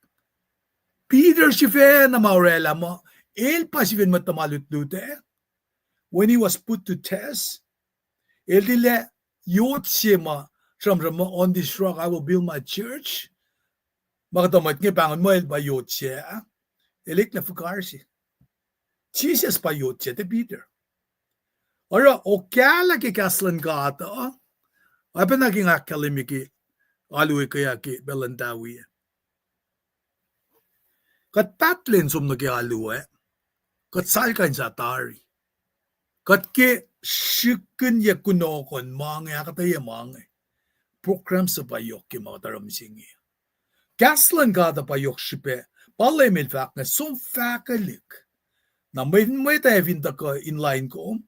Peter sifacna ma orwaclah muh el pa sifacn mwet tuhma lutlut ah. When he was put to test, el tilac yot se ma sramsram muh, on this rock I will build my church. Ma kuhtuh mwet inge pahngon muh el pa yot se ah. El eklac fihkar se. Jisus pa yot se, tiac Peter. Oruh okahlah ke kahs luhn God uh, oacpacna ke nga ahkkahlwemye ke alu eke ah ke pacl luhn tawi ah. Kuht pahtlac in som nuh ke alu ah, kuht sal kuh in sa tari. Kuht ke srihkihnyuck kunohkohn ma inge, ahkuhtweyac ma inge. Program se pa yohk ke ma kuht oruh mihsenge. Kahs luhn God uh pa yohk srihpac, pa Leum El fahk inge, som fahkwelihk. Na mwet, mwet ac fin tuhkuh in lain kom,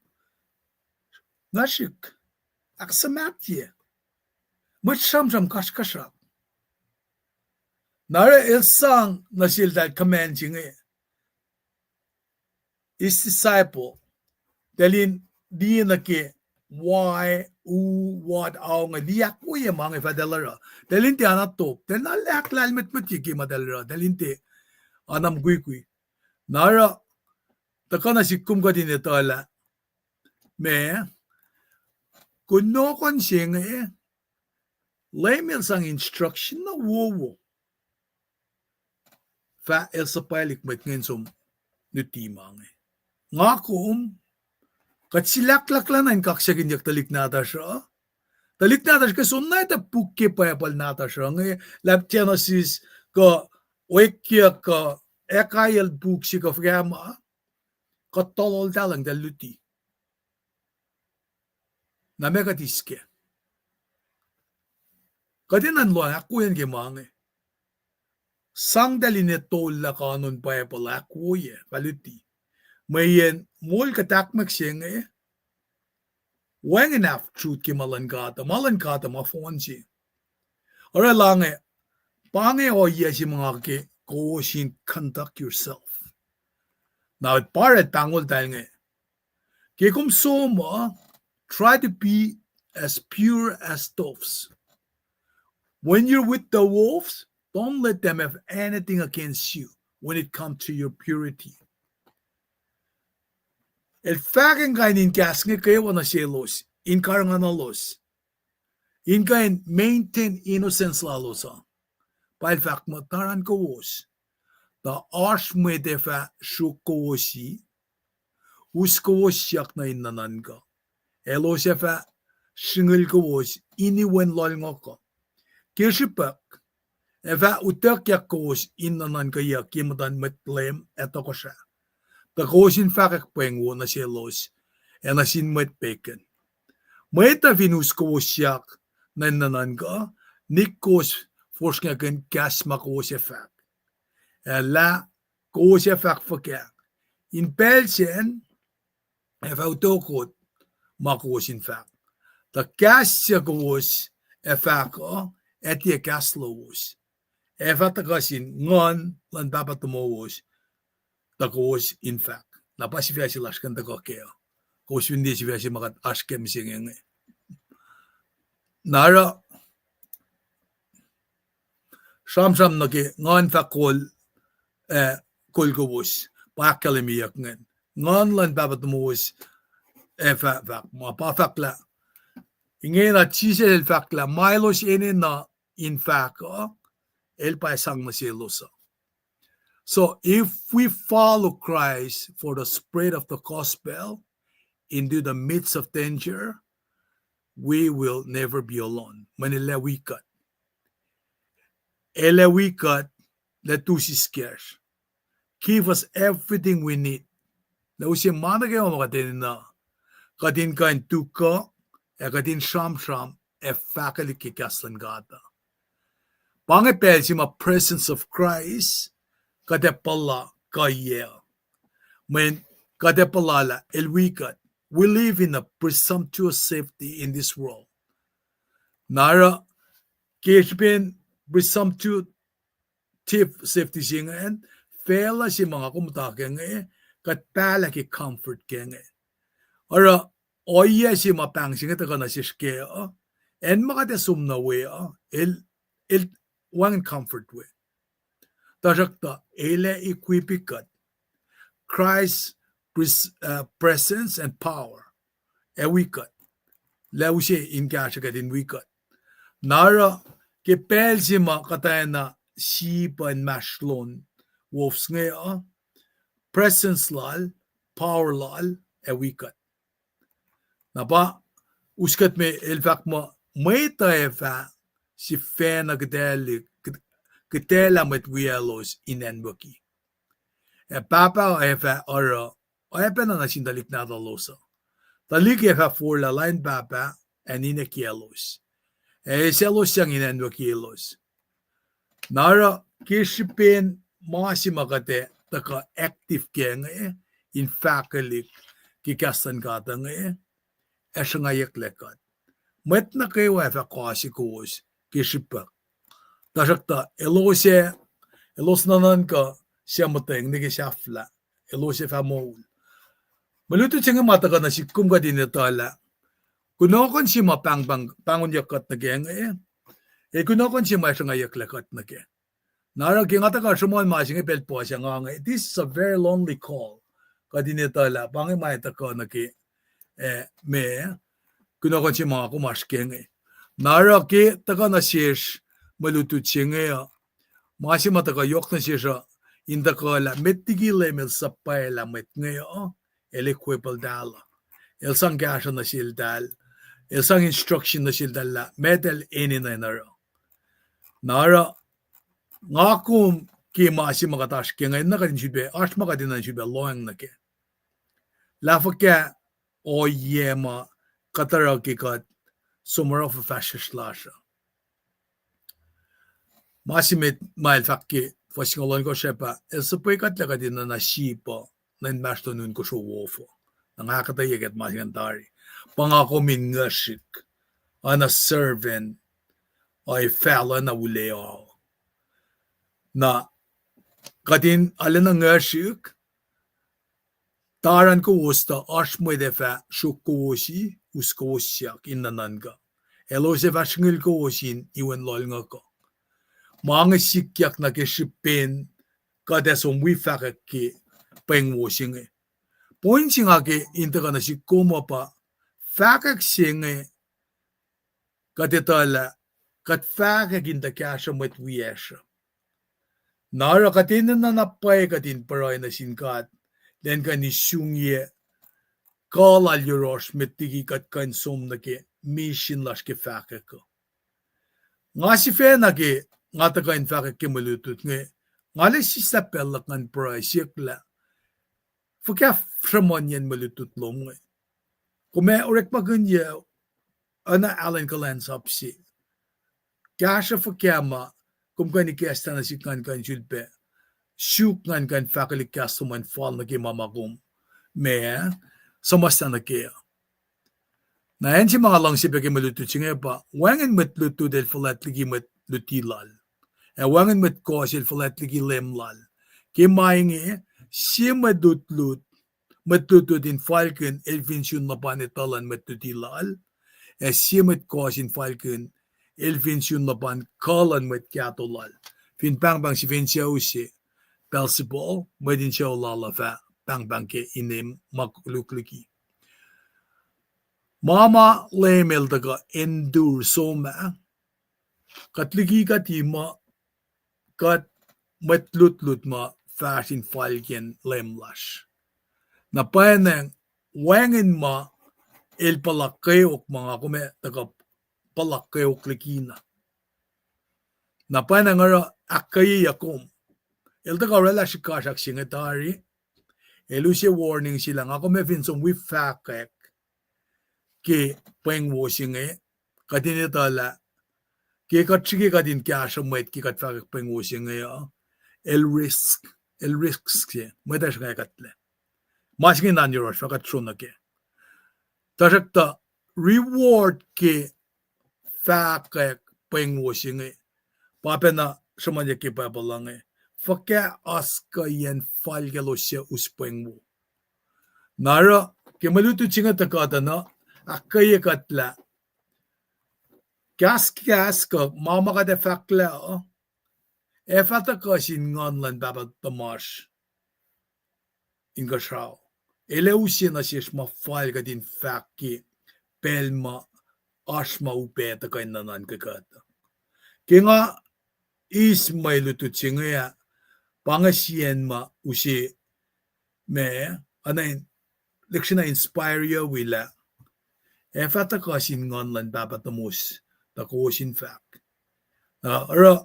nga srihk, ahksuhmahtye. Mwet sramsram kasrkuhsrak. Na oruh El sang nuh seltahl command se inge, his disciple, tahl in liye nuh ke why, who, what, how inge, liye ahkwoye ma inge fah tahl oruh. Tahl in tiac ana top, tahl na ahklahlmwetmwetye ke ma tahl oruh, tahl in tiac ana mukwikwi. Na oruh, tuhkuh nuh sihk kom kuht in etuh lah, ma, kunohkohn se inge, Leum El sang instruction na wowo fah El suhpwaclihk mwet inge in som luti ma inge. Nga kom, kuht silahklahklana in kaksakihnyuck tuhlihk nahtuhsr uh. Tuhlihk nahtuhsr ke soenna etuh puk ke Bible nahtuhsr uh inge, lah Genesis kuh Oekyuck kuh Ekael puk se kuh fuhkah ma, kuht tolol tahlahng tahl luti. Na meac kuht eis kac? Kuht enenuh in lohacng ahkwoyacn ke ma inge. Sang tahl in etollah kanon Bible ahkwoye fah luti. Mweyen moul kuht ahkmwack se inge, wacngihn half truth ke ma luhn God uh, ma luhn God uh ma fohn se. Oruh lah inge, pa inge ohiyac se ma nga ke kowos in conduct yourself. Na pa oruh pahngol tahl inge, ke kom som uh, try to be as pure as doves. When you're with the wolves, don't let them have anything against you when it comes to your purity. El fahk in kain in kahs inge kwewa nuh selos in karihngihnuhlos, in kuh in maintain innocence lalos uh. Pa el fahk muh taran kowos, tuh oasr mwet ac fah sruok kowosi, us kowos siyuck nuh in nuhnuhnkuh. Elos ac fah sringel kowos iniwen lohlngohk uh. Ke srihpac, Ac fah utuckyak kowos in nuhnuhnkweyuck ye muhtuhn mwet Leum ac tohkohsrah, tuh kowos in fahkwack pweng wo nuh selos ac nuh sin mwet pegan. Mwet uh fin us kowosyak nuh in nuhnuhnkuh, nik kowos fosrngakihn kahs ma kowos ac fahk, ac lah kowos ac fahk fuhkah. In pacl sacn, ac fah utuckot ma kowos in fahk, tuh kahs suc kowos ac fahk uh ac tiac kahs lowos, ac fah tuhkuh sin Nguhn luhn Pahpah tomowos, tuh kowos in fahk. Na pa sifac se lasr kuh in tuhkuh kac uh. Kowos fin liye sifac se ma kuht oasr kac mihsenge inge. Na oruh sramsram nuh ke Nguhn fah kol, eh, kol kowos, pa ahkkahlwemyeyuck ingacn. Nguhn luhn Pahpah tomowos ac fah fahk ma pa fahk lah, ingena Jisus el fahk lah ma elos enenuh in fahk uh, el pa sang nuh selos uh. So if we follow Christ for the spread of the gospel into the midst of danger, we will never be alone. Mweyen el ac wi kuht. El ac wi kuht, lah tu siskacsr. Give us everything we need. Lah use ma nuh kwewa ma kuht enenuh, kuht in kuh in tuhkuh, ac kuht in sramsram, ac fahkwelihk ke kahs luhn God uh. Pa inge pacl se ma presence of Christ, kuht ac puhla kuhiyac. Mweyen kuht ac puhla lah el wi kuht. We live in a presumptuous safety in this world. Na oruh, ke srihpen presumptive safety se ingacn, facluh se ma nga kom muhta ke inge, kuht pahlah ke comfort ke inge. Oruh, ohiyac se ma pahng se inge tuhkuh nuh sesr kac uh, acn ma kuht ac som nuh we uh, el, el wacngihn comfort we. Tuhsruhktuh el ac equip kuht. Christ pres-, uh, presence and power ac wi kuht. Lah use in kahsruh kuht in wi kuht. Na oruh, ke pacl se ma kuhtwena sip uh inmahsrlon wolves inge uh, presence lal, power lal, ac wi kuht. Na pa, us kuht me el fahk muh, mwet uh ac fah sifacna kihtaclihk-, kiht-, kihtaclah mwet wiyaclos in acnwucki. Ac Pahpah uh ac fah oruh oacpacna nuh sin tuhlihk nahtuhlos uh. Tuhlihk ac fah forlah lain Pahpah ac ninac kiyaclos, ac eisaclos sang in acnwucki elos. Na oruh ke srihpen ma se ma kuht ac tuhkuh active ke inge, in fahkwelihk ke kahs luhn God uh inge, ac sruhngwacyucklac kuht. Mwet nuh kwewa ac fah kohse kowos ke srihpuhk. Tuhsruhktuh elos ac, elos nuhnuhnkuh suc muhtweng nuh ke sahflah, elos ac fah moul. Mwe lutlut se inge ma tuhkuh nuh sihk kom kuht in etuh lah kunohkohn se ma pahngpahng, pahngonyuck kuht nuh ke inge, el kunohkohn se ma sruhngwacyucklac kuht nuh ke. Na oruh ke nga tuhkuh sruhmuhn ma se inge pacl puhs ah nga inge, this is a very lonely call. Kuht in etuh lah pa inge ma tuhkuh nuh ke, eh, me, kunohkohn se ma kom oasr ke inge. Na oruh ke tuhkuh nuh sesr mwe lutlut se inge uh, ma se ma tuhkuh yohk nuh sesr uh, in tuhkuh lah met liki Leum el suhpwaclah mwet inge uh, el equip eltahl uh. El sang kahsruh nuh seltahl. El sang instruction nuh seltahl lah met el enenuh in oruh. Na oruh, nga kom ke ma se ma kuht oasr ke inge, na kuht in sifilpac, oasr ma kuht in sifilpac lohacng nuh ke. Lah fuhkah ohiyac ma kuht oruh ke kuht som oruh fuhfahsryucsr lasr uh. Ma se met ma el fahk ke fuhs singucul ohnkohsr ah pa, el suhpwe kuht lah kuht in nuhna sip uh, nuh inmahsrlon un kosro wof uh. Na nga ahkuhtweyac kuht ma se ingacn tari. Pa nga kom in nguhsrihk, oacna servant, ac fahluh na ule uh. Na kuht in arulacna nguhsrihk, taran kowos tuh oasr mwet ac fah sruok kowos, us kowosyak in nuhnuhnkuh. Elos ac fah srihngihn kowos in iwen lohlnguhk uh. Ma inge sikyak nuh ke srihpen kuht ac som wi fahkwack ke pweng wo se inge. Point se nga ke in tuhkuh nuh sihk kom uh pa fahkwack se inge kuht etuh lah kuht fahkwack in tuh kahsruh mwet wiyacsr uh. Na oruh kuht enenuh na pwacye kuht in pruhe nuh sin God, elan kuh in isungye kuh lal yohrohsr met liki kuht kuh in som nuh ke misin lasr ke fahkwack uh. Nga sifacna ke nga tuhkuh in fahkwack ke mwe lutlut inge, nga liye sislah pacl luhk ngan pruhe siyuck lah fuhkah sruhmuhnyacn mwe lutlut lom inge. Kom ac orekmakihnyuck oacna Alan kuhlwacnsap se. Kahsruh fuhkah ma kom kuh in ikacslah nuh sihk ngan kuh in sulpac suk ngan kuh in fahkwelihk kahs lom an fal nuh ke ma ma kom, ma, suhmuhslah nuh kac. Na acn se ma nga luhngse pac ke mwe lutlut se inge pa, wacngihn mwet lutlut el fuhlwact liki mwet luti lal, ac wacngihn mwet kohs el fuhlwact liki leum lal. Ke ma inge, sie mwet lutlut, mwet lutlut in falkihn el fin sun luhpan etuh luhn mwet luti lal, ac sie mwet kohs in falkihn el fin sun luhpan kuh luhn mwet kahto lal. Fin pahngpahng sifen sucu se, Beelzebul, mwet in sucu lal uh fah pahngpahng ke inem ma koluk liki. Ma ma Leum el tuhkuh endure som ah, kuht liki kuht in muh, kuht mwet lutlut ma fahsr in falkihn leum lasr. Na pwacnwacng, wacngihn ma el puhla kweok ma nga kom ac tuhkuh puhla kweok likina. Na pwacnwacng oruh ahkkweyeyuck kom. El tuhkuh oraclah srihkasrak se inge tari. El use warning se lah nga kom ac fin som wi fahkwack ke pweng wo se inge, kuht in etuh lah ke kuht srihke kuht in kahsruh mwet ke kuht fahkwack pweng wo se inge uh, el risk, el risk se, mwet ac sruhnga kuhtlac. Ma se inge na yohrohsr fah kuht sro nuh kac. Tuhsruhktuh reward ke fahkwack pweng wo se inge, pa pacna sruhmuhnyuck ke Bible uh inge, fuhkah oasr kuhiyacn fal kaclos suc us pweng wo. Na oruh ke mwe lutlut se inge tuhkuh tuh na ahkkweye kuht lah kahskahs kuh ma ma kuht ac fahklah uh, ac fah tuhkuh sin Nguhn luhn Pahpah tuhmasr Inkuhsrao. El ac use nuh sesr ma fal kuht in fahk ke pacl ma oasr ma upac tuhkuh in nuhnuhnkuh kuht. Ke nga eis mwe lutlut se inge ah, pa inge siyacn ma use ma, oacna in, lihksreni inspire-yuc wi lah ac fah tuhkuh sin Nguhn luhn Pahpah tuhmowos, tuh kowos in fahk. Na oruh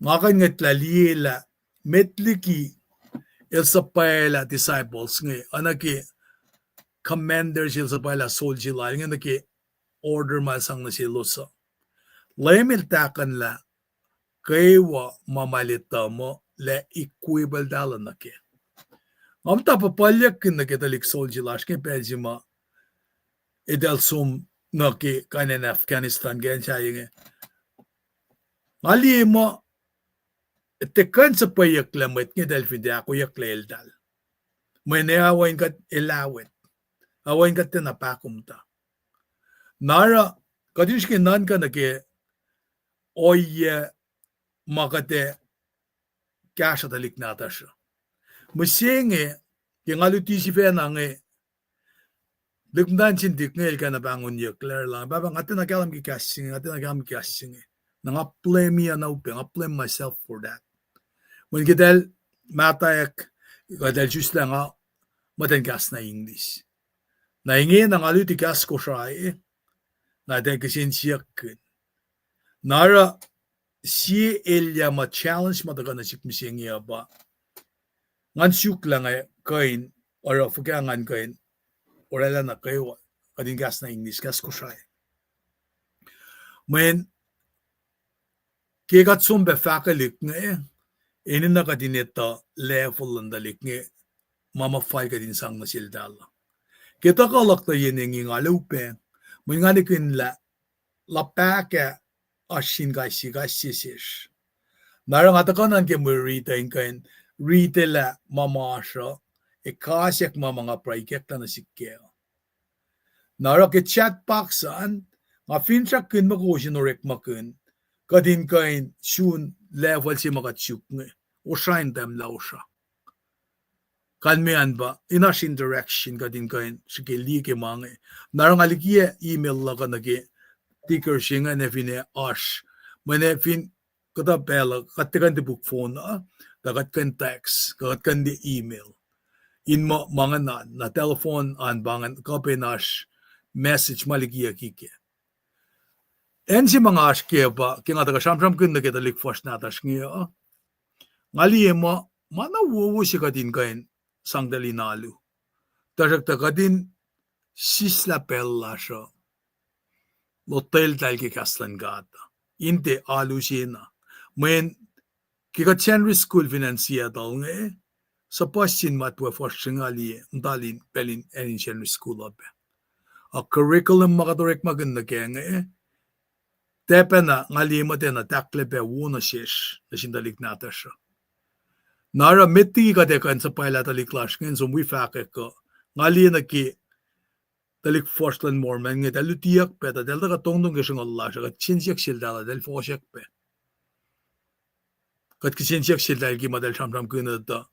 nga kuh in ngwetlah liye lah met liki el suhpwaclah disciples inge, oacna ke commanders el suhpwaclah soldier lal inge nuh ke order ma el sang nuh selos uh. Leum el tahkuhnlah kwewa ma ma el etuh muh lah equip eltahl uh nuh kac. Nga muhta puhpuhlyuckkihn nuh ke tuhlihk soldier lasr inge pacl se ma eltahl som nuh ke kain acn Afghanistan ke acn sahyac inge. Nga liye muh tiac kuh in suhpweyucklac mwet inge eltahl fin tiac ahkoeyucklac eltahl. Mweyen ac oa in kuht elawet, ac oa in kuht tiacna pahkomuhta. Na oruh kuht in srihke nuhnkuh nuh ke ohiyac ma kuht ac kahsruh tuhlihk nahtuhsr uh. Mihsenge, ke nga luti sifacna inge, lihk muhtwacn sin tik inge el kena pahngonyucklac lah, Pahpah, nga tiacna kahlwem ke kahs se inge, nga tiacna kahlwem ke kahs se inge. Na nga blame-i na upac, nga blame myself for that. Mweyen ke eltahl mahtuhyak, kuh eltahl suslah nga muhtwacn kahs na English. Na ingena nga luti kahs Kosrae, na eltahl kihsen siyuck kihn. Na oruh sie elyah ma challenge ma tuhkuh nuh sihk mihsenge uh pa, ngan suk lah nga kuh in, oruh fuhkah ngan kuh in oraclah na kwewa, kuht in kahs na English, kahs Kosrae. Mweyen ke kuht som pac fahkwelihk inge, enenuh kuht in etuh level luhn tuhlihk inge, ma ma fal kuht in sang nuh seltahl uh. Ke tuhkuh luhk tuh yen inge nga luhpan, mweyen nga nihkihn lah luhpahkah oasr sin kais sie kais sie sesr. Na oruh nga tuhkuh nuhnkuh ke mwe riti in kuh in riti lah ma ma oasr uh, ac kasack ma ma nga pruhe ikacklah nuh sihk kac. Na oruh ke chat box an, nga finsrakkihn muh kowos in orekmakihn, kuht in kuh in sun level se ma kuht suk inge, osra in tahmlah osra. Kalmac an pa in oasr interaction, kuht in kuh in srihke liye ke ma inge. Na oruh nga likiyac email luhk uh nuh ke ticker se ingacn ac finne oasr, mweyen fin kuhtuh pacl uh kuht tiac kuh in topuk phone uh, tuh kuht kuh in text, kuh kuht kuh in liye email. In muh ma ingacn an, na telephone an pa ingacn kuh pac in oasr message ma likiyucki kac. Acn se ma nga oasr kac pa ke nga tuhkuh sramsramkihn nuh ke tuhlihk fuhsr nahtuhsr inge uh, nga liye muh ma na wowo se kuht in kuh in sang tuhlihk in alu. Tuhsruhktuh kuht in sislah pacl lasr uh lotweltahl ke kahs luhn God uh, in tiac alu sena. Mweyen ke kuht Sacnri School fin acn Seattle inge, suhpuhs sin matwac fuhsr se nga liye muhta in pacl in acn in Sacnri School uh pac. A curriculum ma kuht orekmakihn nuh kac inge, tiac pacna nga liye muhtwacn uh tahklac pac wo nuh sesr nuh sin tuhlihk nahtuhsr uh. Na oruh met liki kuht ac kuh in suhpwaclah tuhlihk lasr inge in som wi fahkwack uh, nga liye nuh ke tuhlihk fuhsr luhn Mormon inge, eltahl lutiyuck pac, tuh eltahl tuhkuh tongtong ke sruhnguhl lasr uh, kuht kihsen siyuck seltahl, eltahl fohsrack pac. Kuht kihsen siyuck seltahl ke ma eltahl sramsramkihn uh tuh,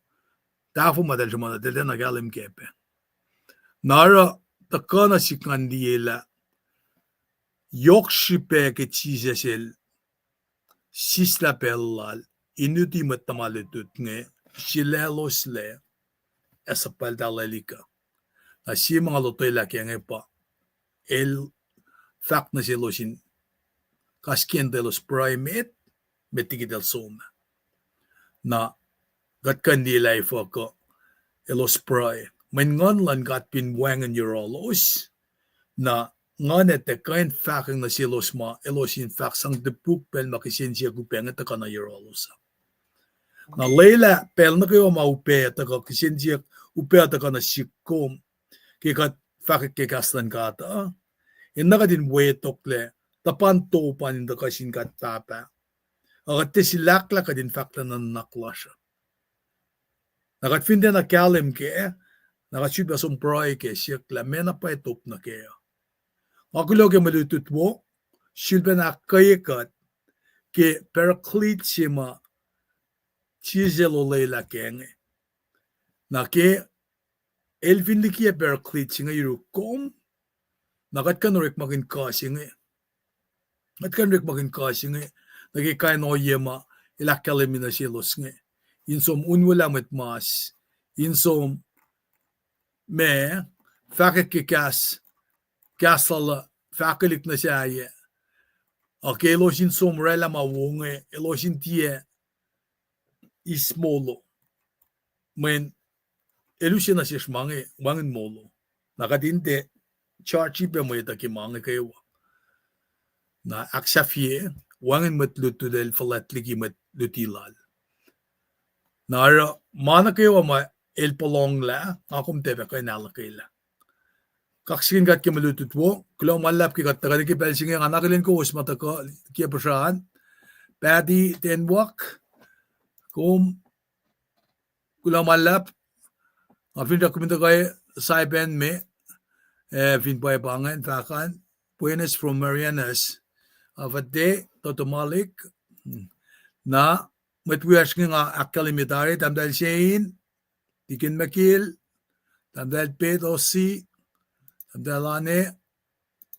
tahfuh ma eltahl sruhmuhn uh, eltahl tiacna kahlwem kac pac. Na oruh tuhkuh nuh sihk ngan liye lah yohk srihpac ke Jisus el sislah pacl lal in luti mwet tuhma lutlut inge, sulacloslac ac suhpwacltahlwelihk uh. Na sie ma nga lotwelah kac inge pa el fahk nuh selos in kasrkihn tuh elos pruhe met, met liki eltahl som ah. Na kuht kuh in liye lah efuh kuh elos pruhe. Mweyen Nguhn luhn God fin wacngihn yohrohlos, na Nguhn ac tiac kuh in fahkwacng nuh selos ma elos in fahk sang topuk pacl ma kihsen siyuck upac inge tuhkuh nuh yohrohlos uh. Na lwelah pacl nuh kwewa ma upac tuhkuh, kihsen siyuck upac tuhkuh nuh sihk kom ke kuht fahkwack ke kahs luhn God uh, enenuh kuht in wetoklac, tuhpan top an in tuhkuh sin God Pahpah. Ac kuht tiac silahklahk kuht in fahklah nuhnak lasr uh. Na kuht fin tiacna kahlwem kac, na kuht sulpac som pruhe kac, siyuck lah meac na pwacye top nuh kac uh. Nga kuloh ke mwe lutlut wo, sulpac ahkkweye kuht ke Paraclete se ma Jisus el olwelah kac inge. Na ke el fin likiyac Paraclete se inge yuruk kom, na kuht kuh in orekmakihn kuh se inge. Kuht kuh in orekmakihn kuh se inge nuh ke kain ohiyac ma el ahkkahlwemye nuh selos inge, in som unwelah mwet mas, in som ma fahkwack ke kahs, kahs lal uh fahkwelihk nuh sahyac. Ac ke elos in som oraclah ma wo inge, elos in tiac eis molo. Mweyen el use nuh sesr ma inge wacngihn molo. Na kuht in tiac charge pac mwet uh ke ma inge kwewa. Na ahksahfye, wacngihn mwet lutlut el fuhlwact liki mwet luti lal. Na oruh ma nuh kwewa ma el puhlonglah, nga kom tiac pac kuh in ahluhkwelah. Kaksakihn God ke mwe lutlut wo, kuloh ma luhlahp ke kuht tuhkuh nuh ke pacl se inge, nga na akihlen kowos ma tuhkuh ke puhsra an. Patty Tenwak, kom, kuloh ma luhlahp. Nga finsrak kom in tuhkuh Saipan me, eh, fin pwacye pa ingacn fahk an. Buenas from Marianas. Avade, Toto Malik. Na mwet wiyacsr inge nga ahkkahlwemye tari, Tahmtahel Sein, Tikin Mekil, Tahmtahel Pet Osi, Tahmtahel Ane,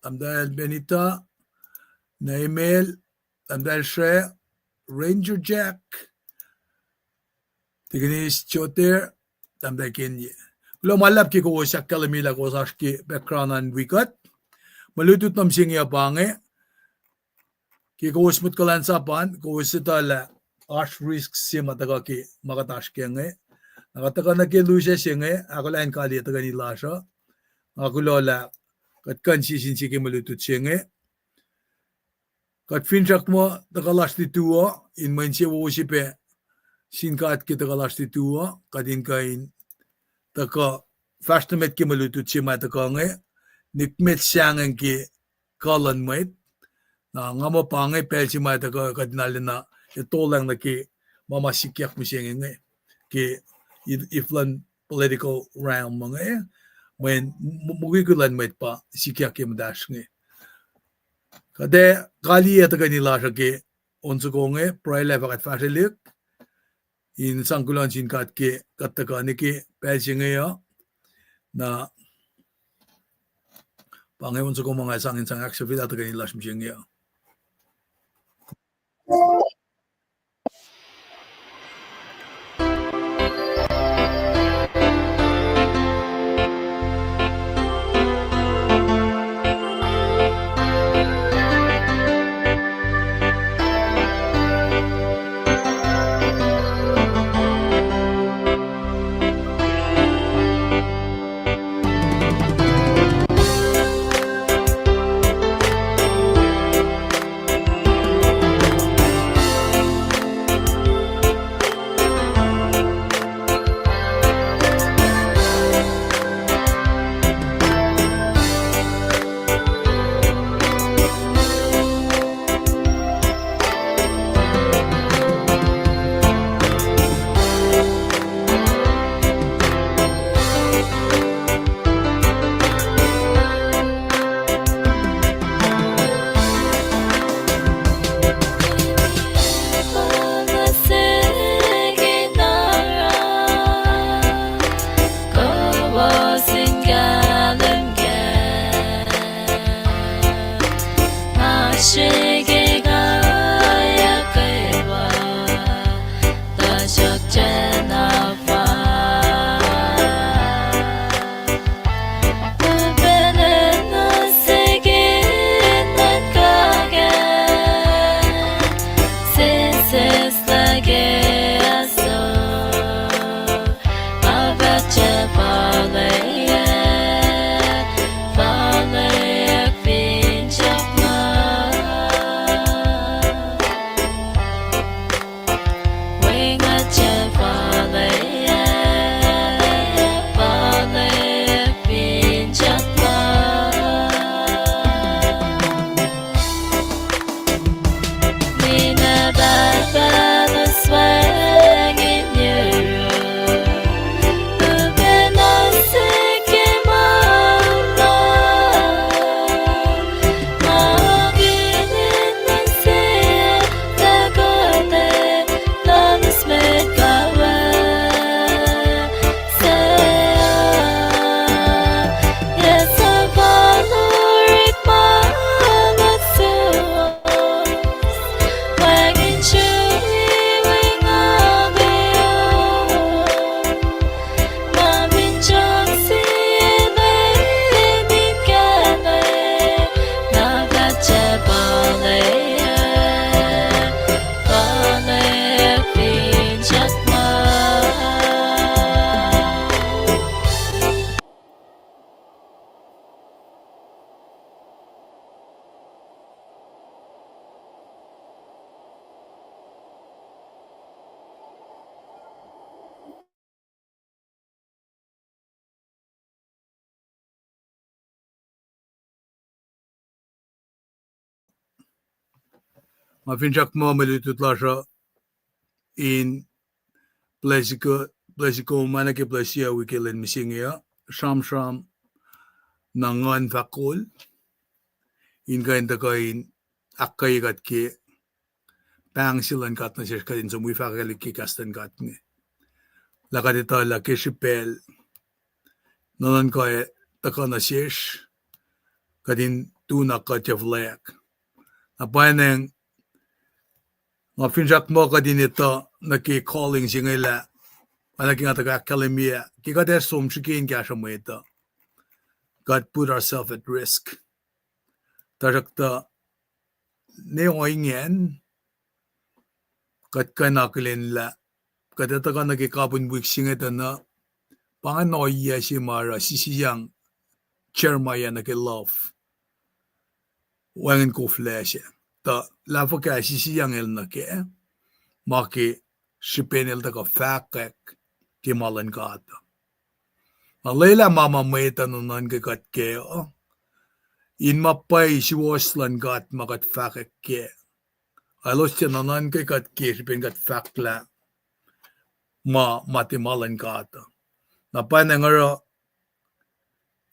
Tahmtahel Benita, Naimel, Tahmtahel Sre, Ranger Jack, Tikin Eis Joter, Tahmtahel Kenye. Kuloh ma luhlahp ke kowos ahkkahlwemye lah kowos oasr ke background an wi kuht. Mwe lutlut nuh mihsenge uh pa inge, ke kowos mwet kuhlwacnsap an, kowos etuh lah oasr risk se ma tuhkuh ke ma kuht oasr kac inge. Na kuht tuhkuh nuh ke lusac se inge, ahkolah in kaliyac tuhkweni lasr uh. Nga kuloh lah kuht kuh in sie sin sie ke mwe lutlut se inge. Kuht finsrak muh tuhkuh lasr lutu uh in mwe insewowo se pac sin God ke tuhkuh lasr lutu uh, kuht in kuh in tuhkuh fahsr nuh met ke mwe lutlut se ma tuhkuh inge, nikmet sahngweng ke kuh luhn mwet. Na nga muh pa inge pacl se ma tuhkuh kuht in arulacna etolacng nuh ke ma ma sikyak mihsenge inge, ke if, if luhn political realm inge, mweyen m-, mukwikwi luhn mwet pa sikyak ke muhtahsr inge. Kuht ac kaliyac tuhkweni lasr uh ke on soko inge, pruhe lah fah kuht fahsrwelihk in sang kuloh nuh sin God ke kuht tuhkuh nuh ke pacl se inge uh. Na pa inge on soko ma nga sang in sang ahksahfyelah tuhkweni lasr mihsenge uh. Nga finsrak muh mwe lutlut lasr uh in bless-, bless kom, oacna ke bless-, uh, wik lwen mihsenge uh, sramsram na nguhn fahk kol, in kuh in tuhkuh in ahkkweye kuht ke pahng se luhn God nuh sesr, kuht in som wi fahkwack ke kahs luhn God inge. Lah kuht etuh lah ke srihpacl nuhnuhnkuh tuhkuh nuh sesr, kuht in tu na kuht ac fuhlweack. Na pwacnwacng, nga finsrak muh kuht in etuh nuh ke calling se inge lah, oacna ke nga tuhkuh ahkkahlwemye, ke kuht ac som srihke in kahsruh mwet uh, kuht put ourselves at risk. Tuhsruhktuh ne ohingacn, kuht kuh in akihlen lah kuht ac tuhkuh nuh ke kapihn wik se inge tuh na, pa ingacn ohiyac se ma oruh sisiyang Jeremiah nuh ke luhf wacngihn koflah se. Tuh lah fuhkah sisiyang el nuh kac, ma ke srihpen el tuhkuh fahkwack ke ma luhn God uh. Na lwelah ma ma mwet uh nuhnuhnkuh kuht kac uh, in ma pwacye suwohs luhn God ma kuht fahkwack kac. Elos tiac nuhnuhnkuh kuht ke srihpen kuht fahklah ma, ma tiac ma luhn God uh. Na pwacnwacng oruh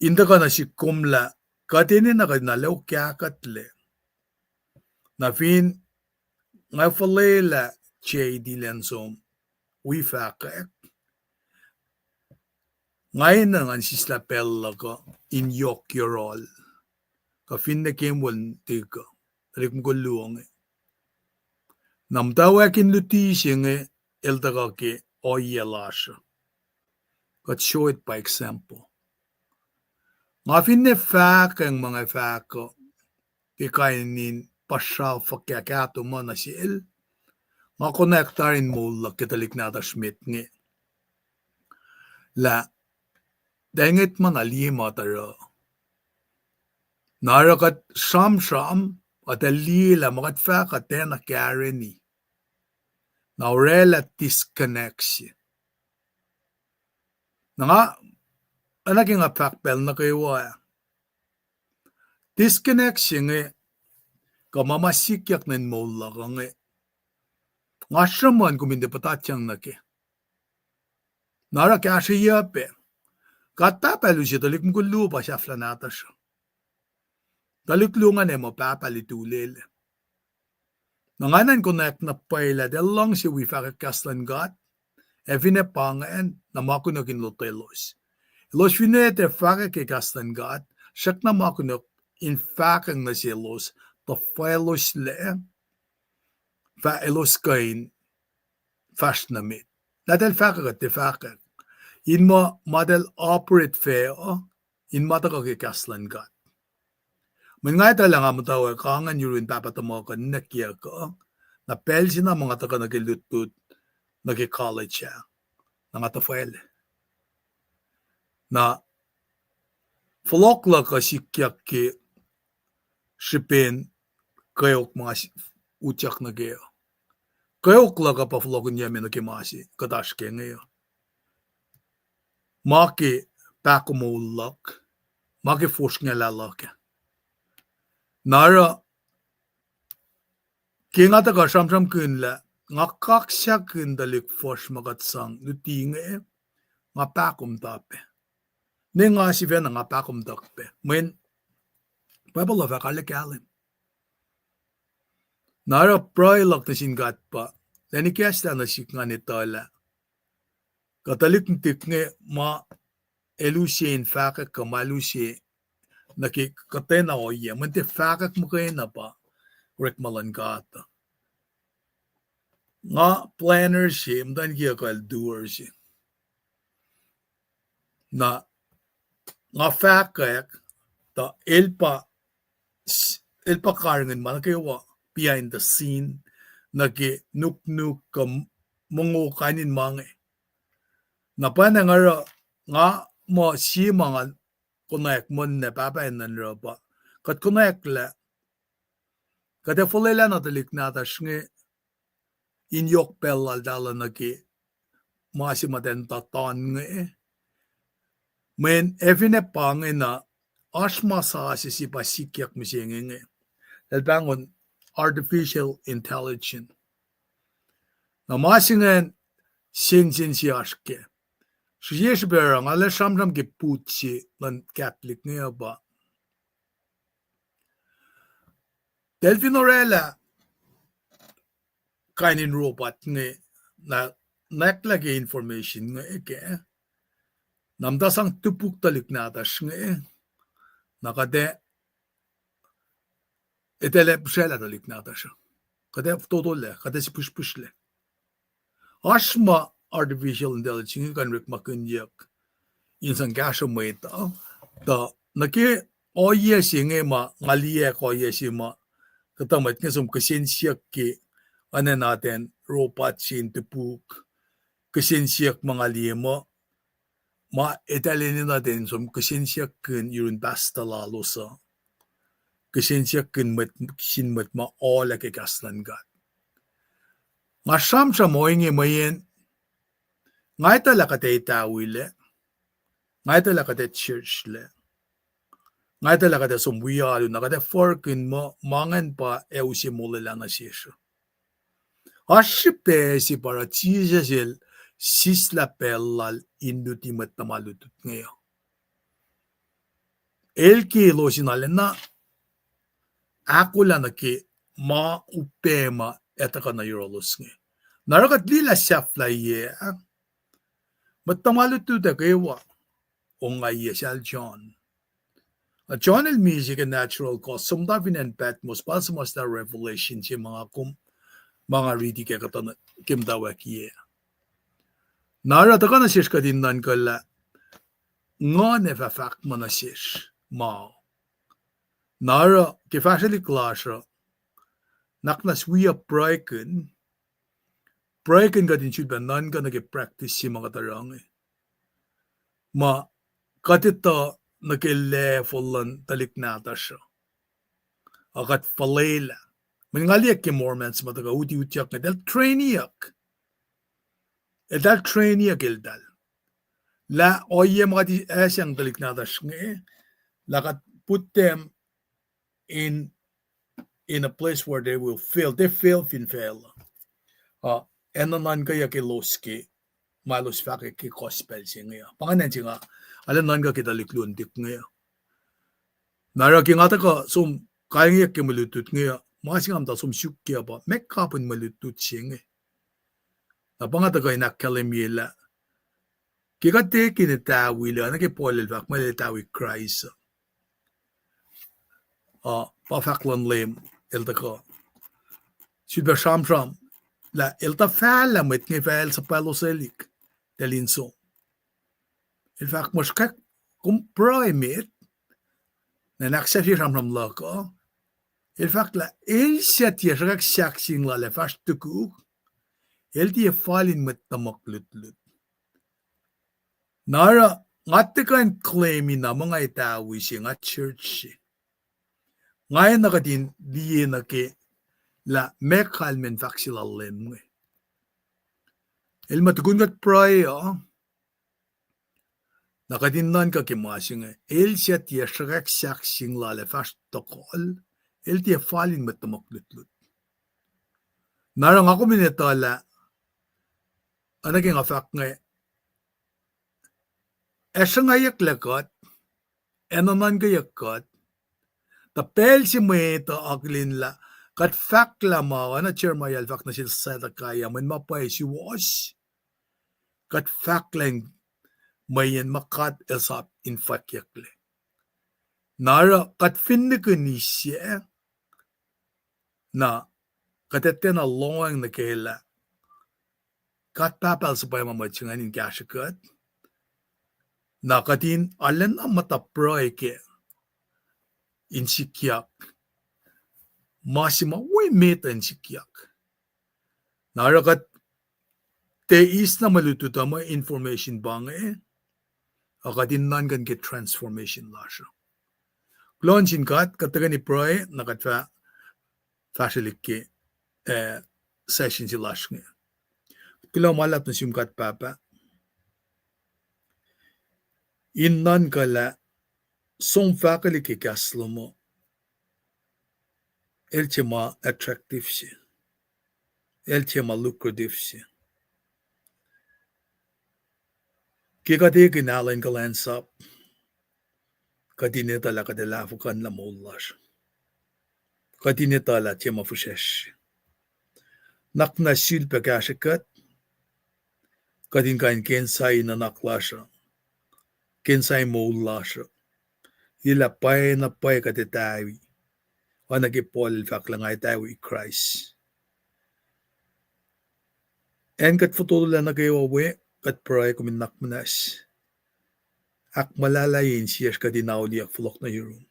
in tuhkuh nuh sihk kom lah kuht enenuh kuht in alokahkuhtlac. Na fin nga fuhlwelah J D Lansom wi fahkwack, nga enenuh ngan sislah pacl luhk uh in yohk yohrohl, kuh finne ke mwe lwen tikuh, tuhlihk mukul luo inge. Na muhtwacwacack in luti se inge el tuhkuh ke ohiyac lasr uh. Kuht show it by example. Nga finne fahkwacng ma nga fahk uh, ke kain in puhsra fuhkah kahto ma nuh sel, nga konwacack tari in moul luhk ke tuhlihk nahtuhsr met inge. Lah, tuh ngwet ma na liye ma tuh oruh. Na oruh kuht sramsram, kuht ac liye lah ma kuht fahk uh tiacna kareni. Na orwaclah disconnect se. Na nga, oacna ke nga fahk pacl nuh kwewa ah, disconnect se inge, kuh ma ma sikyak nuh moul luhk uh inge, nga sruhmuhn kom in tiac puhtatyang nuh kac. Na oruh kahsrweyuc pac. God Pahpah El use tuhlihk mukul luo pa sahflah nahtuhsr uh. Tuhlihk luo ingacn ac muh pahpah lututacl. Na nga enenuh in konwacack na pwacye lah tuh luhngse wi fahkwack kahs luhn God, ac finne pa ingacn na ma kunohkohn in lotwelos. Elos finne tiac fahkwack ke kahs luhn God, srackna ma kunohkohn in fahkwacng nuh selos, tuh fwacloslac, fah elos kuh in fahsr nuh met. Lah eltahl fahkwack kuh tiac fahkwack, in muh ma eltahl operate fac uh, in ma tuhkuh ke kahs luhn God. Mweyen nga etuh lah nga muhtwacwacack ingacn yurin pahpah tuhmuhk uh ninac kiyuck uh, na pacl se na ma nga tuhkuh nuh ke lutlut, nuh ke college ah, na nga tuhfwaclac. Na fohlohk luhk uh sikyak ke srihpen kweok ma nga utyak nuh kac uh. Kweok luhk uh pa fohlohkihnyucme nuh ke ma se kuht oasr ke inge uh. Ma ke pahkomuhl luhk, ma ke fosrngahlah luhk ah. Na oruh, ke nga tuhkuh sramsramkihn lah, nga kaksakihn tuhlihk fuhsr ma kuht sang luti inge, nga pahkomuhta pac. Ne nga sifacna nga pahkomuhtuhk pac. Mweyen Bible uh fahk arlac kahlwem. Na oruh pruhe luhk nuh sin God pa, lwen ikacslah nuh sihk ngan etuh lah kuh tuhlihk nuhtihk inge ma el use in fahkwack kuh ma el use nuh ke kuhtwena ohiyac, mweyen tiac fahkwack muhkwena pa orekma luhn God uh. Nga planner se, muhtwacn kiyuhk uh el doer se. Na nga fahkwack, tuh el pa, el pa karihngihn ma nuh kwewa behind the scene, nuh ke nuknuk kuh mongo kain in ma inge. Na pwacnwacng oruh nga muh sie ma nga konwacack muhnah pahpah enenuh pa, kuht konwacack lah kuht ac fuhlwelah na tuhlihk nahtuhsr inge in yohk pacl laltahl uh nuh ke ma se muhtwacn tuhtan inge. Mweyen ac finne pa inge na, oasr ma sasuc se pa sikyak mihsenge inge. Eltahl pahngon artificial intelligence. Na ma se ingacn sensen se oasr kac. Srihsrihk srihpac oruh nga lah sramsram ke put se luhn Catholic inge uh pa, tahl fin orwaclah kain in robot inge, na nwacklah ke information inge kac, na muhta sang topuk tuhlihk nahtuhsr inge, na kuht ac, eltahl ac pihsraclah tuhlihk nahtuhsr uh. Kuht ac fototolac, kuht ac sipihsrpihsrlac. Oasr ma artificial intelligence inge kuh in orekmakihnyuck in sang kahsruh mwet uh, tuh nuh ke ohiyac se inge ma nga liye, ohiyac se ma kuhtuh mwet inge som kihsen siyuck ke, oacna atacn robot se in topuk, kihsen siyuck ma nga liye muh, ma eltahl enenuh in som kihsen siyuckkihn yurin pastor lalos uh, kihsen siyuckkihn mwet, sin mwet ma olah ke kahs luhn God. Nga sramsram ohinge mweyen nga etuh lah kuht ac etawilac, nga etuh lah kuht ac churchlac, nga etuh lah kuht ac som wi alu, na kuht ac furkihn muh ma ingacn pa ac use molwelah nuh sesr. Oasr srihpac se pa oruh Jisus el sislah pacl lal in luti mwet tuhma lutlut inge uh. El ke elos in arulacna ahkolah nuh ke ma upac ma ac tuhkuh nuh yohrohlos inge. Na oruh kuht liye lah sahflahiyac, mwet tuhma lutlut uh kwewa, ongaiyac sel John. Na John el misac ke natural cause, som muhta fin acn Patmos, pa suhmuhslah Revelation se ma nga kom, ma nga riti ke kuhtuh nuh ke muhtwacwacackiyac. Na oruh tuhkuh nuh sesr kuht in nuhnkuh lah Nguhn ac fah fahk muh nuh sesr ma. Na oruh ke fahsrwelihk lasr uh, nuhnak muhnahs wi pruhekihn, pruhekihn kuht in sulpac nuhnkuh nuh ke practice se ma kuht oruh inge. Ma kuht etuh nuh ke level luhn tuhlihk nahtuhsr uh, a kuht fuhlwelah. Mweyen nga liye ke Mormons ma tuhkuh uti utyak inge, eltahl trainiyuck. Eltahl trainiyuck eltahl. Lah ohiyac ma kuht ac sang tuhlihk nahtuhsr inge, lah kuht put them in, in a place where they will fail. They fail fin facluh. Uh, ac nuhnuhnkweyuck elos ke ma elos fahkwack ke gospel se inge uh. Pa ingacn se nga arulacna nuhnkuh ke tuhlihk luo nuhtihk inge uh. Na oruh ke nga tuhkuh som kaingeyuck ke mwe lutlut inge uh, ma se nga muhta som suk kac uh pa meac kapihn mwe lutlut se inge. Na pa nga tuhkuh in ahkkahlwemye lah ke kuht tiac kihn etawi lah, oacna ke Paul el fahk muh el etawi Kraist uh, uh, pa fahk luhn Leum, el tuhkuh sulpac sramsram lah el tuh fahlah mwet inge fah el suhpwaclosaclihk, eltahl in som. El fahk muh srihkwack kom pruhe met, na in ahksahfye sramsram luhk uh, el fahk lah el suc tiac sruhkwack sahk sing lal ac fahsr tukuk, el tiac fal in mwet tuhmuhk lutlut. Na oruh nga tiac kuh in claim-i na muh nga etawi se, nga church se. Nga enenuh kuht in liye nuh ke lah meac kalmacn fahk se lal Leum inge. El muh tukun kuht pruhe uh, na kuht in nuhnkuh ke ma se inge, el suc tiac sruhkwack sahk sing lal ac fahsr tohkohl, el tiac fal in mwet tuhmuhk lutlut. Na oruh nga kom in etuh lah, oacna ke nga fahk inge, ac sruhngwacyucklac kuht, ac nuhnuhnkweyuck kuht, tuh pacl se mwet uh akihlen lah kuht fahklah ma oacna Jeremiah el fahk nuh sel Zedekiah, mweyen ma pwacye suwohs, kuht fahklah in mweyen ma God el sap in fwackyucklac. Na oruh kuht fin nihkihn isyuc, na kuht etuh na lohacng nuh ke lah God Pahpah el suhpwacma mwet se ingacn in kahsrwe kuht. Na kuht in arulacna muhta pruhe kac in sikyak ma se ma wo emet uh in sikyak. Na oruh kuht tiac eis na mwe lutlut uh mwe information pa inge, a kuht in nuhnkuh ke transformation lasr uh. Kuloh nuh sin God, kuht tuhkweni pruhe, na kuht fah fahsrwelihk ke, eh, session se lasr inge. Kuloh ma luhlahp nuh sum God Pahpah, in nuhnkuh lah som fahkwelihk ke kahs lom uh. El tiac ma attractive se. El tiac ma lucrative se. Ke kuht ekihn alu in kuhlwacnsap, kuht in etuh lah kuht ac lahfuhkuhnlah moul lasr. Kuht in etuh lah tiac ma fihsracsr. Nuhnak muhnahs sulpac kahsrwe kuht, kuht in kuh in kena sa in nuhnak lasr uh, kena sa in moul lasr uh. Liye lah pwacyena pwacye kuht ac tawi. Oacna ke Paul el fahk lah nga ac tawi Kraist. Acn kuht fototolac nuh kwewa we, kuht pruhe kom in nuhnak muhnahs ahkmuhlahlahye insiyacsr kuht in auliyak fohlohk nuh yurum.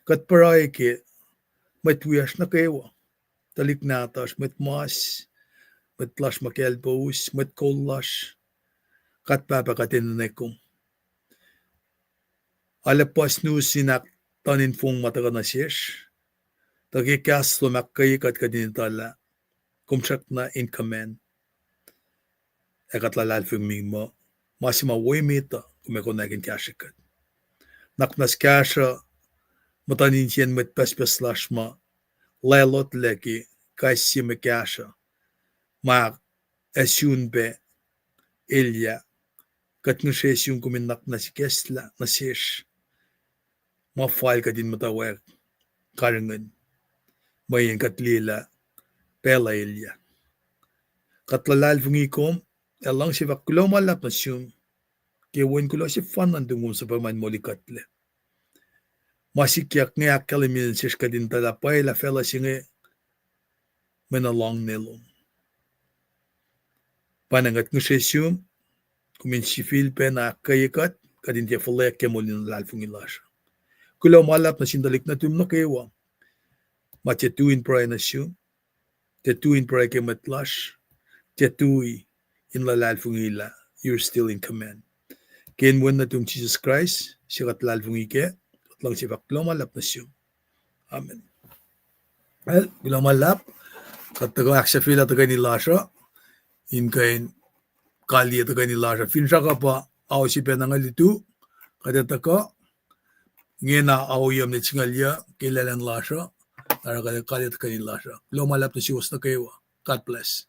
Kuht pruhe ke mwet wiyacsr nuh kwewa, tuhlihk nahtuhsr, mwet mas, mwet lasr ma kaclpous, mwet kol lasr, kuht Pahpah kuht enenwe kom. Arlac puhs nus in ahktuhn in fong ma tuhkuh nuh sesr, tuh ke kahs lom ahkkweye kuht, kuht in etuh lah kom srackna in command. Ac kuht luhlahlfongi muh ma se ma wo emet uh, kom ac konwacack in kahsrwe kuht. Nuhnak muhnahs kahsruh muhtuhn insiyacn mwet pucspucs lasr ma laclotlac ke kais sie mwe kahsruh ma ac sun pac elyah. Kuht ngihsre sum kom in nuhnak muhnahs ikacslah nuh sesr ma fal kuht in muhtwacwacack karihngihn, mweyen kuht liye lah pacl uh elyah. Kuht luhlahlfongi kom, ac luhngse fahk kuloh ma luhlahp nuh sum ke wen kuloh sefanna nuhtum, kom suhpwacma in molikuhtlac. Ma sikyak inge ahkkahlwemye nuh sesr kuht in etuh lah pwacye lah facluh se inge mwe nuh lohng ne lom. Pwacnwacng kuht ngihsre sum, kom in sifilpac na ahkkweye kuht, kuht in tiac fuhlweack ke moul in luhlahlfongi lasr. Kuloh ma luhlahp nuh sin tuhlihk nuhtum nuh kwewa ma tiac tui in pruhe nuh sum, tiac tui in pruhe ke mwet lasr, tiac tui in luhlahlfongi lah you're still in command. Ke inen wen nuhtum Jisus Kraist, se kuht luhlahlfongi kac, kuht luhngse fahk kuloh ma luhlahp nuh sum. Amen. Well, kuloh ma luhlahp, kuht tuhkuh ahksahfyelah tuhkweni lasr uh, in kuh in kaliye tuhkweni lasr uh. Finsrak uh pa ao se pacna nga lutu, kuht ac tuhkuh, ingena ao yom ne singucul yuh ke lwelah lasr uh, oruh kuht ac kaliye tuhkweni lasr uh. Kuloh ma luhlahp nuh suwos nuh kwewa. God bless.